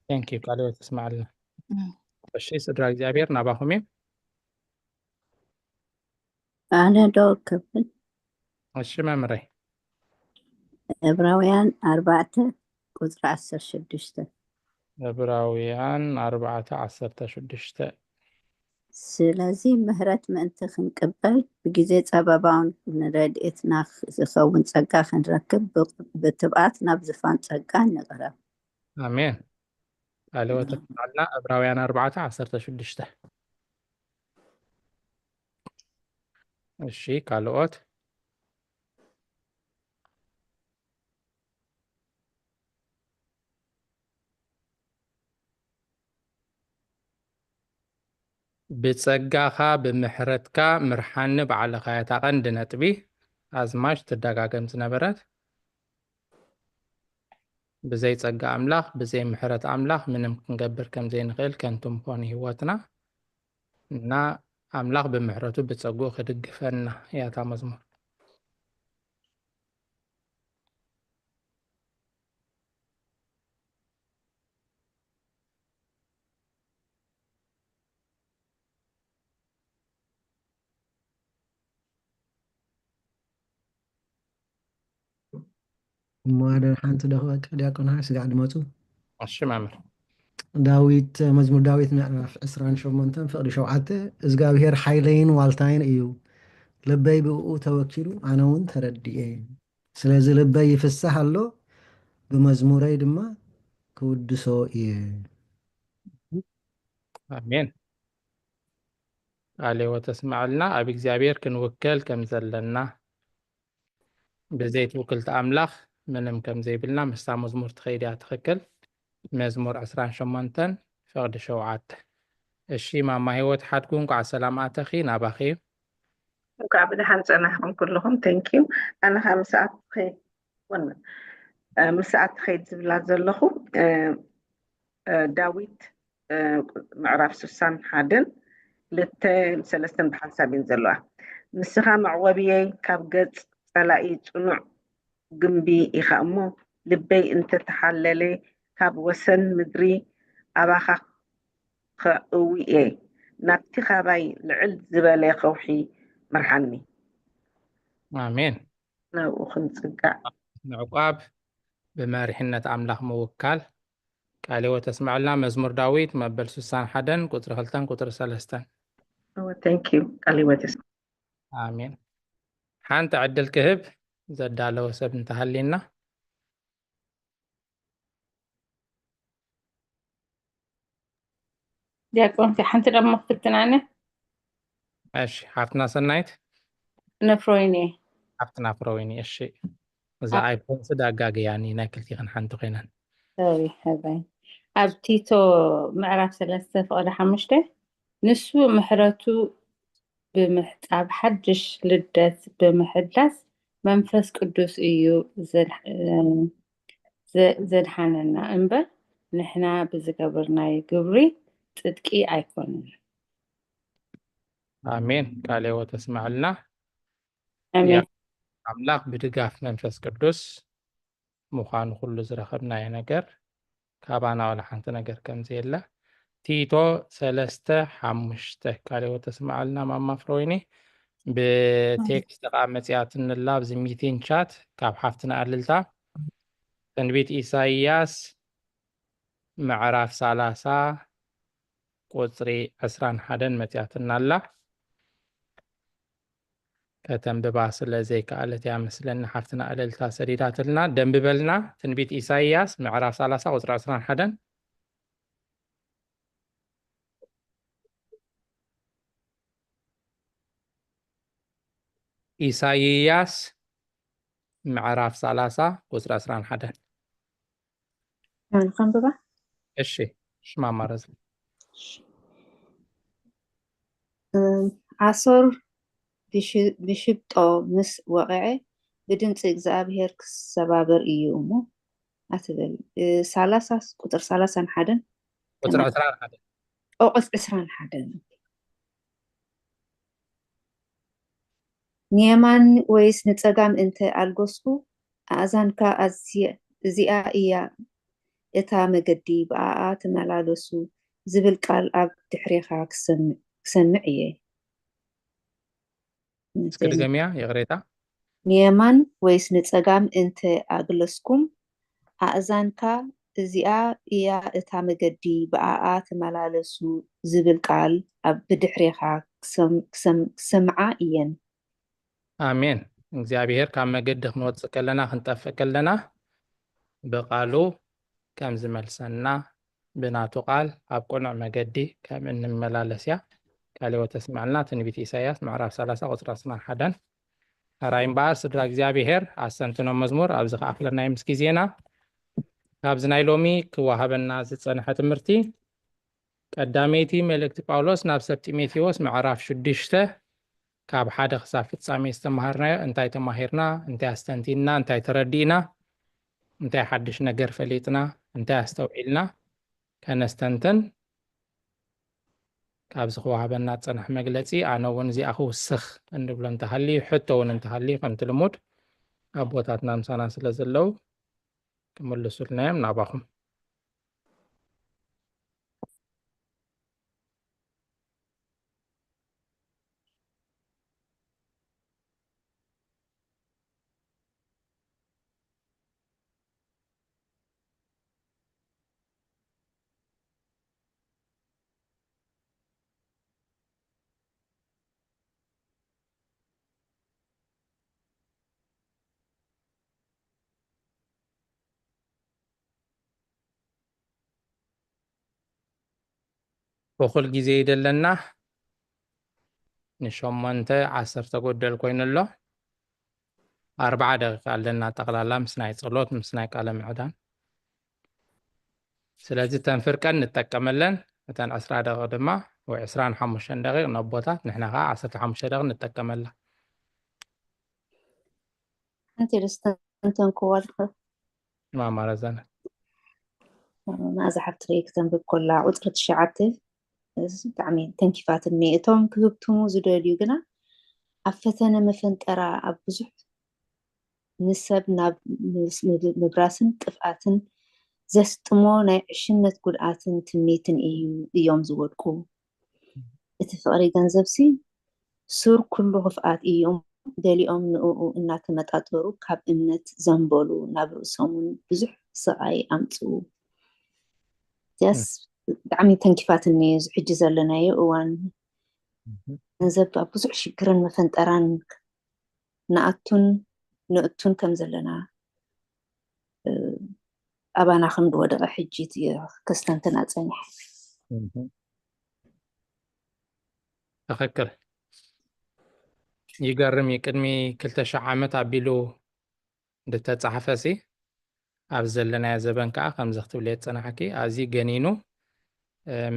Thank you። ቃለ ሕይወት ተስማዓልና። እም። እሺ ስድራ እግዚኣብሔር ናባኹም እዩ። ኣነ ዶ ክብል? እሺ መምህረይ። ዕብራውያን ኣርባዕተ ቁጽሪ ዓሰርተ ሽዱሽተ። ዕብራውያን ኣርባዕተ ዓሰርተ ሽዱሽተ። ስለዚ ምህረት ምእንቲ ክንቅበል ብግዜ ጸበባውን ንረድኤትና ዝኸውን ጸጋ ክንረክብ ብ-፣ ብትብዓት ናብ ዝፋን ጸጋ ንቕረብ። ኣሜን። ቃለ ሕይወት ተስማዓልና። ዕብራውያን ኣርባዕተ ዓሰርተ ሽዱሽተ። እሺ ካልኦት? ብጸጋኻ ብምሕረትካ ምርሓኒ ባዕልኻ እያ እታ ቀንዲ ነጥቢ። ኣዝማች ትደጋገም ዝነበረት። ብዘይ ጸጋ ኣምላኽ፣ ብዘይ ምሕረት ኣምላኽ ምንም ክንገብር ከም ዘይንኽእል ከንቱ ምኾነ ህይወትና። እና ኣምላኽ ብምሕረቱ ብጸግኡ ክድግፈና እያ እታ መዝሙር። እሞ ኣደ ሓንቲ ዶ ክበቃ ዲያቆን ሃ ስጋዕ ድመጹ። እሺ መምህር። ዳዊት፣ መዝሙር ዳዊት ምዕራፍ ዕስራን ሸሞንተን ፍቕዲ ሸውዓተ፣ "እግዚኣብሔር ሓይለይን ዋልታይን እዩ፣ ልበይ ብእኡ ተወኪሉ፣ ኣነ እውን ተረዲኤ። ስለዚ ልበይ ይፍሳህ ኣሎ፣ ብመዝሙረይ ድማ ክውድሶ እየ።" ኣሜን። ቃለ ሕይወት ተስምዐልና። ኣብ እግዚኣብሔር ክንውከል ከም ዘለና፣ ብዘይ ትውክልቲ ኣምላኽ ምንም ከም ዘይብልና ምስታ መዝሙር ትኸይድ እያ። ትኽክል። መዝሙር ዕስራን ሸሞንተን ፍቕዲ ሸውዓተ። እሺ ማማ ህይወት ሓድጉ፣ እንኳዕ ሰላም ኣተኺ፣ ናባኺ እዩ። እንኳዕ ብደሓን ጸናሕኩም ኩልኹም። Thank you። ኣነ ኸኣ ምስኣ ትኸይድ፣ ወን-፣ እ፣ ምስኣ ትኸይድ ዝብላ ዘለኹ፣ እ፣ እ፣ ዳዊት፣ እ፣ ምዕራፍ ስሳን ሓደን ክልተ ሰለስተን ብሓንሳብ እየን ዘለዋ። "ንስኻ መዕወብየይ፣ ካብ ገጽ ጸላኢ ጽኑዕ ግምቢ ኢኻ እሞ፣ ልበይ እንተተሓለለ፣ ካብ ወሰን ምድሪ ኣባኻ ከእዊ እየ፣ ናብቲ ካባይ ልዕል ዝበለ ከውሒ ምርሓኒ።" ኣሜን። ናብኡ ክንጽጋዕ። ምዕቋብ፣ ብመሪሕነት ኣምላኽ ምውካል። ቃለ ሕይወት ተስምዐልና። መዝሙር ዳዊት መበል ስሳን ሓደን ቁጽሪ ክልተን ቁጽሪ ሰለስተን። እወ፣ thank you። ቃለ ሕይወት የስ-፣ ኣሜን። ሓንቲ ዕድል ክህብ ዘዳለወ ሰብ እንተሃልየና። ዲያቆን፣ ሓንቲ ደሞ ክትፍትናኒ? እሺ፣ ሓፍትና ሰናይት? ነፍሮይኒ። ሓፍትና ፍሮይኒ፣ እሺ። እዛ ኣብ ኣይፎን ስዳ ኣጋግያኒ፣ ናይ ክልቲኽን ሓንቲ ኮይነን። ሶሪ፣ ሕራይ። ኣብ ቲቶ ምዕራፍ ሰለስተ ፍቕዲ ሓሙሽተ፣ ንሱ ምሕረቱ ብምሕጻብ ሓድሽ ልደት ብምሕዳስ መንፈስ ቅዱስ እዩ ዘድሕ- ዘ- ዘድሓነና እምበር ንሕና ብዝገበርናዮ ግብሪ ጽድቂ ኣይኮነን። ኣሜን። ቃለ ሕይወት ተስማዕልና። ኣሜን። ኣምላኽ ብድጋፍ መንፈስ ቅዱስ ምዃኑ ኩሉ ዝረኸብናዮ ነገር ካባና ዋላ ሓንቲ ነገር ከም ዘየለ ቲቶ ሰለስተ ሓሙሽተ። ቃለ ሕይወት ተስማዕልና ማማ ፍሮይኒ። ብቴክስት ከዓ መፂኣትንላ ኣብዚ ሚቲን ቻት ካብ ሓፍትና ኣልልታ ትንቢት ኢሳይያስ ምዕራፍ ሰላሳ ቁፅሪ ዕስራን ሓደን መፂኣትና ኣላ። ከተንብባ ስለ ዘይከኣለት እያ መስለኒ ሓፍትና እልልታ ሰዲዳትልና። ደንብበልና ትንቢት ኢሳይያስ ምዕራፍ ሰላሳ ቁፅሪ ዕስራን ሓደን። ኢሳይያስ ምዕራፍ ሰላሳ ቁፅሪ ዕስራን ሓደን። ኣነ ከንብባ። እሺ ሽማማረዝ ኣሶር ብሽብጦ ምስ ወቕዐ ብድምፂ እግዚኣብሔር ክሰባበር እዩ እሞ ኣትበል። ሰላሳ ቁፅር ሰላሳን ሓደን ቁፅሪ ዕስራን ሓደን። ኦቆስ ዕስራን ሓደን። ንየማን ወይስ ንጸጋም እንተ ኣልገስኩ፣ ኣእዛንካ እዚኣ እያ፣ እታ መገዲ፣ ብኣኣ ተመላለሱ ዝብል ቃል ኣብ ድሕሬኻ ክሰምዕ እየ። እስኪ ድገምያ ይቕሬታ። ንየማን ወይስ ንጸጋም እንተ ኣግለስኩም፣ ኣእዛንካ እዚኣ እያ እታ መገዲ፣ ብኣኣ ተመላለሱ ዝብል ቃል ኣብ ብድሕሬኻ ክሰምዓ እየን። ኣሜን። እግዚኣብሔር ካብ መገዲ ክንወፅእ ከለና ክንጠፍእ ከለና ብቃሉ ከም ዝመልሰና ብናቱ ቃል ኣብ ቅኑዕ መገዲ ከም እንመላለስ እያ ቃል ህይወት ተስምዐልና። ትንቢት ኢሳያስ ምዕራፍ ሰላሳ ቁፅሪ ዕስራን ሓደን። ሕራይ እምበኣር ስድራ እግዚኣብሔር ኣስተንትኖ መዝሙር ኣብዚ ክኣኽለና እዩ ምስ ግዜና። ካብዚ ናይ ሎሚ ክወሃበና ዝፀንሐ ትምህርቲ ቀዳመይቲ መልእክቲ ጳውሎስ ናብ ሰብ ጢሞቴዎስ ምዕራፍ ሽዱሽተ ካብ ሓደ ክሳብ ፍጻሜ ዝተማሃርናዮ እንታይ ተማሂርና፣ እንታይ ኣስተንቲንና፣ እንታይ ተረዲእና፣ እንታይ ሓድሽ ነገር ፈሊጥና፣ እንታይ ኣስተውዒልና ከነስተንትን ካብዚ ክወሃበና ዝጸንሐ መግለጺ ኣነ እውን እዚኣ ክውስኽ እንብሎ እንተሃልዩ፣ ሕቶ እውን እንተሃልዩ ከምቲ ልሙድ ኣቦታትና ምሳና ስለ ዘለዉ ክምልሱልና እዮም። ናባኹም። እኹል ግዜ ይደለና። ንሸሞንተ ዓሰርተ ጎደል ኮይኑ ኣሎ። ኣርባዓ ደቂቃ ኣለና ጠቕላላ ምስ ናይ ጸሎት ምስ ናይ ቃለ ምዕዳን። ስለዚ እተን ፍርቀን ንጠቀመለን፣ እተን ዕስራ ደቂቕ ድማ ወይ ዕስራን ሓሙሽተን ደቂቕ ነቦታት ንሕና ከዓ ዓሰርተ ሓሙሽተ ደቂቕ ንጠቀመላ። ሓንቲ ርስተንተን ክዋልከ ማማ ረዘነ መኣዛ ሓብቲ ክትንብብ ኮላ ቁፅሪ ትሽዓተ ብጣዕሚ ተንኪፋትኒ። እቶም ክህብትሙ ዝደልዩ ግና ኣብ ፈተነ መፈንጠራ ኣብ ብዙሕ ንሰብ ናብ ምብራስን ጥፍኣትን ዘስጥሞ ናይ ዕሽነት ጉድኣትን ትምኒትን እዩ እዮም ዝወድቁ። እቲ ፍቕሪ ገንዘብሲ ሱር ኩሉ ክፍኣት እዩ። ገሊኦም ንእኡ እናተመጣጠሩ ካብ እምነት ዘንበሉ፣ ናብ ርእሶም እውን ብዙሕ ስቓይ ኣምፅኡ። እዚኣስ ብጣዕሚ ተንኪፋትኒ እዩ። እዚ ሕጂ ዘለናዮ እዋን ገንዘብ ኣብ ብዙሕ ሽግርን መፈንጠራን ንኣቱን ንእቱን ከም ዘለና ኣባና ከም ዝወደቐ ሕጂ ከስተንትን ኣፀኒሐ። ትኽክል። ይገርም እዩ። ቅድሚ ክልተ ሺሕ ዓመት ኣቢሉ ዝተፃሕፈ ሲ ኣብ ዘለናዮ ዘበን ከዓ ከምዚ ክትብልዮ ዝፀናሕኪ ኣዝዩ ገኒኑ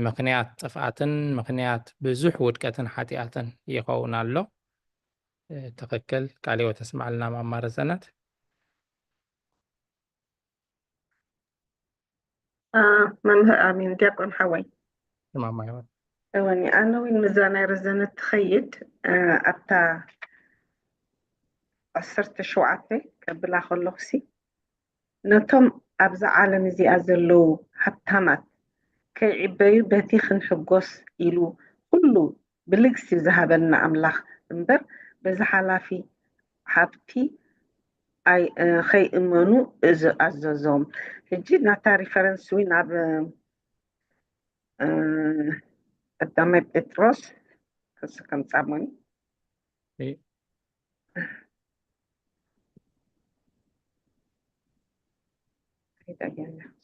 ምኽንያት ጥፍኣትን ምኽንያት ብዙሕ ውድቀትን ሓጢኣትን ይኸውን ኣሎ። ትኽክል። ቃለ ሕይወት ተስማዕልና ማማ ረዘነት። መምህር ኣሚን፣ ዲያቆን ሓወይ። ማማ ሕይወት። እወኒ ኣነ እውን ምዛ ናይ ረዘነት ትኸይድ ኣብታ ዓሰርተ ሸውዓተ ቀብላ ከለኹሲ ነቶም ኣብዛ ዓለም እዚኣ ዘለዉ ሃብታማት ከይዕበዩ በቲ ክንሕጎስ ኢሉ ኩሉ ብልግሲ ዝሃበና ኣምላኽ እምበር በዚ ሓላፊ ሃብቲ ከይእመኑ ኣዘዞም። ሕጂ ናታ ሪፈረንስ እውን ኣብ ቀዳማይ ጴጥሮስ ከሱ ከምጻሞኒ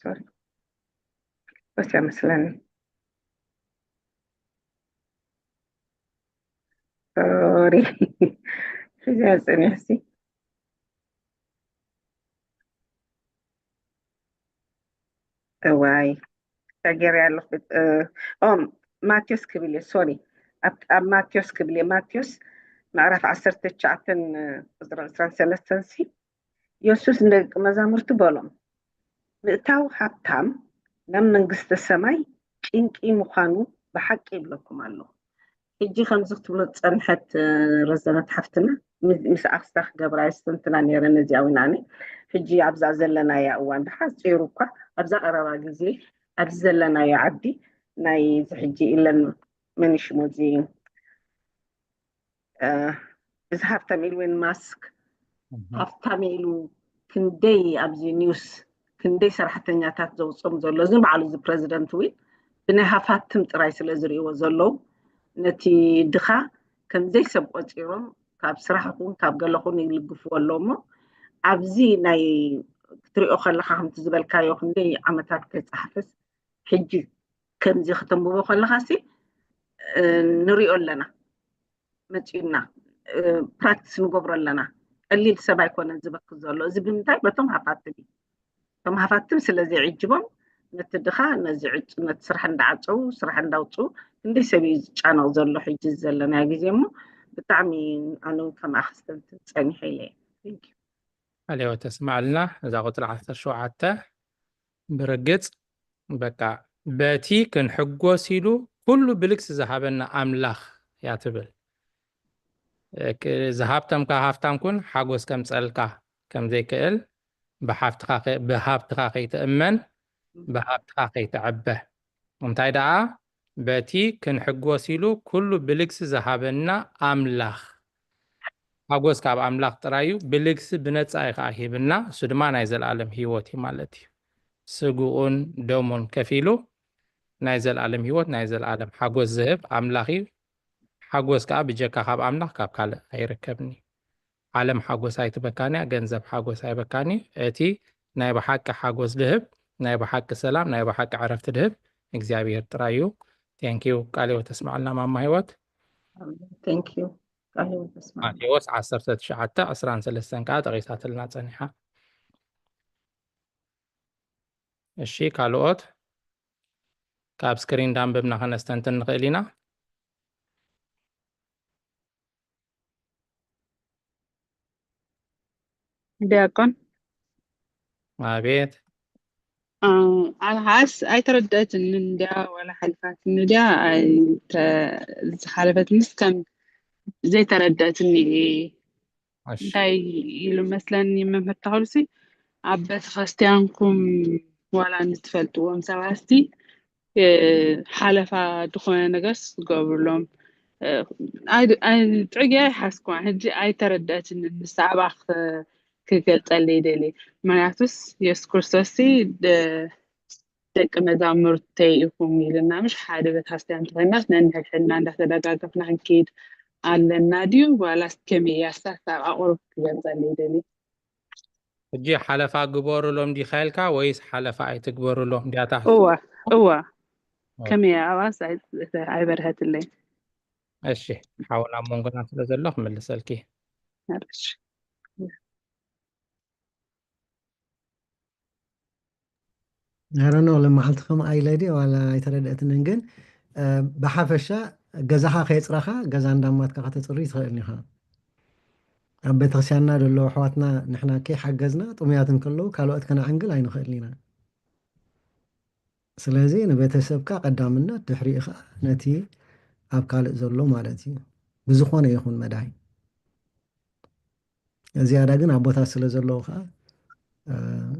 ሶሪ ወስያ መስለኒ ሶሪ ሕዚያ ጽኒሕሲ እዋይ ተገይረ ኣለኹ። ማቴዎስ ክብል እየ ሶሪ፣ ኣብ ማቴዎስ ክብል እየ። ማቴዎስ ምዕራፍ ዓሰርተ ትሽዓተን ቁፅሪ ዕስራን ሰለስተን ሲ የሱስ ንደቂ መዛሙርቱ በሎም፣ ምእታው ሃብታም ናብ መንግስተ ሰማይ ጭንቂ ምዃኑ ብሓቂ ይብለኩም ኣለኹ። ሕጂ ከምዚ ክትብሎ ዝጸንሐት ረዘነት ሓፍትና ምስ ኣክስታ ክገብራ የስተንትና ነይረ ነዚኣ እውን ኣነ ሕጂ ኣብዛ ዘለናያ እዋን ብሓፂሩ እኳ ኣብዛ ቀረባ ግዜ ኣብዚ ዘለናዮ ዓዲ ናይ እዚ ሕጂ ኢለን መን ሽሙ እዚ እዚ ሃብታም ኢሉ ወይን ማስክ ሃብታም ኢሉ ክንደይ ኣብዚ ኒውስ ክንደይ ሰራሕተኛታት ዘውፅኦም ዘሎ እዚ ባዕሉ እዚ ፕረዚደንት እውን ብናይ ሃፋትም ጥራይ ስለ ዝርእይዎ ዘለዉ ነቲ ድኻ ከምዘይ ሰብ ቆፂሮም ካብ ስራሕ ኹን ካብ ገለ ኹን ይልግፍዎ ኣለዉ እሞ ኣብዚ ናይ ክትሪኦ ከለኻ ከምቲ ዝበልካዮ ክንደይ ዓመታት ከይፀሓፈስ ሕጂ ከምዚ ክተንብቦ ከለኻሲ ንሪኦ ኣለና መፂኡና ፕራክቲስ ንገብሮ ኣለና። ቀሊል ሰብ ኣይኮነን ዝበክስ ዘሎ። እዚ ብምንታይ በቶም ሃፋትም እዩ። እቶም ሃፋትም ስለ ዘይዕጅቦም ነቲ ድኻ ነዚ ዕፁ ነቲ ስራሕ እንዳዓፀው ስራሕ እንዳውፅኡ ክንደይ ሰብ እዩ ዝጫነቕ ዘሎ ሕጂ ዘለናዮ ግዜ እሞ ብጣዕሚ ኣነ እውን ከም ኣክስተንትን ፀኒሐ ኢለ እየ። ኣሌዎ ተስማዕልና እዛ ቁፅሪ ዓሰርተ ሸውዓተ ብርግፅ በቃ በቲ ክንሕጎስ ኢሉ ኩሉ ብልግሲ ዝሃበና ኣምላኽ እያ ትብል። ዝሃብተምካ ሃፍታም ኩን ሓጎስ ከምፀልካ ከምዘይክእል ብሃብትኻ ከይትእመን ብሃብትኻ ከይትዕበ እንታይ ደኣ በቲ ክንሕጎስ ኢሉ ኩሉ ብልግሲ ዝሃበና ኣምላኽ ሓጎስ ካብ ኣምላኽ ጥራይ እዩ፣ ብልግሲ ብነጻ እዩ ከኣ ሂብና፣ እሱ ድማ ናይ ዘልኣለም ህይወት እዩ ማለት እዩ። ስግኡን ደሙን ከፊሉ ናይ ዘልኣለም ህይወት ናይ ዘልኣለም ሓጎስ ዝህብ ኣምላኽ እዩ። ሓጎስ ከኣ ብጀካ ካብ ኣምላኽ ካብ ካልእ ኣይርከብን እዩ። ዓለም ሓጎስ ኣይትበካን እያ፣ ገንዘብ ሓጎስ ኣይበካን እዩ። እቲ ናይ ብሓቂ ሓጎስ ድህብ፣ ናይ ብሓቂ ሰላም፣ ናይ ብሓቂ ዕረፍቲ ድህብ እግዚኣብሔር ጥራይ እዩ። ቴንኪዩ ቃል ህይወት ተስማዕልና ማማ ህይወት። Thank you. ማቴዎስ ዓሰርተ ትሽዓተ ዕስራን ሰለስተን ከዓ ጠቂሳትልና ፀኒሓ። እሺ ካልኦት ካብ ስክሪን ዳንበብና ከነስተንትን ንኽእል ኢና። ዲያቆን ኣቤት ኣልሓስ ኣይተረደእትንን እንድያ ዋላ ሓሊፋትኒ ድያ ዝሓለፈትንስ ከም ዘይተረደእትኒ እንታይ ኢሉ መስለኒ መምህር ተኽሉሲ ኣብ ቤተክርስትያንኩም ዋላ ንትፈልጥዎም ሰባትሲ ሓለፋ ዝኾነ ነገርስ ትገብሩሎም ጥዕያ ይሓስኩዋ ሕጂ ኣይተረደእትንን ንሳ ኣባኽ ክገልፀለይ ይደሊ ምክንያቱስ የሱስ ክርስቶስ ደቂ መዛሙርተይ ኢኹም ኢልና ምሽ ሓደ ቤተክርስትያን እንተኮይናስ ነንሕድሕድና እንዳተደጋገፍና ክንከይድ ኣለና ድዩ ዋላስ ከመይ እያ እሳስ ኣብ ኣቁሩብ ክገልፀለይ ይደሊ ሕጂ ሓለፋ ግበሩሎም ዲኻ ኢልካ ወይስ ሓለፋ ኣይትግበሩሎም ድያ እታ እዋ እዋ ከመይ እያ ኣብኣስ ኣይበርሀትለይ እሺ ሓውን ኣብ መንጎና ስለ ዘሎ ክምልሰልኪ ሕርሽ I don't know፣ ለመዓልቲ ከምኣ ኢለ ድየ ዋላ ኣይተረድአትንን፣ ግን፣ እ፣ ብሓፈሻ ገዛኻ ከየጽረኻ ገዛ እንዳማትካ ከተጽሪ ትኽእል ኢኻ። ኣብ ቤተክርስትያንና ዘለዉ ኣሕዋትና ንሕና ከይሓገዝና ጥሙያት እንከለዉ ካልኦት ከነዕንግል ኣይንኽእልን ኢና። ስለዚ ንቤተሰብካ ቀዳምነት፣ ድሕሪኡ ኸኣ ነቲ ኣብ ካልእ ዘሎ ማለት እዩ። ብዝኾነ ይኹን መዳይ። ዝያዳ ግን ኣቦታት ስለ ዘለዉ ኸኣ፣ እ፣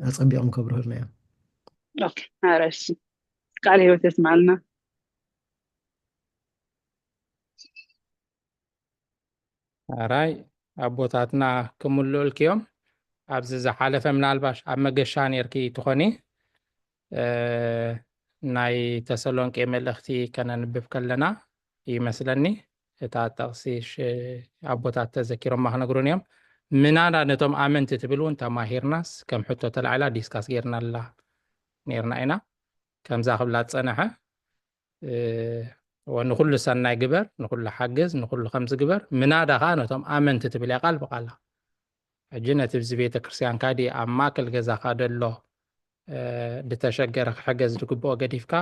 ኣጸቢቖም ከብርሁልና እዮም። ኦኬ፣ ኣረሲ ቃል ህይወት የስማልና። ኣራይ ኣቦታትና ክምልኡልኪ እዮም። ኣብዚ ዝሓለፈ ምናልባሽ ኣብ መገሻ ነርኪ ትኾኒ፣ እ፣ ናይ ተሰሎንቄ መልእኽቲ ከነንብብ ከለና ይመስለኒ እታ ጥቕሲ ሽ-፣ ኣቦታት ተዘኪሮማ ክነግሩን እዮም። ምናዳ ነቶም ኣመንቲ ትብል እውን ተማሂርናስ ከም ሕቶ ተላዒላ ዲስካስ ጌርናላ ነርና ኢና። ከምዛ ክብላ ዝጸንሐ፣ እ፣ ወ-፣ ንኹሉ ሰናይ ግበር፣ ንኹሉ ሓግዝ፣ ንኹሉ ከምዚ ግበር፣ ምናዳ ኸኣ ነቶም ኣመንቲ ትብል እያ ቃል ብቓላ። ሕጂ ነቲ ብዚ ቤተ ክርስቲያንካ ድዩ ኣብ ማእከል ገዛኻ ደሎ፣ እ፣ ዝተሸገረ ክሕገዝ ዝግብኦ ገዲፍካ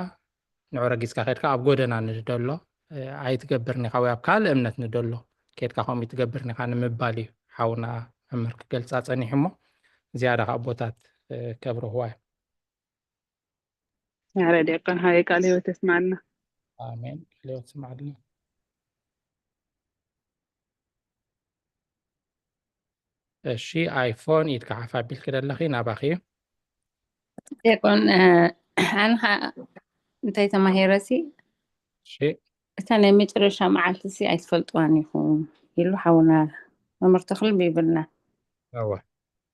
ንዑ ረጊጽካ ከድካ ኣብ ጎደና ንደሎ፣ እ፣ ኣይትገብርን ኢኻ፣ ወይ ኣብ ካልእ እምነት ንደሎ ከድካ ከምኡ ትገብርን ኢኻ ንምባል እዩ ሓውና መምህር ክገልጻ ጸኒሑ እሞ ዝያዳ ካብ ኣቦታት፣ እ፣ ከብርህዋ እዮም። ያረ ዲያቆን ሃየ ቃል ህይወት የስማዕልና። ኣሜን። ቃል ህይወት ስማዕልና። እሺ፣ ኣይፎን ኢድካ ሓፍ ኣቢልኪ ደለኺ ናባኺ እዩ። ዲያቆን፣ እ፣ ኣነ ኸዓ እንታይ ተማሂረሲ፣ እሺ፣ እታ ናይ መጨረሻ መዓልቲ ሲ ኣይትፈልጥዋን ኢኹም ኢሉ ሓውና መምህር ተኽሊ ይብልና። እወ።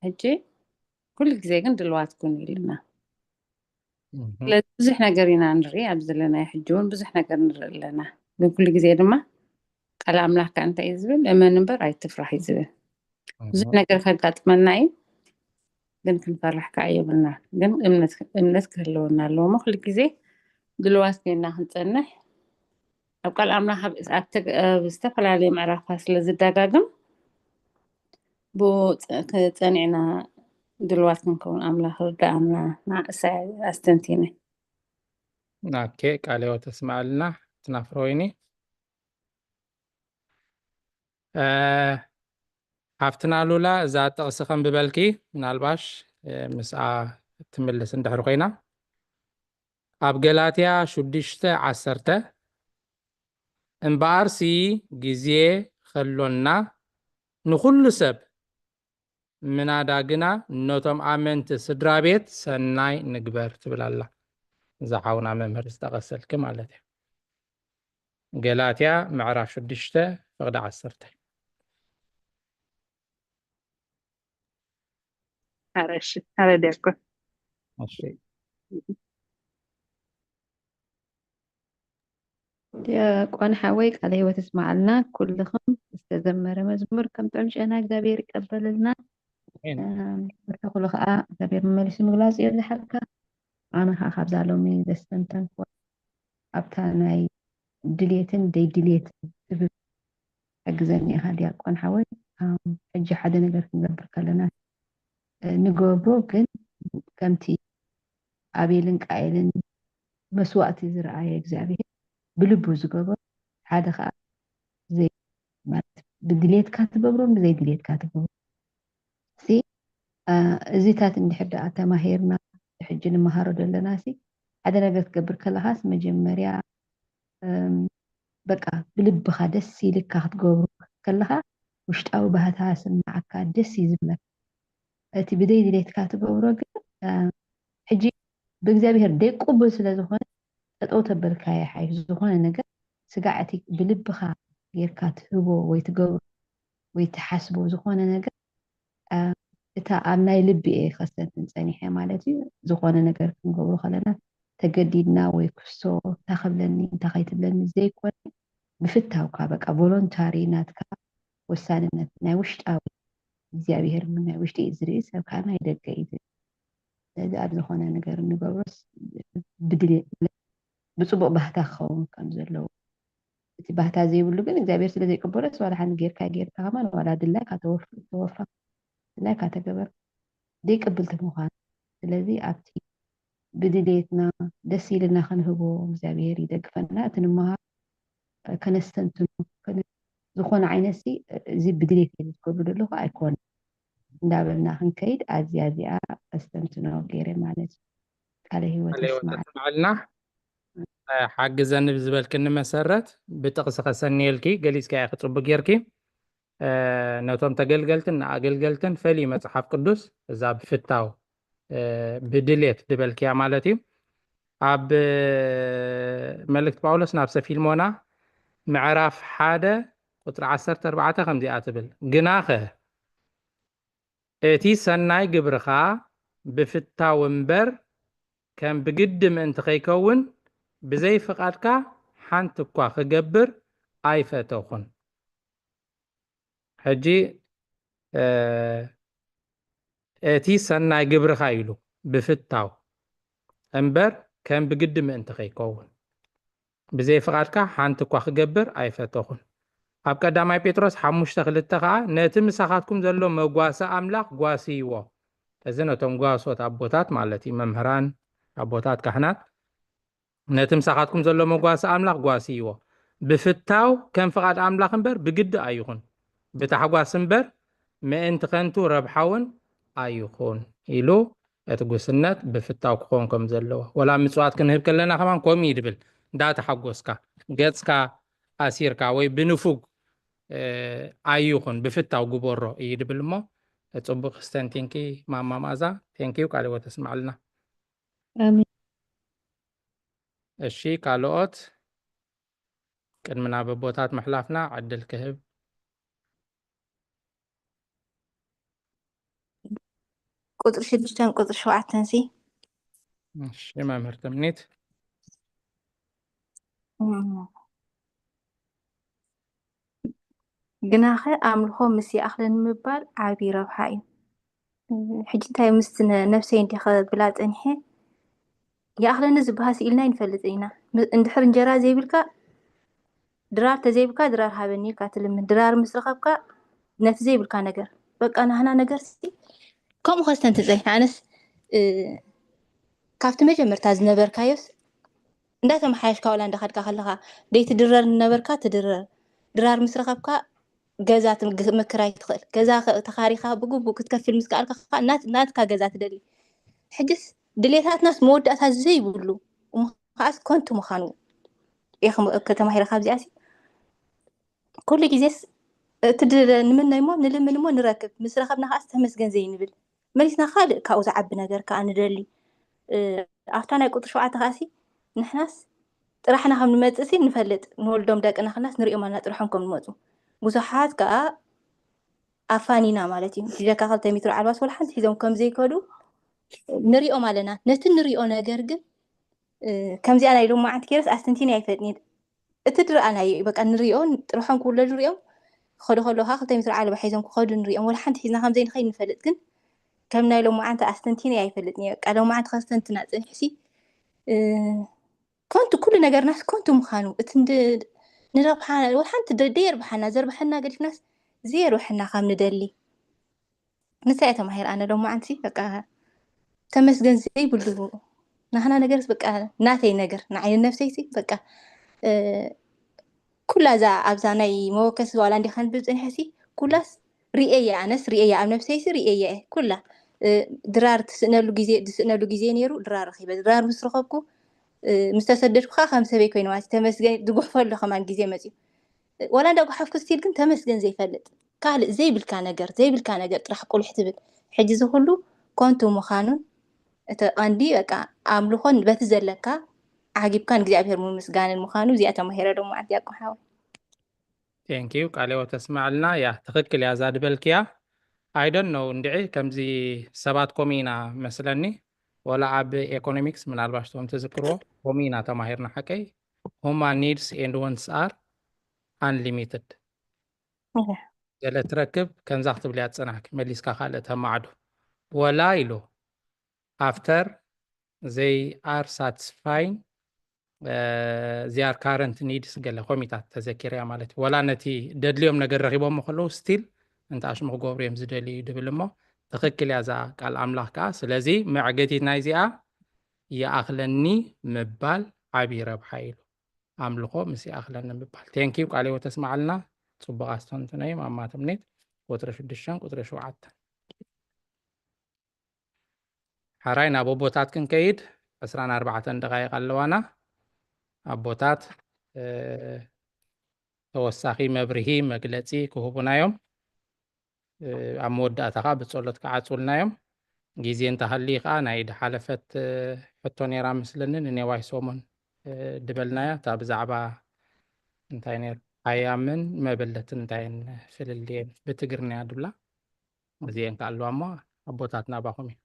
ሕጂ ኩሉ ግዜ ግን ድልዋት ኩኑ ኢልና። እህ፣ ስለዚ ብዙሕ ነገር ኢና ንርኢ፣ ኣብ ዘለናዮ ሕጂ እውን ብዙሕ ነገር ንርኢ ኣለና። ግን ኩሉ ግዜ ድማ ቃል ኣምላኽ ከዓ እንታይ እዩ ዝብል? እመን እምበር ኣይትፍራሕ እዩ ዝብል። ብዙሕ እህ፣ ነገር ከጋጥመና እዩ፣ ግን ክንፈርሕ ከዓ የብልና። ግን እምነት፣ እምነት ክህልወና ኣለዎ። እሞ ኩሉ ግዜ ድልዋት ኮይና ክንጸንሕ ኣብ ቃል ኣምላኽ ኣብ፣ ኣብ ተግ-፣ ኣብ ዝተፈላለየ ምዕራፋት ስለ ዝደጋግም ብኡ ጸ-፣ ከ-፣ ጸኒዕና ድልዋት ክንከውን ኣምላኽ ርድኣና። ንዓእሳ ኣስተንቲነ። ኦኬ፣ ቃለ ህይወት ተስማዕልና ትናፍሮ ወይኒ። እ፣ ሓፍትና ሉላ፣ እዛ ጥቕሲ ከንብበልኪ፣ ምናልባሽ፣ እ፣ ምስኣ ትምልስ እንድሕር ኮይና። ኣብ ገላትያ ሽዱሽተ ዓሰርተ፣ "እምበኣርሲ ግዜ ኸሎና ንኹሉ ሰብ፣ ምናዳ ግና ነቶም ኣመንቲ ስድራ ቤት ሰናይ ንግበር" ትብል ኣላ። እዛ ሓውና መምህር ዝጠቐሰልኪ ማለት እዩ። ገላትያ ምዕራፍ ሽዱሽተ ፍቕዲ ዓሰርተ። ኣረ እሺ፣ ኣረ ዲያቆን። እሺ። ዲያቆን ሓወይ ቃለ ህይወት ይስማዓልና። ኩልኽም ዝተዘመረ መዝሙር ከም ጥዑም ጨና እግዚኣብሔር ይቀበለልና። ኣሜን። እም፣ መምህር ተኽሉ ከዓ እግዚኣብሔር መመሊሱ ምግላጹ የብዝሓልካ። ኣነ ከዓ ካብዛ ሎሚ ዘስተንተንኩዋ ኣብታ ናይ ድሌትን ደይ ድሌትን ትብል ሕግዘኒ ኢኻ ዲያቆን ሓወይ። እም፣ ሕጂ ሓደ ነገር ክንገብር ከለና፣ እ፣ ንገብሮ ግን ከምቲ ኣቤልን ቃኤልን መስዋእቲ ዝረኣየ እግዚኣብሔር ብልቡ ዝገበሮ ሓደ ከዓ ዘይ-፣ ማለት ብድሌትካ ትገብሮን ብዘይ ድሌትካ ትገብሮ ሲ፣ እ፣ እዚታት እንድሕር ደኣ ተማሂርና ሕጂ ንመሃሮ ዘለና ሲ፣ ሓደ ነገር ክትገብር ከለኻስ መጀመርያ፣ እም፣ በቃ ብልብኻ ደስ ኢልካ ክትገብሮ ከለኻ ውሽጣዊ ባህታ ስምዓካ ደስ እዩ ዝብለካ። እቲ ብደይ ድሌትካ ትገብሮ ግን፣ እ፣ ሕጂ ብእግዚኣብሔር ደይ ቅቡል ስለ ዝኾነ ጠጠው ተበልካዮ ሓይሽ ዝኾነ ነገር ስጋዕ እቲ ብልብኻ ጌርካ ትህቦ ወይ ትገብሮ ወይ ትሓስቦ ዝኾነ ነገር፣ እ፣ እታ ኣብ ናይ ልቢ እየ ከስተንትን ጸኒሐ ማለት እዩ። ዝኾነ ነገር ክንገብሮ ከለና ተገዲድና ወይ ክስቶ እንታይ ከብለኒ እንታይ ከይትብለኒ ዘይኮነ ብፍታውካ በቃ ቮሎንታሪ ናትካ ወሳንነት ናይ ውሽጣዊ እግዚኣብሔር ናይ ውሽጢ እዩ ዝርኢ ሰብ ከዓ ናይ ደገ እዩ ዝርኢ። ስለዚ ኣብ ዝኾነ ነገር እንገብሮስ ብድሌት ብፅቡቅ ባህታ ክኸውን ከም ዘለዎ እቲ ባህታ ዘይብሉ ግን እግዚኣብሔር ስለ ዘይቅበሎስ ዋላ ሓንቲ ጌርካ ጌርካ ከማን ዋላ ድላይካ ተወፍ-፣ ተወፋ ድላይካ ተገበር ዘይቅብልቲ ምዃን። ስለዚ ኣብቲ ብድሌትና ደስ ኢልና ክንህቦ እግዚኣብሔር ይደግፈና። እቲ ንመሃር ከነስተንትኖ ዝኾነ ዓይነት እዚ ብድሌት እየ ዝገብሩ ዘለኹ ኣይኮነ እንዳበልና ክንከይድ ኣዝያ እዚኣ ኣስተንትኖ ገይረ ማለት እዩ። ቃለ ህይወት ይስማዕ። ተስማዕልና ሓግዘኒ ብዝበልክኒ መሰረት ብጥቕሲ ከሰንየልኪ ገሊፅካ ኢኺ ፅቡቅ ጌርኪ። ነቶም ተገልገልትን ንኣገልገልትን ፈልዩ መፅሓፍ ቅዱስ እዛ ብፍታው ብድሌት ድበልክያ ማለት እዩ። ኣብ መልእክት ጳውሎስ ናብ ሰፊልሞና ምዕራፍ ሓደ ቁፅሪ ዓሰርተ ኣርባዕተ ከምዚኣ ትብል፣ ግናኸ እቲ ሰናይ ግብርኻ ብፍታው እምበር ከም ብግዲ ምእንቲ ከይከውን ብዘይ ፍቓድካ ሓንቲ እኳ ክገብር ኣይፈተኹን። ሕጂ እቲ ሰናይ ግብርኻ ኢሉ ብፍታው እምበር ከም ብግዲ ምእንቲ ከይከውን ብዘይ ፍቓድካ ሓንቲ እኳ ክገብር ኣይፈተኹን። ኣብ ቀዳማይ ጴጥሮስ ሓሙሽተ ክልተ ከዓ ነቲ ምሳኻትኩም ዘሎ መጓሰ ኣምላኽ ጓስይዎ። እዚ ነቶም ጓሶት ኣቦታት ማለት እዩ፣ መምህራን፣ ኣቦታት፣ ካህናት ነቲ ምሳኻትኩም ዘሎ መጓሰ ኣምላኽ ጓስይዎ። ብፍታው ከም ፍቓድ ኣምላኽ እምበር ብግዲ ኣይኹን፣ ብታሕጓስ እምበር ምእንቲ ከንቱ ረብሓ እውን ኣይኹን ኢሉ እቲ ጉስነት ብፍታው ክኸውን ከም ዘለዎ። ወላ ምጽዋት ክንህብ ከለና ከማን ከምኡ እዩ ድብል፣ እንዳተሓጎስካ ገጽካ ኣሲርካ ወይ ብንፉግ ኣይኹን ብፍታው ግበሮ እዩ ድብል። እሞ ጽቡቅ ስተንቲንኪ ማማ ማዛ፣ ቴንኪዩ። ቃለ ወተስማዕልና። ኣሜን። እሺ፣ ካልኦት ቅድሚ ናብ ኣቦታት ምሕላፍና ዕድል ክህብ። ቁፅሪ ሽዱሽተን ቁፅሪ ሸውዓተን ሲ እሺ፣ መምህር ትምኒት። ግናኸ ኣምልኾ ምስ ይኣኽለኒ ምባል ዓብዪ ረብሓ እዩ። ሕጂ እንታይ ምስቲ ነብሰይ እንዲኸ ብላ ፀኒሐ ይኣኽለኒ ዝበሃል ስኢልና ኣይንፈልጥን ኢና። እንድሕር እንጀራ ዘይብልካ ድራር ተዘይብልካ ድራር ሃበኒ ኢልካ ትልምን። ድራር ምስ ረኸብካ ነቲ ዘይብልካ ነገር በቃ ናህና ነገር ሲ ከምኡ ከስተን ትፀይ ኣነስ ካብቲ መጀመርታ ዝነበርካዮስ እንዳተመሓየሽካ ዋላ እንዳኸድካ ከለኻ ደይትድረር ነበርካ ትድረር። ድራር ምስ ረኸብካ ገዛ ምክራይ ትኽእል። ገዛ ተኻሪኻ ብግቡእ ክትከፍል ምስ ከኣልካ ናትካ ገዛ ትደሊ። ሕጅስ ድሌታትናስ መወዳእታ ዘይብሉ እሞ ከዓስ ኮንቱ ምዃኑ ኢኻ ተማሂረ ካብዚኣ ሲ ኩሉ ግዜስ እቲ ንምነይ እሞ ንልምን እሞ ንረክብ ምስ ረኸብና ከዓስ ተመስገን ዘይንብል መሊስና ካልእ ካብኡ ዝዓቢ ነገር ከዓ ንደሊ። ኣብታ ናይ ቁፅሪ ሸውዓተ ከዓሲ ንሕናስ ጥራሕና ከም ንመፅእ ሲ ንፈልጥ ንወልዶም ደቅና ክናስ ንሪኦም ኣለና ጥርሖም ከም ንመፁ ብዙሓት ከዓ ኣፋኒና ማለት እዩ። ሒዘካ ክልተ ሜትሮ ዓልባስ ወላ ሓንቲ ሒዞም ከም ዘይከዱ ንሪኦም ኣለና። ነቲ ንሪኦ ነገር ግን ከምዚኣ ናይ ሎማዓንቲ ኬርስ ኣስተንቲኒ ኣይፈጥኒን። እቲ ድረኣናዮ እዩ በቃ ንሪኦ ጥርሖም ክውለዱ ንሪኦም ክኸዱ ከለዉ ከዓ ክልተ ሜትሮ ዓለባ ሒዞም ክኸዱ ንሪኦም ወላ ሓንቲ ሒዝና ከም ዘይንኸይድ ንፈልጥ ግን ከም ናይ ሎማዓንቲ ኣስተንቲኒ ኣይፈልጥን እየ። በቃ ሎማዓንቲ ከስተንትና ፅንሕሲ ከንቱ ኩሉ ነገርናስ ከንቱ ምዃኑ እቲ ንረብሓ ወላ ሓንቲ ደየርብሓና ዘርብሐና ገዲፍናስ ዘየርብሐና ካብ ንደሊ ንሳ እየ ተማሂር ኣነ ሎማዓንቲ በቃ ተመስገን ዘይብሉ ናህና ነገርስ በቃ ናተይ ነገር ንዓይን ነብሰይሲ በቃ ኩላ እዛ ኣብዛ ናይ መወከሲ ዋላ እንዲ ከንብብ ፅንሐሲ ኩላስ ርእየ ኣነስ ርእየ ኣብ ነብሰይሲ ርእየ ኩላ ድራር ትስእነሉ ግዜ ዝስእነሉ ግዜ ነይሩ ድራር ረኺበ ድራር ምስ ረኸብኩ ምስ ተሰደድኩ ከዓ ከም ሰበይ ኮይነ ማለት ተመስገን ዝጉሕፈሉ ከማን ግዜ መፅዩ ዋላ እንዳ ጉሓፍኩ ስቲል ግን ተመስገን ዘይፈልጥ ካልእ ዘይብልካ ነገር ዘይብልካ ነገር ጥራሕ ቁልሕ ትብል ሕጂ እዚ ኩሉ ኮንቱ ምዃኑን እቲ ቀንዲ በቃ ኣምልኾን በቲ ዘለካ ዓጊብካ ንእግዚኣብሔር ምምስጋንን ምዃኑ እዚኣ ተማሂረ ዶ መዓት ያቆ ሓወይ ቴንኪዩ ቃለ ሕይወት ተስማዕልና እያ ትኽክል እያ እዛ ድበልክያ I don't know እንድዒ ከምዚ ሰባት ኮሚ ኢና መስለኒ ወላ ኣብ ኤኮኖሚክስ ምናልባሽ ቶም ትዝክርዎ ኮሚ ኢና ተማሂርና ሓቀይ human needs and wants are unlimited ገለ ትረክብ ከምዛ ክትብል እያ ትፀናሕኪ መሊስካ ካልእ ተማዕዱ ወላ ኢሉ after they are satisfying their current needs ገለ ኮሚታት ተዘኪርያ ማለት እዩ ወላ ነቲ ደድልዮም ነገር ረኪቦሞ ከለዉ still እንተ ኣሽሙ ክገብሩ እዮም ዝደልዩ ድብል እሞ ትክክል እያ እዛ ቃል ኣምላኽ ከዓ ስለዚ መዕገቲት ናይዚኣ ይኣኽለኒ ምባል ዓብዪ ረብሓ ኢሉ። ኣምልኾ ምስ ይኣኽለኒ ምባል። ቴንኪው ቃለ ሕይወት ተስማዓልና። ጽቡቕ ኣስተንትኖ እዩ ማማ ትምኒት። ቁጽሪ ሽዱሽተን ቁጽሪ ሸውዓተን። ሓራይ ናብ ኣቦታት ክንከይድ ዕስራን ኣርባዕተን ደቓይቕ ኣለዋና። ኣቦታት ተወሳኺ መብርሂ መግለጺ ክህቡና እዮም። ኣብ መወዳእታ ከዓ ብጸሎት ክዓጽውልና እዮም። ግዜ እንተሃልዩ ከዓ ናይ ድሓለፈት ሕቶ ነይራ ምስለኒ ንኔዋይ ሰሙን ድበልናያ እታ ብዛዕባ እንታይ ነይሩ ሓያምን መበለትን እንታይን ፍልልየን ብትግርኛ ድብላ እዚአን ከዓ ኣለዋ እሞ ኣቦታት ናባኹም እዩ።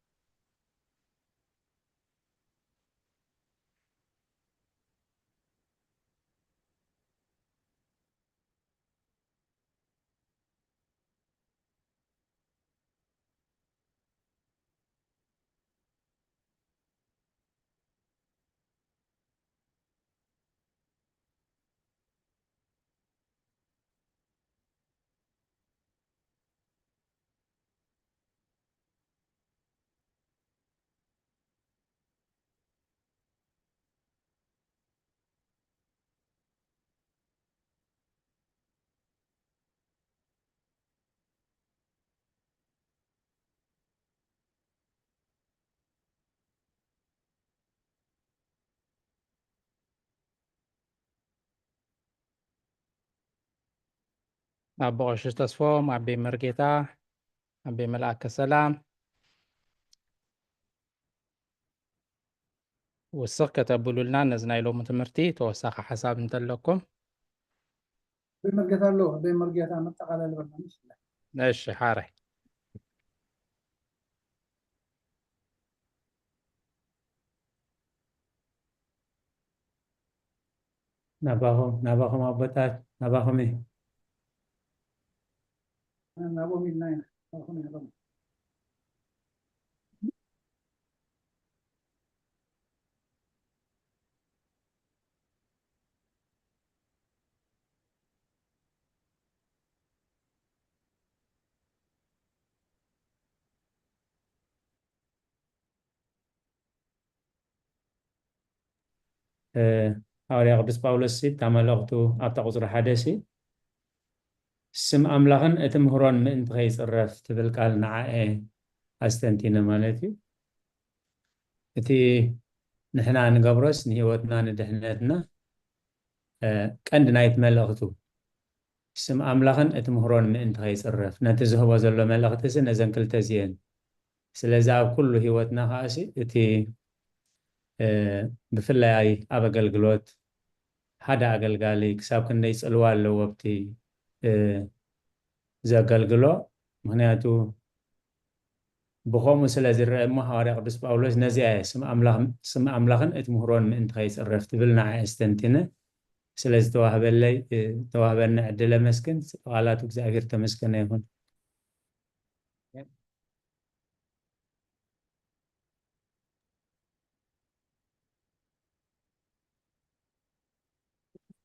ኣቦ ቀሽሽ ተስፎም፣ ኣቤ መርጌታ፣ ኣቤ መልኣከ ሰላም፣ ውስኽ ከተብሉልና ነዚ ናይ ሎሚ ትምህርቲ ተወሳኺ ሓሳብ እንተለኩም። ኣቤ መርጌታ ኣሎ፣ ኣቤ መርጌታ መጠቓለሊ በልና። እሺ፣ ሓራይ። ናባኹም ናባኹም ኣቦታት ናባኹም እዩ። ናብኦም ኢልና ኢና፣ ናባኹም ኢና። ሃዋርያ ቅዱስ ጳውሎስ እታ መልእኽቱ ኣብታ ቁፅሪ ሓደ ሲ ስም ኣምላኽን እቲ ምህሮን ምእንቲ ከይፅረፍ ትብል ቃል ንዓኤ ኣስተንቲነ ማለት እዩ። እቲ ንሕና ንገብሮስ ንህይወትና ንድሕነትና ቀንዲ ናይቲ መልእኽቱ ስም ኣምላኽን እቲ ምህሮን ምእንቲ ከይፅረፍ ነቲ ዝህቦ ዘሎ መልእኽቲ ሲ ነዘን ክልተ እዚአን። ስለዚ ኣብ ኩሉ ህይወትና ከዓሲ እቲ ብፍላይ ኣብ ኣገልግሎት ሓደ ኣገልጋሊ ክሳብ ክንደይ ፅልዋ ኣለዎ ኣብቲ ዘገልግሎ። ምክንያቱ ብኸምኡ ስለ ዝረአ እሞ ሃዋርያ ቅዱስ ጳውሎስ ነዚኣ እየ ስም ኣምላኽን እቲ ምህሮን ምእንቲ ከይፅረፍ ትብል ንዓ እየ ኣስተንቲነ። ስለዚ ተዋህበለይ ተዋህበኒ ዕድል ኣመስግን። ቃላቱ እግዚኣብሔር ተመስገነ ይኹን።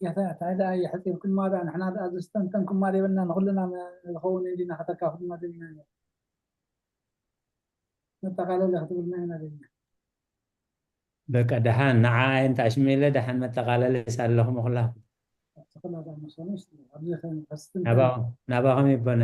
ያታ ታይ ደኣ የሕፂርኩማ ደኣ ንሕና ደኣ ዘስተንተንኩማ ዘይብልና ንኩልና ዝኸውን እንዲና ከተካፍሉና ደሊና ነር መጠቃለሊ ክትብልና ኢና ደሊና። በቃ ደሓን ንዓ እንታይ ሽሜለ ደሓን መጠቃለሊ ሳለኹም ኩላኹም ተኸላ ደኣ መሰለሽ ኣብዚ ኸን ከስትንተን ናባኹም ናባኹም ይበነ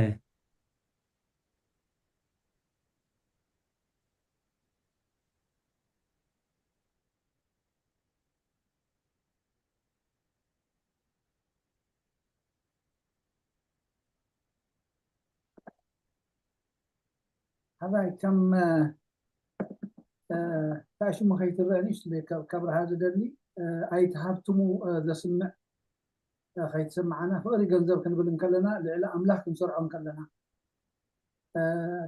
ሓራይ ከም ታሽሙ ከይትረአኒ ሽትበይ ከብርሃ ዝደሊ ኣይትሃብትሙ ዘስምዕ ከይትሰምዓና ፍቕሪ ገንዘብ ክንብል እንከለና ልዕሊ ኣምላኽ ክንሰርዖ እንከለና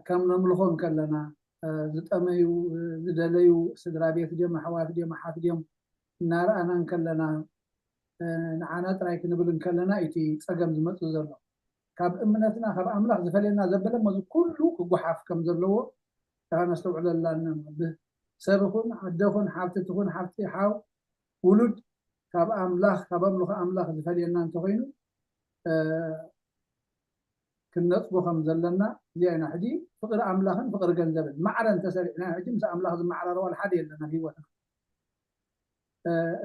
ከም ነምልኾ እንከለና ዝጠመዩ ዝደለዩ ስድራ ቤት ድዮም ኣሕዋት ድዮም ኣሓት ድዮም እናረኣና እንከለና ንዓና ጥራይ ክንብል እንከለና እቲ ፀገም ዝመፅእ ዘሎ ካብ እምነትና ካብ ኣምላኽ ዝፈልየና ዘበለ እዚ ኩሉ ክጓሓፍ ከም ዘለዎ ተነስተውዕለላና ሰብ ይኹን ኣደ ይኹን ሓብቲ ትኹን ሓብቲ ሓው ውሉድ ካብ ኣምላኽ ካብ ኣምልኾ ኣምላኽ ዝፈልየና እንተኾይኑ ክንነፅጎ ከም ዘለና እዚኣ ኢና ሕጂ ፍቕሪ ኣምላኽን ፍቕሪ ገንዘብን ማዕረ እንተሰሪዕና ሕጂ ምስ ኣምላኽ ዝመዓራረዋል ሓደ የለን ኣብ ህይወትና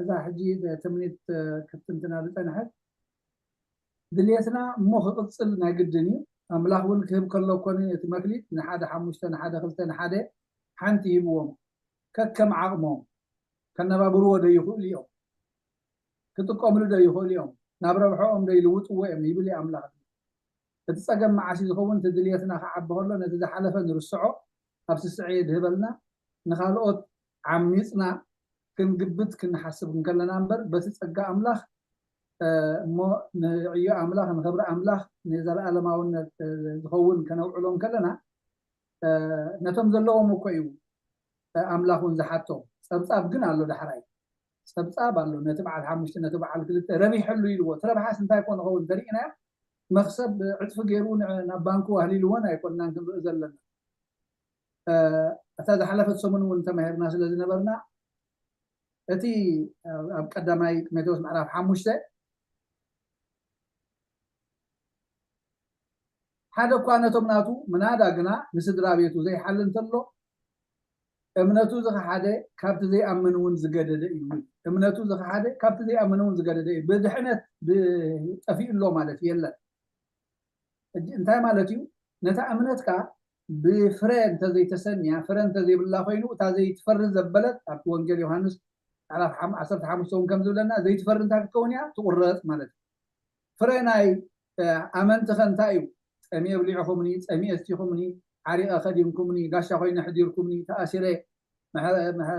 እዛ ሕጂ ትምኒት ክትትንትና ዝፀንሐት ድልየትና እሞ ክቕፅል ናይ ግድን እዩ። ኣምላኽ እውን ክህብ ከሎ ኮነ እቲ መክሊት ንሓደ ሓሙሽተ ንሓደ ክልተ ንሓደ ሓንቲ ሂብዎም ከከም ዓቕሞም ከነባብርዎ ዶ ይኽእሉ እዮም? ክጥቀምሉ ዶ ይኽእሉ እዮም? ናብ ረብሐኦም ዶ ይልውጥዎ እዮም ይብል ኣምላኽ። እቲ ፀገም መዓስ እዩ ዝኸውን? እቲ ድልየትና ክዓቢ ከሎ ነቲ ዝሓለፈ ንርስዖ ኣብ ስስዐ የድህበልና። ንኻልኦት ዓሚፅና ክንግብት ክንሓስብ እንከለና እምበር በቲ ፀጋ ኣምላኽ እሞ ንዕዮ ኣምላኽ ንኽብሪ ኣምላኽ ንዘለኣለማውነት ዝኸውን ከነውዕሎ እንከለና ነቶም ዘለዎም እኮ እዩ ኣምላኽ እውን ዝሓቶም። ፀብፃብ ግን ኣሎ ዳሕራይ ፀብፃብ ኣሎ። ነቲ በዓል ሓሙሽተ ነቲ በዓል ክልተ ረቢሐሉ ኢልዎ። እቲ ረብሓስ እንታይ ኮን ኸውን ተሪእናዮ? መክሰብ ዕፅፊ ገይሩ ናብ ባንኩ ኣህሊልዎን ኣይኮንናን ክንርኢ ዘለና። እታ ዝሓለፈት ሰሙን እውን ተማሂርና ስለ ዝነበርና እቲ ኣብ ቀዳማይ ጢሞቴዎስ ምዕራፍ ሓሙሽተ ሓደ እኳ ነቶም ናቱ ምናዳ ግና ንስድራ ቤቱ ዘይሓሊ እንተሎ እምነቱ ዝኸሓደ ካብቲ ዘይኣምን እውን ዝገደደ እዩ። እምነቱ ዝኸሓደ ካብቲ ዘይኣምን እውን ዝገደደ እዩ። ብድሕነት ጠፊኡ ኣሎ ማለት የለን። ሕጂ እንታይ ማለት እዩ? ነታ እምነትካ ብፍረ እንተዘይተሰንያ ፍረ እንተዘይብላ ኮይኑ እታ ዘይትፈሪ ዘበለት ኣብቲ ወንጌል ዮሃንስ ምዕራፍ ዓሰርተ ሓሙሽተ እውን ከም ዝብለና ዘይትፈሪ እንታይ ክትከውን እያ? ትቑረፅ ማለት እዩ። ፍረ ናይ ኣመንቲ ከ እንታይ እዩ? ጸሚኤ ብሊዕኹምኒ፣ ጸሚኤ እስቲኹምኒ፣ ዓሪቐ ከዲንኩምኒ፣ ጋሻ ኮይነ ሕዲርኩምኒ፣ ተኣሲረ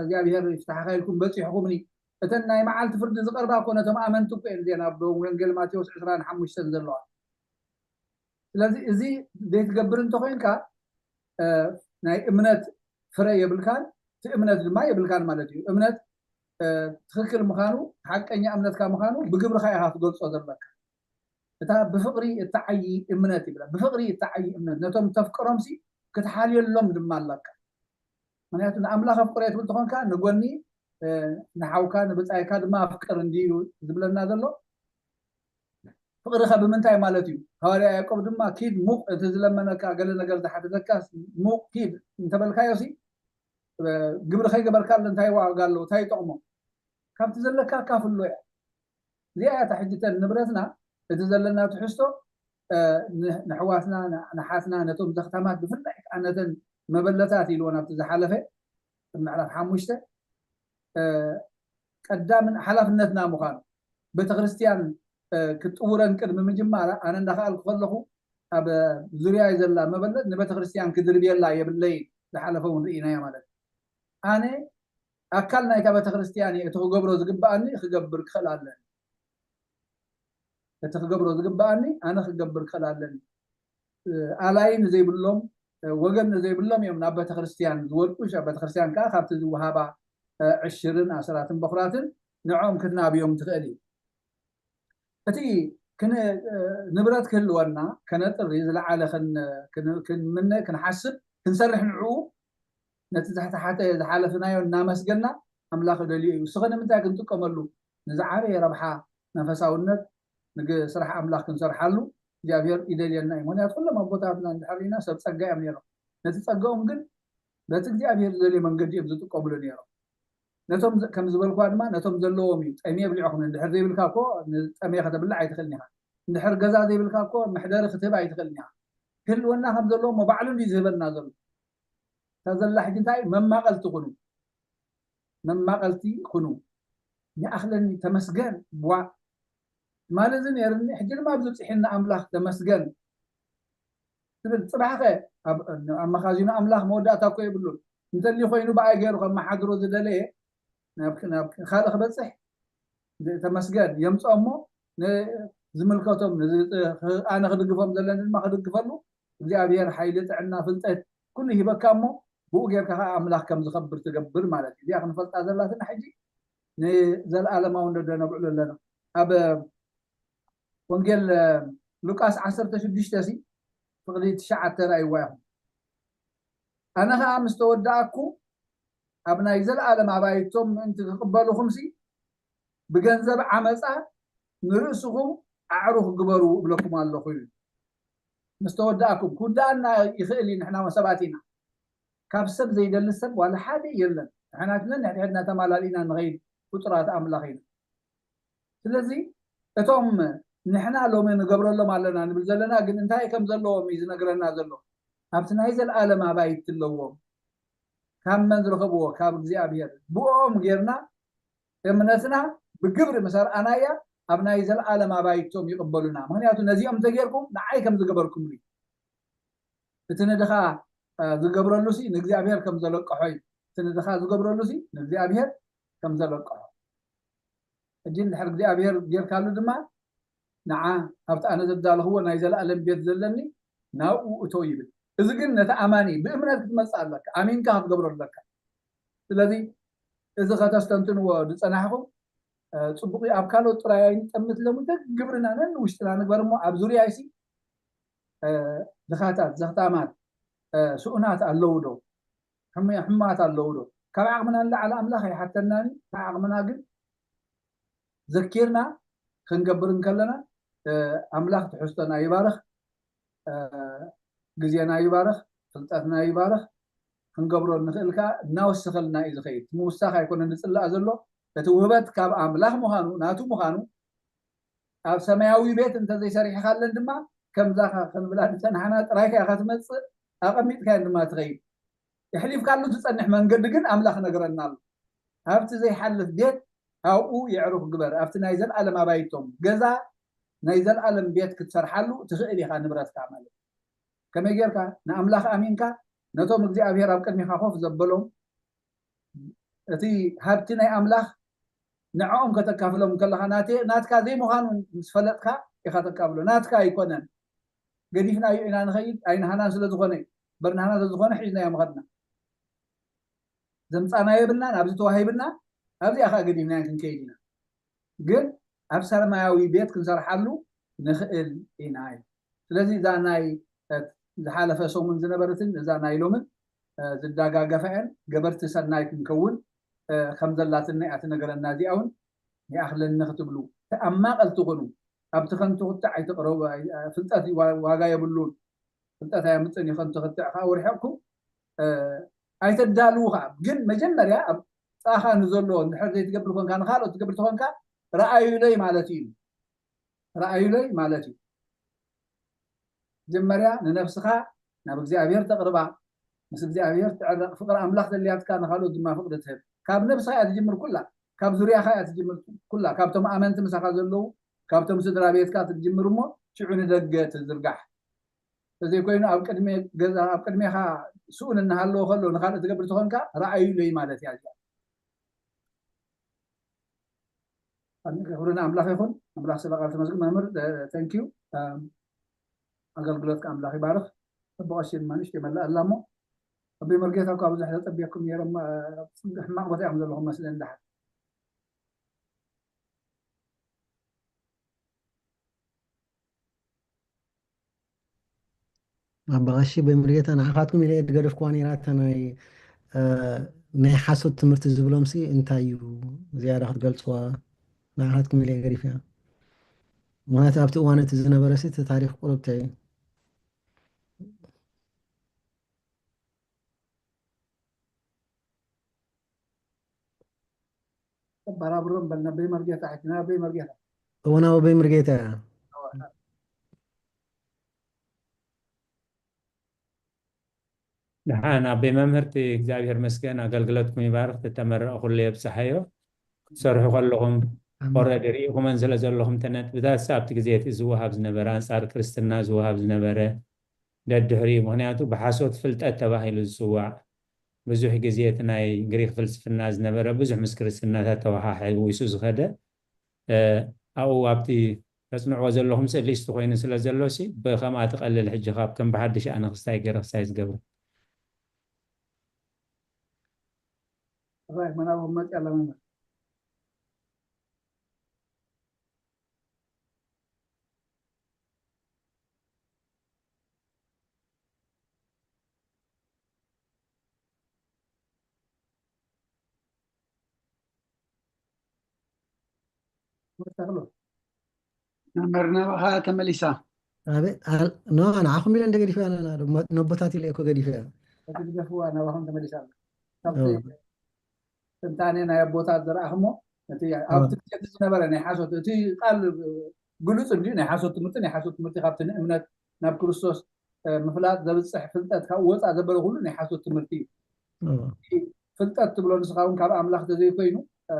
እግዚኣብሔር ይፍታሕኻ ኢልኩም በጺሕኹምኒ። እተን ናይ መዓልቲ ፍርዲ ዝቐርባ እኮ ነቶም ኣመንቲ እኮ እየን እዚአን ኣብ ወንጌል ማቴዎስ ዕስራን ሓሙሽተን ዘለዋ። ስለዚ እዚ ዘይትገብር እንተኮይንካ ናይ እምነት ፍረ የብልካን፣ እቲ እምነት ድማ የብልካን ማለት እዩ። እምነት ትኽክል ምዃኑ፣ ሓቀኛ እምነትካ ምዃኑ ብግብርኻ ኢኻ ትገልጾ ዘለካ። እታ ብፍቕሪ እትዓዪ እምነት ይብላ። ብፍቕሪ እትዓዪ እምነት ነቶም ተፍቅሮምሲ ክትሓልየሎም ድማ ኣለካ። ምክንያቱ ንኣምላኽ ኣፍቅሮ ትብል ተኾንካ ንጎኒ ንሓውካ ንብፃይካ ድማ ኣፍቅር እንዲ ዝብለና ዘሎ። ፍቕሪኸ ብምንታይ ማለት እዩ? ሃዋርያ ያዕቆብ ድማ ኪድ ሙቕ፣ እቲ ዝለመነካ ገለ ነገር ዝሓተተካ ሙቕ ኪድ እንተበልካዮ ሲ ግብሪ ከይገበርካሉ እንታይ ዋጋ ኣለዎ? እንታይ ይጠቕሞ? ካብቲ ዘለካ ኣካፍሎ እያ። እዚኣ እያ እታ ሕጂ እተን ንብረትና እቲ ዘለና ትሕዝቶ ንሕዋትና ንሓትና ነቶም ዘኽታማት ብፍላይ ከዓ ነተን መበለታት ኢልዎ ናብቲ ዝሓለፈ ምዕራፍ ሓሙሽተ ቀዳምን ሓላፍነትና ምዃኑ ቤተክርስትያን ክትጥውረን ቅድሚ ምጅማራ ኣነ እንዳኸኣልኩ ከለኹ ኣብ ዙርያ ዘላ መበለት ንቤተክርስትያን ክድርብየላ የብለይ። ዝሓለፈ እውን ርኢናዮ ማለት ኣነ ኣካል ናይታ ቤተክርስትያን እየ እቲ ክገብሮ ዝግበኣኒ ክገብር ክኽእል ኣለኒ። እቲ ክገብሮ ዝግበኣኒ ኣነ ክገብር ክኽእል ኣለኒ። ኣላይ ንዘይብሎም ወገን ንዘይብሎም እዮም ናብ ቤተክርስትያን ዝወድቁ። ቤተክርስትያን ከዓ ካብቲ ዝወሃባ ዕሽርን ኣስራትን በኩራትን ንዕኦም ክትናብዮም ትኽእል እዩ። እቲ ንብረት ክህልወና ከነጥሪ ዝለዓለ ክንምነ ክንሓስብ ክንሰርሕ ንዕኡ ነቲ ዘሕተሓተ ዝሓለፍናዮ እናመስገና ኣምላኽ ደልዮ እዩ። እስኸ ንምንታይ ክንጥቀመሉ ንዝዓበየ ረብሓ መንፈሳውነት ንስራሕ ኣምላኽ ክንሰርሓሉ እግዚኣብሔር ይደልየና እዩ። ምክንያቱ ኩሎም ኣቦታትና እንድሕር ርኢና ሰብ ጸጋ እዮም ነይሮም። ነቲ ጸጋኦም ግን በቲ እግዚኣብሔር ዝደልዮ መንገዲ እዮም ዝጥቀምሉ ነይሮም። ነቶም ከም ዝበልኳ ድማ ነቶም ዘለዎም እዩ። ጠምየ ብሊዕኹም እንድሕር ዘይብልካ እኮ ጠምየ ከተብልዕ ኣይትኽእልን ኢኻ። እንድሕር ገዛ ዘይብልካ እኮ መሕደሪ ክትህብ ኣይትኽእልን ኢኻ። ክህልወና ከም ዘለዎ እሞ ባዕሉ እንዲ ዝህበና ዘሎ። እታ ዘላ ሕጂ እንታይ መማቐልቲ ኩኑ። መማቐልቲ ኩኑ። ይኣኽለኒ ተመስገን። ቧ ትማሊ እዚ ነይርኒ ሕጂ ድማ ኣብዚ ብፅሒና ኣምላኽ ተመስገን ትብል። ፅባሕኸ ኣብ መኻዚኑ ኣምላኽ መወዳእታ እኮ የብሉን። እንተሊ ኮይኑ ብኣይ ገይሩ ከመሓድሮ ዝደለየ ናብ ካልእ ክበፅሕ ተመስገን የምፅኦ እሞ ዝምልከቶም ኣነ ክድግፎም ዘለኒ ድማ ክድግፈሉ እግዚኣብሔር ሓይሊ ጥዕና ፍልጠት ኩሉ ሂበካ እሞ ብኡ ጌርካ ከዓ ኣምላኽ ከም ዝኸብር ትገብር ማለት እዩ። እዚኣ ክንፈልጣ ዘላትና ሕጂ ንዘለኣለማዊ ነደነብዕሉ ኣለና። ኣብ ወንጌል ሉቃስ ዓሰርተ ሽዱሽተ ሲ ፍቕዲ ትሽዓተ ርኣይዋ ኢኹም። ኣነ ከዓ ምስ ተወዳእኩ ኣብ ናይ ዘለኣለም ኣባይቶም ምእንቲ ክቕበልኹም ሲ ብገንዘብ ዓመፃ ንርእስኹም ኣዕሩኽ ግበሩ እብለኩም ኣለኹ እዩ። ምስ ተወዳእኩም ክውዳእና ይኽእል እዩ። ንሕና ሰባት ኢና። ካብ ሰብ ዘይደሊ ሰብ ዋላ ሓደ የለን። ንሕና ግን ንሕድሕድና ተማላሊእና ንኸይድ ፍጡራት ኣምላኽ ኢና። ስለዚ እቶም ንሕና ሎሚ ንገብረሎም ኣለና ንብል ዘለና ግን እንታይ ከም ዘለዎም እዩ ዝነግረና ዘሎ። ኣብቲ ናይ ዘለኣለም ኣባይቲ ኣለዎም። ካብ መን ዝረኸብዎ? ካብ እግዚኣብሔር። ብኦም ጌርና እምነትና ብግብሪ ምስ ኣርኣናያ ኣብ ናይ ዘለኣለም ኣባይቶም ይቕበሉና። ምክንያቱ ነዚኦም እንተጌርኩም ንዓይ ከም ዝገበርኩምኒ። እቲ ንድኻ ዝገብረሉ ሲ ንእግዚኣብሔር ከም ዘለቅሖ እዩ። እቲ ንድኻ ዝገብረሉ ሲ ንእግዚኣብሔር ከም ዘለቅሖ። ሕጂ እንድሕር እግዚኣብሔር ጌርካሉ ድማ ንዓ ኣብቲ ኣነ ዘዳለኽዎ ናይ ዘለኣለም ቤት ዘለኒ ናብኡ እቶ ይብል። እዚ ግን ነቲ ኣማኒ ብእምነት ክትመፅእ ኣለካ፣ ኣሚንካ ክትገብሮ ኣለካ። ስለዚ እዚ ከተስተንትንዎ ዝፀናሕኹም ፅቡቅ ኣብ ካልኦት ጥራይ ኣይንጠምት። ሎሚ ግብርና ነን ውሽጥና ንግበር እሞ ኣብ ዙርያ ይሲ ድኻታት ዘኽታማት ስኡናት ኣለዉ ዶ? ሕሙያት ኣለዉ ዶ? ካብ ዓቕምና ንላዕሊ ኣምላኽ ኣይሓተናን። ካብ ዓቕምና ግን ዘኪርና ክንገብር እንከለና ኣምላኽ ትሕዝቶና ይባርኽ፣ ግዜና ይባርኽ፣ ፍልጠትና ይባርኽ። ክንገብሮ ንኽእል ከዓ እናወሰኸልና እዩ ዝኸይድ። ምውሳኽ ኣይኮነን ዝፅላእ ዘሎ። እቲ ውህበት ካብ ኣምላኽ ምዃኑ ናቱ ምዃኑ ኣብ ሰማያዊ ቤት እንተዘይሰሪሕካለን ድማ ከምዛ ክንብላ ዝፀናሕና ጥራይ ከያ ከትመፅእ ኣቐሚጥካየን ድማ ትኸይድ። የሕሊፍካሉ ትፀንሕ መንገዲ ግን ኣምላኽ ነገረና ኣሎ። ኣብቲ ዘይሓልፍ ቤት ኣብኡ የዕሩኽ ግበር። ኣብቲ ናይ ዘለኣለም ኣባይቶም ገዛ ናይ ዘለኣለም ቤት ክትሰርሓሉ ትኽእል ኢኻ ንብረትካ ማለት። ከመይ ጌርካ ንኣምላኽ ኣሚንካ ነቶም እግዚኣብሔር ኣብ ቅድሚኻ ኮፍ ዘበሎም እቲ ሃብቲ ናይ ኣምላኽ ንዕኦም ከተካፍሎም ከለኻ ናትካ ዘይምዃኑ ምስ ፈለጥካ ኢኻ ተካፍሎ። ናትካ ኣይኮነን። ገዲፍናዮ ኢና ንኸይድ ኣይንሃናን ስለ ዝኾነ እዩ። በርናህና ስለ ዝኾነ ሒዝናዮ ምኸድና። ዘምፃና የብልናን ኣብዚ ተዋሂብና ኣብዚኣ ከዓ ገዲፍናዮ ክንከይድ ኢና። ግን ኣብ ሰማያዊ ቤት ክንሰርሓሉ ንኽእል ኢና እዩ። ስለዚ እዛ ናይ ዝሓለፈ ሰሙን ዝነበረትን እዛ ናይ ሎምን ዝዳጋገፋ እየን። ገበርቲ ሰናይ ክንከውን ከም ዘላትና እያ ትነገረና። እዚኣ እውን ይኣኽለኒ ክትብሉ ተኣማቐልቲ ኩኑ። ኣብቲ ከንቱ ክትዕ ኣይትቕረቡ። ፍልጠት ዋጋ የብሉን። ፍልጠት ኣየምፅን እዩ። ከንቱ ክትዕ ከዓ ወርሒቕኩም ኣይተዳልዉ ከዓ። ግን መጀመርያ ኣብ ፃኻ ንዘሎ እንድሕር ዘይትገብር ኮንካ ንካልኦት ትገብር ተኾንካ ረኣዩለይ ማለት እዩ። ረኣዩለይ ማለት እዩ። መጀመርያ ንነብስኻ ናብ እግዚኣብሔር ተቕርባ፣ ምስ እግዚኣብሔር ትዕረቕ፣ ፍቕሪ ኣምላኽ ዘልያትካ ንኻልኦት ድማ ፍቕሪ ትህብ። ካብ ነብስኻ እያ ትጅምር ኩላ፣ ካብ ዙርያኻ እያ ትጅምር ኩላ፣ ካብቶም ኣመንቲ ምሳኻ ዘለዉ፣ ካብቶም ስድራ ቤትካ ትጅምር እሞ ሽዑ ንደገ ትዝርጋሕ። ተዘይኮይኑ ኣብ ቅድሚ ገዛ ኣብ ቅድሜኻ ስኡን እናሃለወ ከሎ ንኻልእ ትገብር ተኾንካ ረኣዩለይ ማለት እያ። ክብሪ ንኣምላኽ ይኹን። ኣምላኽ ስለ ቃል ተመስግን መምህር። ተንኪዩ። ኣገልግሎትካ ኣምላኽ ይባርኽ። ጽቡቕ። እሺ ድማ ንእሽተይ መላእ ኣላ እሞ ኣቦይ መርጌታ እኳ ብዙሕ ተጸብየኩም ነይሮም። ሕማቕ ቦታ ኢኹም ዘለኹም መስለኒ። ደሓን ኣባ ቀሺ ኣቦይ መርጌታ ንዓኻትኩም ኢለ እየ ዝገደፍኩዋ ነይራ። እታ ናይ ናይ ሓሶት ትምህርቲ ዝብሎም ሲ እንታይ እዩ ዝያዳ ክትገልፅዋ? ንዓኻትኩም ኢለ እየ ገዲፈያ። ምክንያቱ ኣብቲ እዋን እቲ ዝነበረ ሲ እቲ ታሪክ ቁሩብ እንታይ እዩ? ተበራብሮም በል ናበይ መርጌታ ሕጂ ናበይ መርጌታ እወ ናብ ኣቦይ መርጌታ እያ። ደሓን ኣቦይ መምህርቲ እግዚኣብሔር መስገን ኣገልግሎትኩም ይባርክ። ተተመረቕ ኩሉ የብፅሓዮ። ክትሰርሑ ከለኹም ኦረዲ ርኢኹመን ስለ ዘለኹም ተነጥብታት ኣብቲ ግዜ እቲ ዝወሃብ ዝነበረ ኣንፃር ክርስትና ዝወሃብ ዝነበረ ደድሕሪኡ ምክንያቱ ብሓሶት ፍልጠት ተባሂሉ ዝፅዋዕ ብዙሕ ግዜ እቲ ናይ ግሪክ ፍልስፍና ዝነበረ ብዙሕ ምስ ክርስትናታት ተወሓሒዊሱ ዝኸደ ኣብኡ ኣብቲ ተፅንዕዎ ዘለኹም ስእሊ ስቲ ኮይኑ ስለ ዘሎ ሲ ብከምኣ ትቐልል ሕጂ ካብ ከም ብሓድሽ ኣነ ክስታይ ገይረ ክስታይ ዝገብር ራይ መናብኹም መፅያ ኣለመመ መምህር ናባኻ ተመሊሳ። ንዓኹም ኢለ እንደ ገዲፈ ነቦታት ኢለ እኮ ገዲፈ። ግደፍዋ ናባኹም ተመሊሳ። ትንታኔ ናይ ኣቦታት ዝረኣኽሞ እቲ ኣብቲ ግዜ እቲ ዝነበረ ናይ ሓሶት፣ እቲ ቃል ግሉጽ እንድዩ፣ ናይ ሓሶት ትምህርቲ፣ ናይ ሓሶት ትምህርቲ ካብቲ ንእምነት ናብ ክርስቶስ፣ እ፣ ምፍላጥ ዘብጽሕ ፍልጠት ካብኡ ወጻእ ዘበለ ኩሉ ናይ ሓሶት ትምህርቲ እዩ። እዎ። እቲ ፍልጠት ትብሎ ንስኻ እውን ካብ ኣምላኽ ተዘይኮይኑ፣ እ፣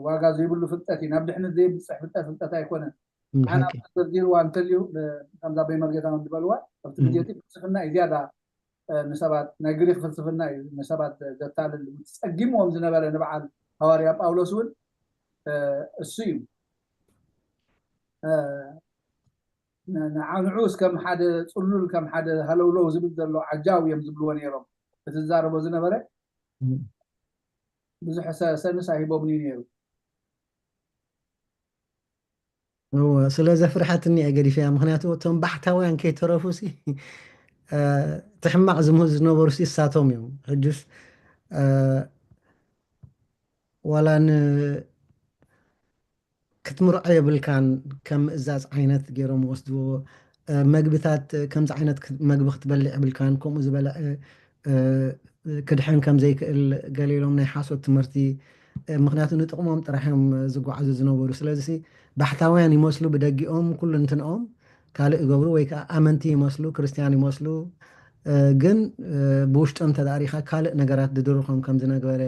ዋጋ ዘይብሉ ፍልጠት እዩ። ናብ ድሕነት ዘየብጽሕ ፍልጠት፣ ፍልጠት ኣይኮነን። ም፣ ንዓና ሓቂ። ተዘርዚርዋ እንተልዩ፣ ብ-፣ ከምዛ ኣቦይ መርጌታ እውን ዝበልዋ፣ ኣብቲ እም። ግዜ እቲ ፍልስፍና እዩ ዝያዳ፣ እ፣ ንሰባት፣ ናይ ግሪክ ፍልስፍና እዩ ንሰባት ዘታልል። ጸጊምዎም ዝነበረ ንበዓል ሃዋርያ ጳውሎስ እውን፣ እ፣ እሱ እዩ። እ፣ ን-፣ ንዓ-፣ ንዑስ ከም ሓደ ጽሉል፣ ከም ሓደ ሃለውለው ዝብል ዘሎ ዓጃው እዮም ዝብልዎ ነይሮም። እቲ ዝዛረቦ ዝነበረ እም። ብዙሕ ሰ-፣ ሰንስ ኣይሂቦምን እዩ ነይሩ። እወ፣ ስለ ዘፍርሓትኒ እየ ገዲፈያ። ምኽንያቱ እቶም ባሕታውያን ከይተረፉ ሲ፣ እ፣ እቲ ሕማቕ ዝምህሩ ዝነበሩ ሲ እሳቶም እዮም። ሕጅስ፣ እ፣ ዋላ ን-፣ ክትምርዖ የብልካን፣ ከም ምእዛዝ ዓይነት ገይሮም ወስድዎ። እ፣ መግብታት፣ እ፣ ከምዚ ዓይነት ክ-፣ መግቢ ክትበልዕ የብልካን፣ ከምኡ ዝበለ፣ እ፣ እ፣ ክድሕን ከም ዘይክእል ገለ ኢሎም ናይ ሓሶት ትምህርቲ፣ እ፣ ምኽንያቱ ንጥቕሞም ጥራሕ እዮም ዝጓዓዙ ዝነበሩ። ስለዚ ሲ ባሕታውያን ይመስሉ ብደጊኦም፣ ኩሉ እንትንኦም ካልእ ይገብሩ፣ ወይ ከዓ ኣመንቲ ይመስሉ፣ ክርስትያን ይመስሉ፣ እ፣ ግን፣ እ፣ ብውሽጦም ተዳሪኻ ካልእ ነገራት ድድርኾም ከም ዝነበረ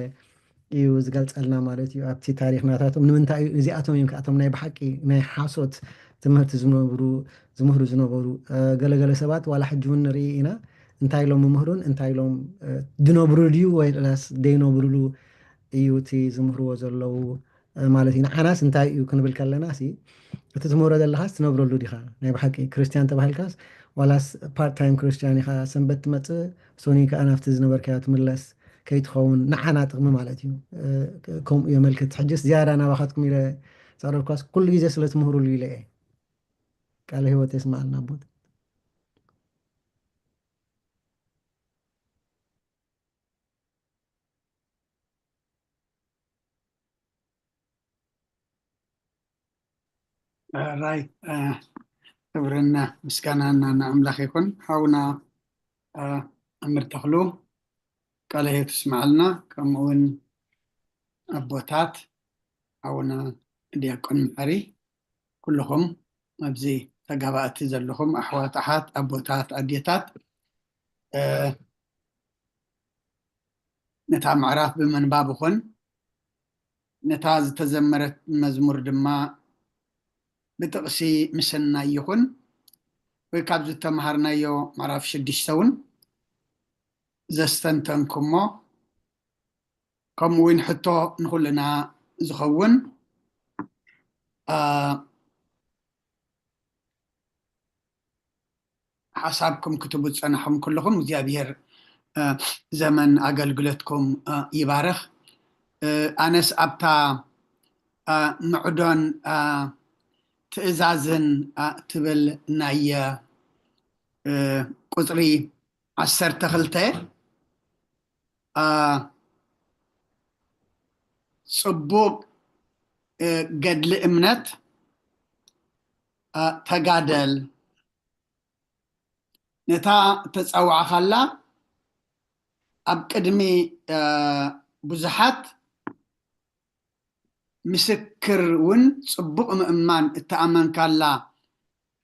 እዩ ዝገልጸልና ማለት እዩ። ኣብቲ ታሪኽ ናታቶም ንምንታይ እዩ እዚኣቶም እዮም ከኣቶም ናይ ብሓቂ ናይ ሓሶት ትምህርቲ ዝነብሩ፣ ዝምህሩ ዝነበሩ? እ፣ ገለገለ ሰባት ዋላ ሕጂ እውን ንርኢ ኢና፣ እንታይ ኢሎም ምምህሩን እንታይ ኢሎም፣ እ፣ ድነብሩ ድዩ ወይ ላስ ደይነብሩሉ እዩ እቲ ዝምህርዎ ዘለዉ፣ እ፣ ማለት እዩ። ንዓናስ እንታይ እዩ ክንብል ከለና ሲ፣ እቲ ትምህሮ ዘለኻስ ትነብረሉ ዲኻ? ናይ ብሓቂ ክርስትያን ተባሂልካስ ዋላስ ፓርት ታይም ክርስትያን ኢኻ፣ ሰንበት ትመጽእ፣ ሶኒ ከኣ ናብቲ ዝነበርካዮ ትምለስ ከይትኸውን፣ ንዓና ጥቕሚ ማለት እዩ። እ፣ ከምኡ የመልክት። ሕጅስ ዝያዳ ናባኻትኩም ኢለ ዘቕረብኳስ ኩሉ ግዜ ስለ ትምህሩሉ ኢለ እየ። ቃለ ህይወት የስምዓልና ኣቦት። ራይት፣ እ፣ ክብርን ምስጋናን ንኣምላኽ ይኹን። ሓውና፣ እ፣ ኣምር ተኽሉ ቃለ ህይወት ይስምዓልና፣ ከምኡ እውን ኣቦታት፣ ሓውና ዲያቆን መሓሪ፣ ኩልኹም ኣብዚ ተጋባእቲ ዘለኹም ኣሕዋት ኣሓት፣ ኣቦታት፣ ኣዴታት፣ እ፣ ነታ ምዕራፍ ብምንባብ ይኹን ነታ ዝተዘመረት መዝሙር ድማ ብጥቕሲ ምስናይ ይኹን፣ ወይ ካብ ዝተምሃርናዮ ምዕራፍ ሽዱሽተ እውን ዘስተንተንኩሞ፣ ከምኡ እውን ሕቶ ንኹልና ዝኸውን፣ እ፣ ሓሳብኩም ክትቡ ዝጸናሕኩም ኩልኹም እግዚኣብሔር፣ እ፣ ዘመን ኣገልግሎትኩም፣ እ፣ ይባርኽ። እ፣ ኣነስ ኣብታ፣ እ፣ ምዕዶን፣ እ፣ ትእዛዝን፣ እ፣ ትብል ናይ፣ እ፣ ቁጽሪ ዓሰርተ ክልተ፣ እ፣ ጽቡቕ፣ እ፣ ገድሊ እምነት፣ እ፣ ተጋደል። ነታ ተጸዋዕኻላ ኣብ ቅድሚ፣ እ፣ ብዙሓት ምስክር እውን ጽቡቕ ምእማን እተኣመንካላ፣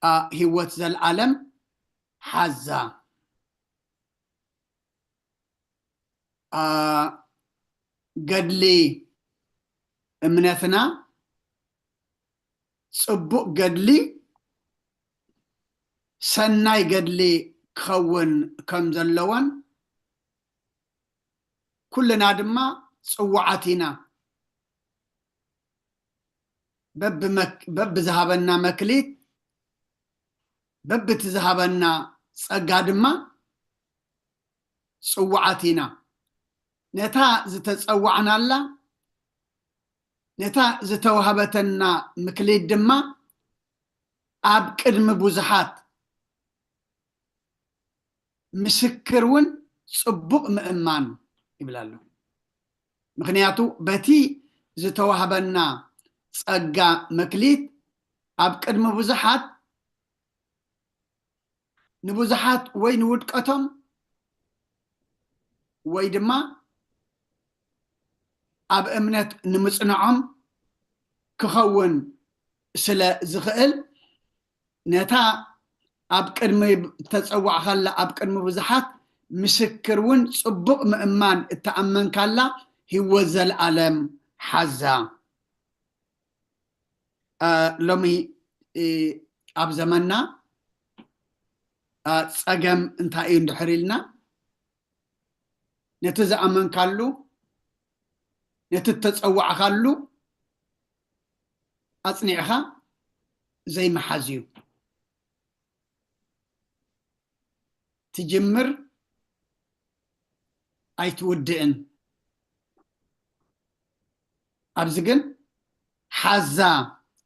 እ፣ ህይወት ዘለዓለም ሓዛ። እ፣ ገድሊ እምነትና ጽቡቕ ገድሊ፣ ሰናይ ገድሊ ክኸውን ከም ዘለዎን ኩልና ድማ ጽዋዓት ኢና። በብመክ-፣ በብዝሃበና መክሊት፣ በብቲ ዝሃበና ጸጋ ድማ ጽዋዓት ኢና። ነታ ዝተጸዋዕናላ፣ ነታ ዝተዋህበተና ምክሊት ድማ ኣብ ቅድሚ ብዙሓት ምስክር እውን ጽቡቕ ምእማን ይብል ኣሎ። ምኽንያቱ በቲ ዝተዋህበና ጸጋ መክሊት ኣብ ቅድሚ ብዙሓት ንብዙሓት ወይ ንውድቀቶም ወይ ድማ ኣብ እምነት ንምጽንዖም ክኸውን ስለ ዝኽእል፣ ነታ ኣብ ቅድሚ ተጸዋዕካላ ኣብ ቅድሚ ብዙሓት ምስክር እውን ጽቡቕ ምእማን እተኣመንካላ ህይወት ዘለኣለም ሓዛ። ሎሚ ኣብ ዘመንና ጸገም እንታይ እዩ እንድሕር ኢልና፣ ነቲ ዝኣመንካሉ፣ ነቲ እተጸዋዕካሉ ኣጽኒዕኻ ዘይምሓዝ እዩ። ትጅምር ኣይትውድእን። ኣብዚ ግን ሓዛ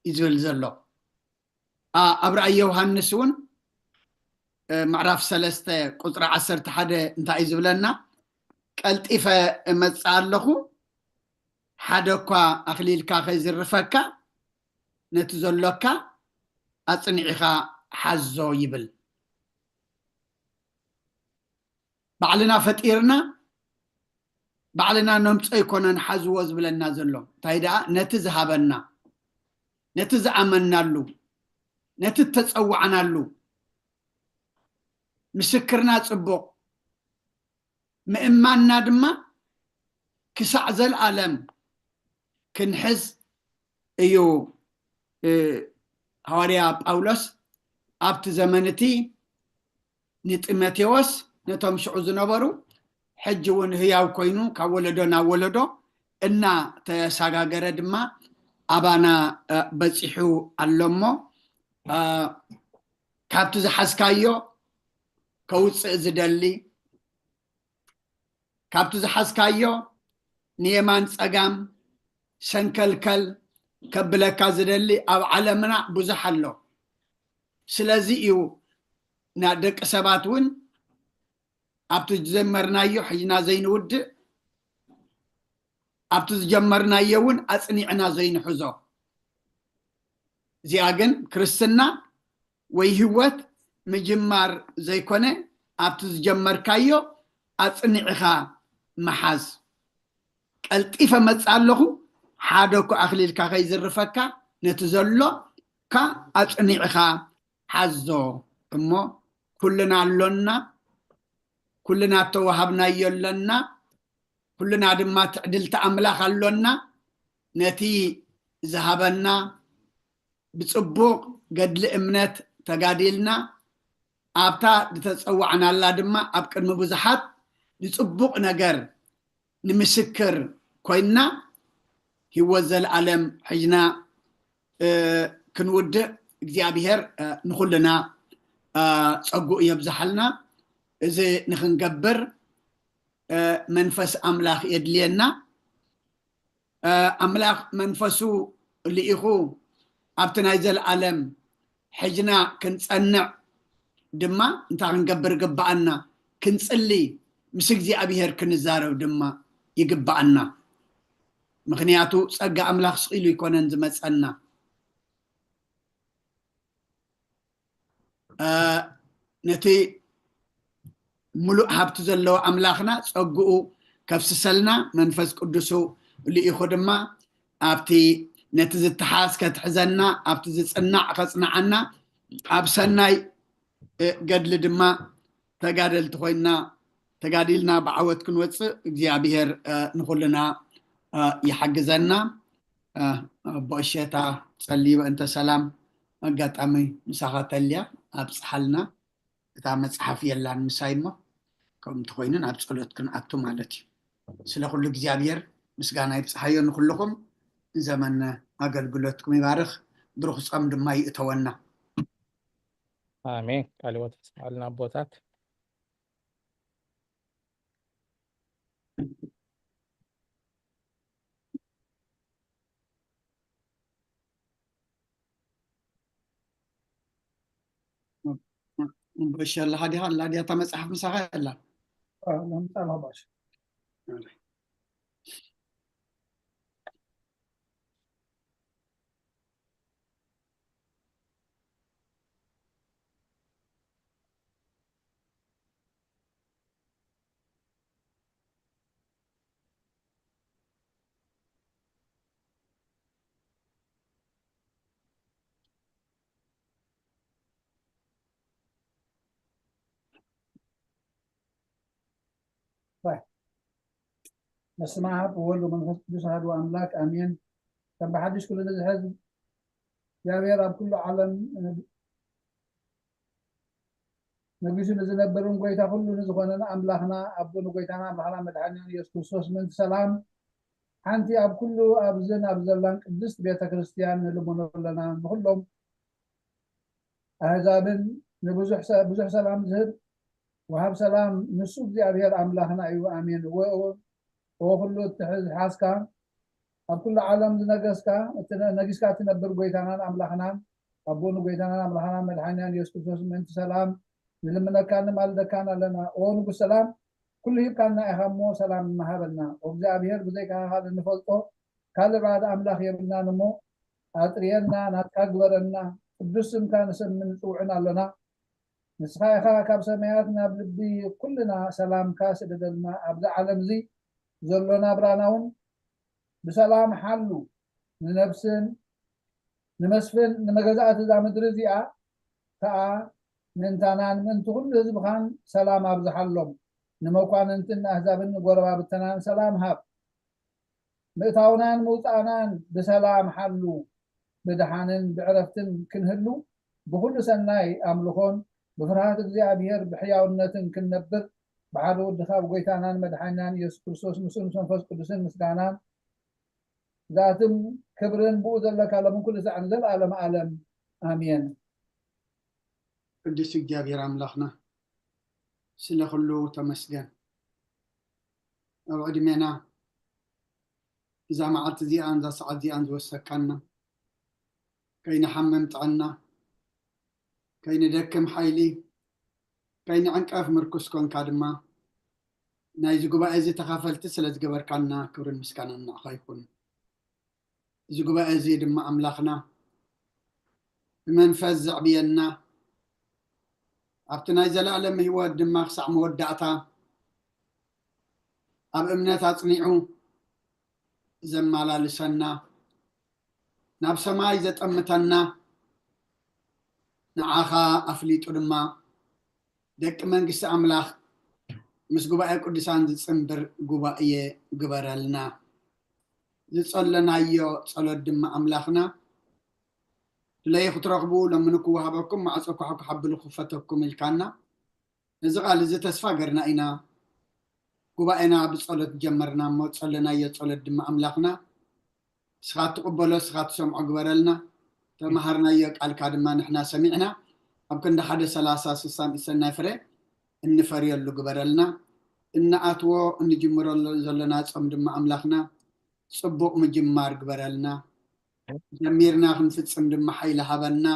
እዩ ዝብል ዘሎ። ኣብ ራእይ ዮሃንስ እውን ምዕራፍ ሰለስተ ቁፅሪ ዓሰርተ ሓደ እንታይ እዩ ዝብለና? ቀልጢፈ እመፅእ ኣለኹ፣ ሓደ እኳ ኣኽሊልካ ከይዝርፈካ ነቲ ዘሎካ ኣፅኒዕኻ ሓዞ ይብል። ባዕልና ፈጢርና ባዕልና ነምጾ ኣይኮነን ሓዝዎ ዝብለና ዘሎ። እንታይ ደኣ ነቲ ዝሃበና፣ ነቲ ዝኣመናሉ፣ ነቲ እተጸዋዕናሉ ምስክርና ጽቡቕ፣ ምእማንና ድማ ክሳዕ ዘልኣለም ክንሕዝ እዩ። ሃዋርያ ጳውሎስ ኣብቲ ዘመን እቲ ንጢሞቴዎስ ነቶም ሽዑ ዝነበሩ ሕጂ እውን ህያው ኮይኑ ካብ ወለዶ ናብ ወለዶ እናተሰጋገረ ድማ ኣባና በፂሑ ኣሎ እሞ፣ ካብቲ ዝሓዝካዮ ከውፅእ ዝደሊ፣ ካብቲ ዝሓዝካዮ ንየማን ጸጋም ሰንከልከል ከብለካ ዝደሊ ኣብ ዓለምና ብዙሕ ኣሎ። ስለዚ እዩ ና ደቂ ሰባት እውን ኣብቲ ዝጀመርናዮ ሕጅና ዘይንውድእ፣ ኣብቲ ዝጀመርናዮ እውን ኣጽኒዕና ዘይንሕዞ። እዚኣ ግን ክርስትና ወይ ህይወት ምጅማር ዘይኮነ፣ ኣብቲ ዝጀመርካዮ ኣጽኒዕኻ ምሓዝ። ቀልጢፈ መጽእ ኣለኹ፣ ሓደ እኮ ኣኽሊልካ ከይዝርፈካ ነቲ ዘሎካ ኣጽኒዕኻ ሓዞ። እሞ ኩልና ኣሎና፣ ኩልና እተዋሃብናዮ ኣሎና፣ ኩልና ድማ ትዕድልቲ ኣምላኽ ኣሎና። ነቲ ዝሃበና ብጽቡቕ ገድሊ እምነት ተጋዲልና፣ ኣብታ ዝተጸዋዕናላ ድማ ኣብ ቅድሚ ብዙሓት ንጽቡቕ ነገር ንምስክር ኮይንና፣ ህይወት ዘለኣለም ሕጅና ክንውድእ እግዚኣብሔር ንኹልና ጸጉኡ የብዝሓልና። እዚ ንኽንገብር መንፈስ ኣምላኽ የድልየና። ኣምላኽ መንፈሱ ልኢኹ ኣብቲ ናይ ዘለኣለም ሕጅና ክንጸንዕ ድማ እንታይ ክንገብር ግብኣና? ክንጽሊ፣ ምስ እግዚኣብሔር ክንዛረብ ድማ ይግብኣና። ምኽንያቱ ጸጋ ኣምላኽ ስቕ ኢሉ ኣይኮነን ዝመጸና። ነቲ ምሉእ ሃብቲ ዘለዎ ኣምላኽና ጸግኡ ከፍስሰልና፣ መንፈስ ቅዱሱ ልኢኹ ድማ ኣብቲ ነቲ ዝተሓዝ ከትሕዘና፣ ኣብቲ ዝጽናዕ ከጽንዓና፣ ኣብ ሰናይ ገድሊ ድማ ተጋደልቲ ኮይንና ተጋዲልና ብዓወት ክንወፅእ እግዚኣብሔር ንኩልና ይሓግዘና። ኣቦ እሸታ ጸልዩ እንተ ሰላም ኣጋጣሚ ምሳኻ ተልያ ኣብፅሓልና። እታ መፅሓፍ የላን ምሳይ እሞ ከምኡ እንተኮይኑ ናብ ፀሎት ክንኣቱ ማለት እዩ። ስለ ኩሉ እግዚኣብሔር ምስጋና ይብፅሓዮ ንኩልኹም። ዘመን ኣገልግሎትኩም ይባርኽ፣ ብሩኽ ጾም ድማ ይእተወና። ኣሜን። ቃለ ሕይወት የስምዓልና ኣቦታት። እምበሽ ኣለኻ ዲኻ? ኣላ ድያ እታ መጽሓፍ ምሳኻ? ኣላ። ለምጻ ባሽ በስመ አብ ወወልድ ወመንፈስ ቅዱስ አሐዱ አምላክ አሜን። ከም ብሓድሽ ኩሉ ንዝሕዝ እግዚኣብሔር ኣብ ኩሉ ዓለም ነጊሱ ንዝነብርን ጎይታ ኩሉ ንዝኾነን ኣምላኽና ኣቦ ንጎይታና ኣምላኽና መድሓኒና ኢየሱስ ክርስቶስ ምእንቲ ሰላም ሓንቲ ኣብ ኩሉ ኣብዝን ኣብ ዘላን ቅድስት ቤተ ክርስቲያን ንልምኖ ኣለና። ንኩሎም ኣህዛብን ንብዙሕ ሰ- ብዙሕ ሰላም ዝህብ ወሃብ ሰላም ንሱ እግዚኣብሔር ኣምላኽና እዩ። ኣሜን። እወ እወ እወ ኩሉ እትሕዝ ሓዝካ ኣብ ኩሉ ዓለም ዝነገስካ እቲ ነ- ነጊስካ እትነብር ጎይታናን ኣምላኽናን ኣቦ ንጎይታናን ኣምላኽናን መድሓኒናን ኢየሱስ ክርስቶስ ምእንቲ ሰላም ንልምነካን ንማልደካን ኣለና። ኦ ንጉስ ሰላም ኩሉ ሂብካና ኢኻ እሞ ሰላም መሃበልና። ኦ እግዚኣብሔር ብዘይካ ካልእ እንፈልጦ ካልእ ባዕዲ ኣምላኽ የብልናን እሞ ኣጥርየና ናትካ ግበረና። ቅዱስ ስምካ ንሰምን ንጽውዕን ኣለና። ንስኻ ኢኻ ካብ ሰማያት ናብ ልቢ ኩልና ሰላምካ ስደደልና። ኣብዚ ዓለም እዚ ዘሎ ናብራና እውን ብሰላም ሓሉ። ንነብስን ንመስፍን ንመገዛእቲ እዛ ምድሪ እዚኣ ከኣ ምእንታናን ምእንቲ ኩሉ ህዝብኻን ሰላም ኣብዝሓሎም። ንመኳንንትን ንኣህዛብን ንጎረባብትናን ሰላም ሃብ። ምእታውናን ምውፃእናን ብሰላም ሓሉ። ብድሓንን ብዕረፍትን ክንህሉ ብኩሉ ሰናይ ኣምልኾን ብፍርሃት እግዚኣብሔር ብሕያውነትን ክንነብር ብሓደ ወድኻ ብጎይታናን መድሓኒናን ኢየሱስ ክርስቶስ ምስኡ ምስ መንፈስ ቅዱስን ምስጋናን ዛትን ክብርን ብኡ ዘለካ ሎምን ኩሉ ሳዕ ንዘለኣለም ኣለም ኣሜን። ቅዱስ እግዚኣብሔር ኣምላኽና ስለ ኩሉ ተመስገን። ኣብ ዕድሜና እዛ መዓልቲ እዚኣን እዛ ሰዓት እዚኣን ዝወሰካና ከይንሓምም ጥዕና ከይንደክም ሓይሊ ከይንዕንቀፍ ምርኩስ ኮንካ ድማ ናይዚ ጉባኤ እዚ ተኻፈልቲ ስለ ዝገበርካና ክብርን ምስጋናን ንዓኻ ይኹን። እዚ ጉባኤ እዚ ድማ ኣምላኽና ብመንፈስ ዘዕብየና ኣብቲ ናይ ዘለኣለም ህይወት ድማ ክሳዕ መወዳእታ ኣብ እምነት ኣጽኒዑ ዘመላልሰና ናብ ሰማይ ዘጠምተና ንዓኻ ኣፍሊጡ ድማ ደቂ መንግስቲ ኣምላኽ ምስ ጉባኤ ቅዱሳን ዝጽንብር ጉባኤ ግበረልና። ዝጸለናዮ ጸሎት ድማ ኣምላኽና ድለዩ ክትረኽቡ ለምኑ ክወሃበኩም ማዕጾ ኳሕ ክሓብሉ ክፈተኩም ኢልካና ነዚ ቃል እዚ ተስፋ ገርና ኢና ጉባኤና ብጸሎት ጀመርና እሞ ጸለናዮ ጸሎት ድማ ኣምላኽና ንስኻ ትቕበሎ ንስኻ ትሰምዖ ግበረልና። ተምሃርናዮ ቃልካ ድማ ንሕና ሰሚዕና ኣብ ክንዲ ሓደ ሰላሳ ስሳን እሰናይ ፍረ እንፈርየሉ ግበረልና። እንኣትዎ እንጅምረሉ ዘለና ጾም ድማ ኣምላኽና ጽቡቕ ምጅማር ግበረልና። ጀሚርና ክንፍጽም ድማ ሓይሊ ሃበና።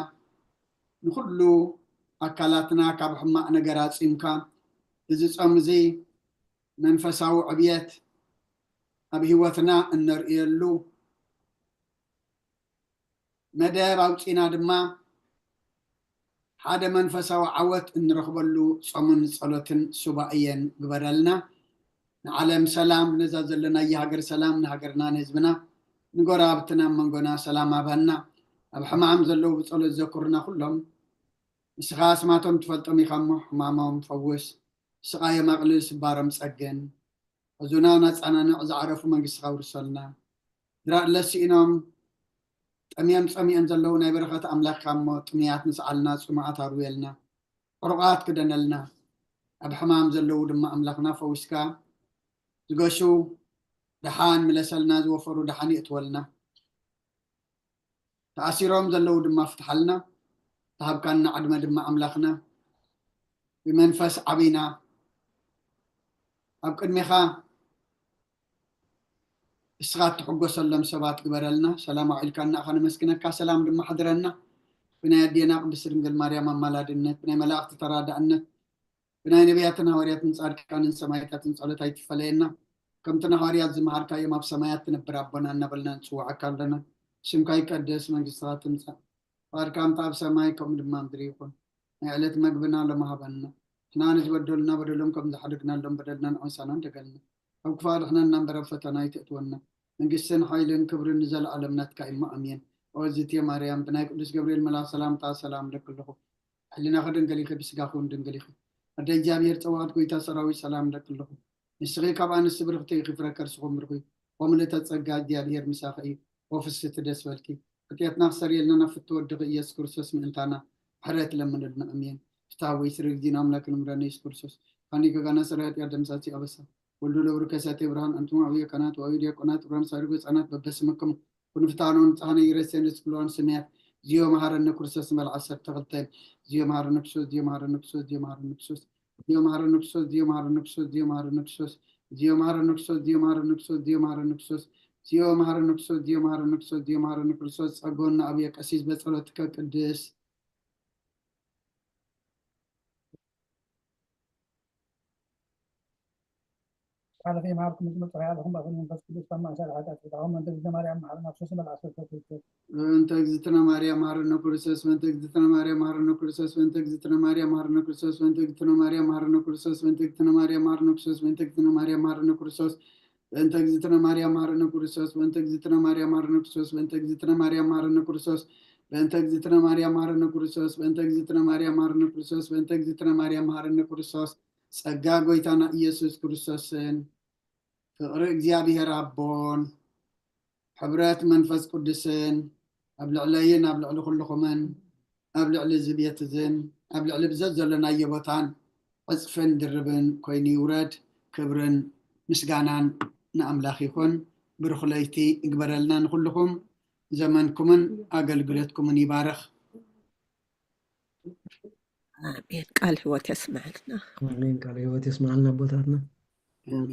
ንኹሉ ኣካላትና ካብ ሕማቕ ነገር ኣጺምካ እዚ ጾም እዚ መንፈሳዊ ዕብየት ኣብ ህይወትና እነርእየሉ መደብ ኣውፂና ድማ ሓደ መንፈሳዊ ዓወት እንረኽበሉ ፆምን ፀሎትን ሱባእየን ግበረልና። ንዓለም ሰላም ነዛ ዘለናያ ሃገር ሰላም ንሃገርና ንህዝብና ንጎረባብትና መንጎና ሰላም ኣብሃና። ኣብ ሕማም ዘለዉ ብፀሎት ዘኩርና ኩሎም ንስኻ ኣስማቶም ትፈልጦም ኢኻ እሞ ሕማሞም ፈውስ፣ ስቓዮም ኣቕልል፣ ስባሮም ፀግን። ሕዙና ናፃናንዕ ዝዓረፉ መንግስትኻ ውርሰልና። ድራእ ለሲእኖም ጠምዮም ፀሚኦም ዘለዉ ናይ በረኸት ኣምላኽካ እሞ ጥሙያት ንስዓልና፣ ፅሙዓት ኣርውየልና፣ ዕሩቓት ክደነልና፣ ኣብ ሕማም ዘለዉ ድማ ኣምላኽና ፈዊስካ ዝገሹ ደሓን ምለሰልና፣ ዝወፈሩ ደሓን ይእትወልና። ተኣሲሮም ዘለዉ ድማ ፍትሓልና። ተሃብካና ዕድመ ድማ ኣምላኽና ብመንፈስ ዓቢና ኣብ ቅድሜኻ እስኻ እትሕጎሰሎም ሰባት ግበረልና። ሰላም ኣውዒልካና ኣኻ ነመስግነካ፣ ሰላም ድማ ሓድረና። ብናይ ኣዴና ቅድስት ድንግል ማርያም ኣማላድነት፣ ብናይ መላእኽቲ ተራዳእነት፣ ብናይ ነቢያትን ሃዋርያትን ጻድቃንን ሰማዕታትን ጸሎት ኣይትፈለየና። ከምቲ ንሃዋርያት ዝመሃርካዮም ኣብ ሰማያት ትነብር ኣቦና እናበልና ንጽውዓካ ኣለና። ስምካ ይቀደስ፣ መንግስትኻ ትምጻእ፣ ፍቓድካ ከምቲ ኣብ ሰማይ ከምኡ ድማ ምድሪ ይኹን። ናይ ዕለት መግብና ሎሚ ሃበና። ንሕና ንዝበደሉና በደሎም ከም ዝሓደግናሎም በደልና ንዓሳና ንደገልና። ኣብ ክፉእ ኣድሕነና እምበር ኣብ ፈተና ኣይተእትወና። መንግስትን ሓይልን ክብርን ንዘለኣለም ናትካ እዩ እሞ ኣሜን። ኣወዝቲ ማርያም ብናይ ቅዱስ ገብርኤል መልኣኽ ሰላምታ ሰላም እለኪ ኣለኹ። ሕሊናኺ ድንግል ኢኺ፣ ብስጋኺ እውን ድንግል ኢኺ። ኣደ እግዚኣብሔር ጸባኦት ጎይታ ሰራዊት ሰላም እለኪ ኣለኹ። ንስኺ ካብ ኣንስቲ ብርኽቲ ኢኺ፣ ፍረ ከርስኹም ብሩኽ እዩ። ወምልእተ ጸጋ እግዚኣብሔር ምሳኺ እዩ። ወፍስቲ ደስ በልኪ። ኃጢኣትና ክሰርየልና ናብ ፍትው ወድኺ ኢየሱስ ክርስቶስ ምእንታና ምሕረት ለምንልና። ኣሜን። ፍትሐ ወይ ስር ጊዜና ኣምላክ ንምረነ ኢየሱስ ክርስቶስ ካኒ ከጋና ሰራይ ኃጢኣት ደምሳሲ ኣበሳ ወልዱ ለብሩ ከሳቴ ብርሃን። ኣንቱም ኣብየ ካህናት ወኣዊ ዲያቆናት፣ ብርሃን ሳድጎ ህፃናት በበስምክሙ ኩንፍታኖን ጻህነ ይረሴን ስክሎን ስሜት ዚዮ መሃረነ ክርስቶስ ንበል ዓሰርተ ክልተ። ዚዮ መሃረነ ክርስቶስ፣ ዚዮ መሃረነ ክርስቶስ፣ ዚዮ መሃረነ ክርስቶስ፣ ዚዮ መሃረነ ክርስቶስ፣ ዚዮ መሃረነ ክርስቶስ፣ ዚዮ መሃረነ ክርስቶስ፣ ዚዮ መሃረነ ክርስቶስ፣ ዚዮ መሃረነ ክርስቶስ፣ ዚዮ መሃረነ ክርስቶስ፣ ዚዮ መሃረነ ክርስቶስ፣ ዚዮ መሃረነ ክርስቶስ፣ ዚዮ መሃረነ ክርስቶስ፣ ጸጎና ኣብየ ቀሲስ በጸሎትከ ቅድስ። ሓለፈ ይምሃርኩም ዝመጽእ ኣለኹም ባኹም መንፈስ ቅዱስ ካብ ማእሰር ሓጢኣት ፍትሖም። እንተ እግዝእትነ ማርያም መሓረና ክርስቶስ መልኣሰ ተክልተ። እንተ እግዝእትነ ማርያም መሓረነ ክርስቶስ፣ እንተ እግዝእትነ ማርያም መሓረነ ክርስቶስ፣ እንተ እግዝእትነ ማርያም መሓረነ ክርስቶስ፣ እንተ እግዝእትነ ማርያም መሓረነ ክርስቶስ፣ እንተ እግዝእትነ ማርያም መሓረነ ክርስቶስ፣ እንተ እግዝእትነ ማርያም መሓረነ ክርስቶስ፣ በእንተ እግዝእትነ ማርያም መሓረነ ክርስቶስ፣ በእንተ እግዝእትነ ማርያም መሓረነ ክርስቶስ፣ በእንተ እግዝእትነ ማርያም መሓረነ ክርስቶስ፣ በእንተ እግዝእትነ ማርያም መሓረነ ክርስቶስ፣ በእንተ እግዝእትነ ማርያም መሓረነ ክርስቶስ፣ በእንተ እግዝእትነ ማርያም መሓረነ ክርስቶስ። ጸጋ ጎይታና ኢየሱስ ክርስቶስን ፍቕሪ እግዚኣብሔር ኣቦን ሕብረት መንፈስ ቅዱስን ኣብ ልዕለይን ኣብ ልዕሊ ኩልኹምን ኣብ ልዕሊ እዚ ቤት እዝን ኣብ ልዕሊ ብዘት ዘለናዮ ቦታን ዕጽፍን ድርብን ኮይኑ ይውረድ። ክብርን ምስጋናን ንኣምላኽ ይኹን። ብሩኽ ለይቲ ይግበረልና ንኹልኹም። ዘመንኩምን ኣገልግሎትኩምን ይባርኽ። ኣሜን። ቃል ህይወት የስምዐልና። ኣሜን። ቃል ህይወት የስምዐልና ኣቦታትና። ኣሜን።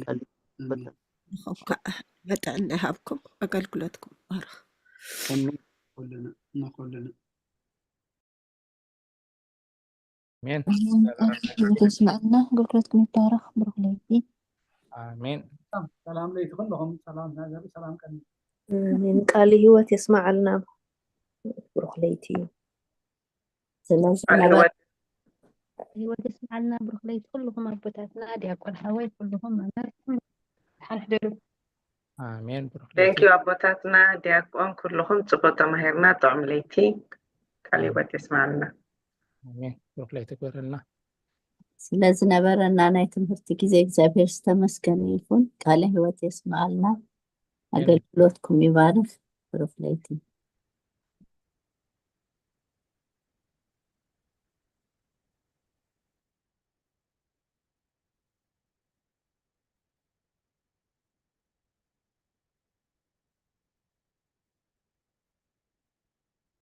ኣሜን። ንኹም ከዓ መጠን ናይ ሃብኩም ኣገልግሎትኩም ባርኽ። ኣሜን። ኩልና ንኹልና። ኣሜን። ኣሜን። ቃል ህይወት የስምዐልና። ኣገልግሎትኩም ይባረኽ። ብሩኽ ለይቲ። ኣሜን። ሰላም ለይቲ ኩልኹም። ሰላም ሃገር፣ ሰላም ቀን። ኣሜን። ቃል ህይወት የስምዓልና። ብሩኽ ለይቲ። ስለዚ ነበረ ህይወት የስምዓልና። ብሩኽ ለይቲ ኩልኹም ኣቦታትና፣ ዲያቆን ሓወይ፣ ኩልኹም መምህር ሓንሕደሉ። ኣሜን። ብሩኽ Thank ለይቲ። you ኣቦታትና ዲያቆን ኩልኹም ጽቡቅ ተማሂርና። ጥዑም ለይቲ ቃል ህይወት የስምዓልና። ኣሜን። ብሩኽ ለይቲ ግበረልና። ስለዝነበረና ናይ ትምህርቲ ግዜ እግዚኣብሔር ዝተመስገነ ይኹን። ቃለ ህይወት የስምዓልና። ኣገልግሎትኩም ይባርኽ። ብሩኽ ለይቲ።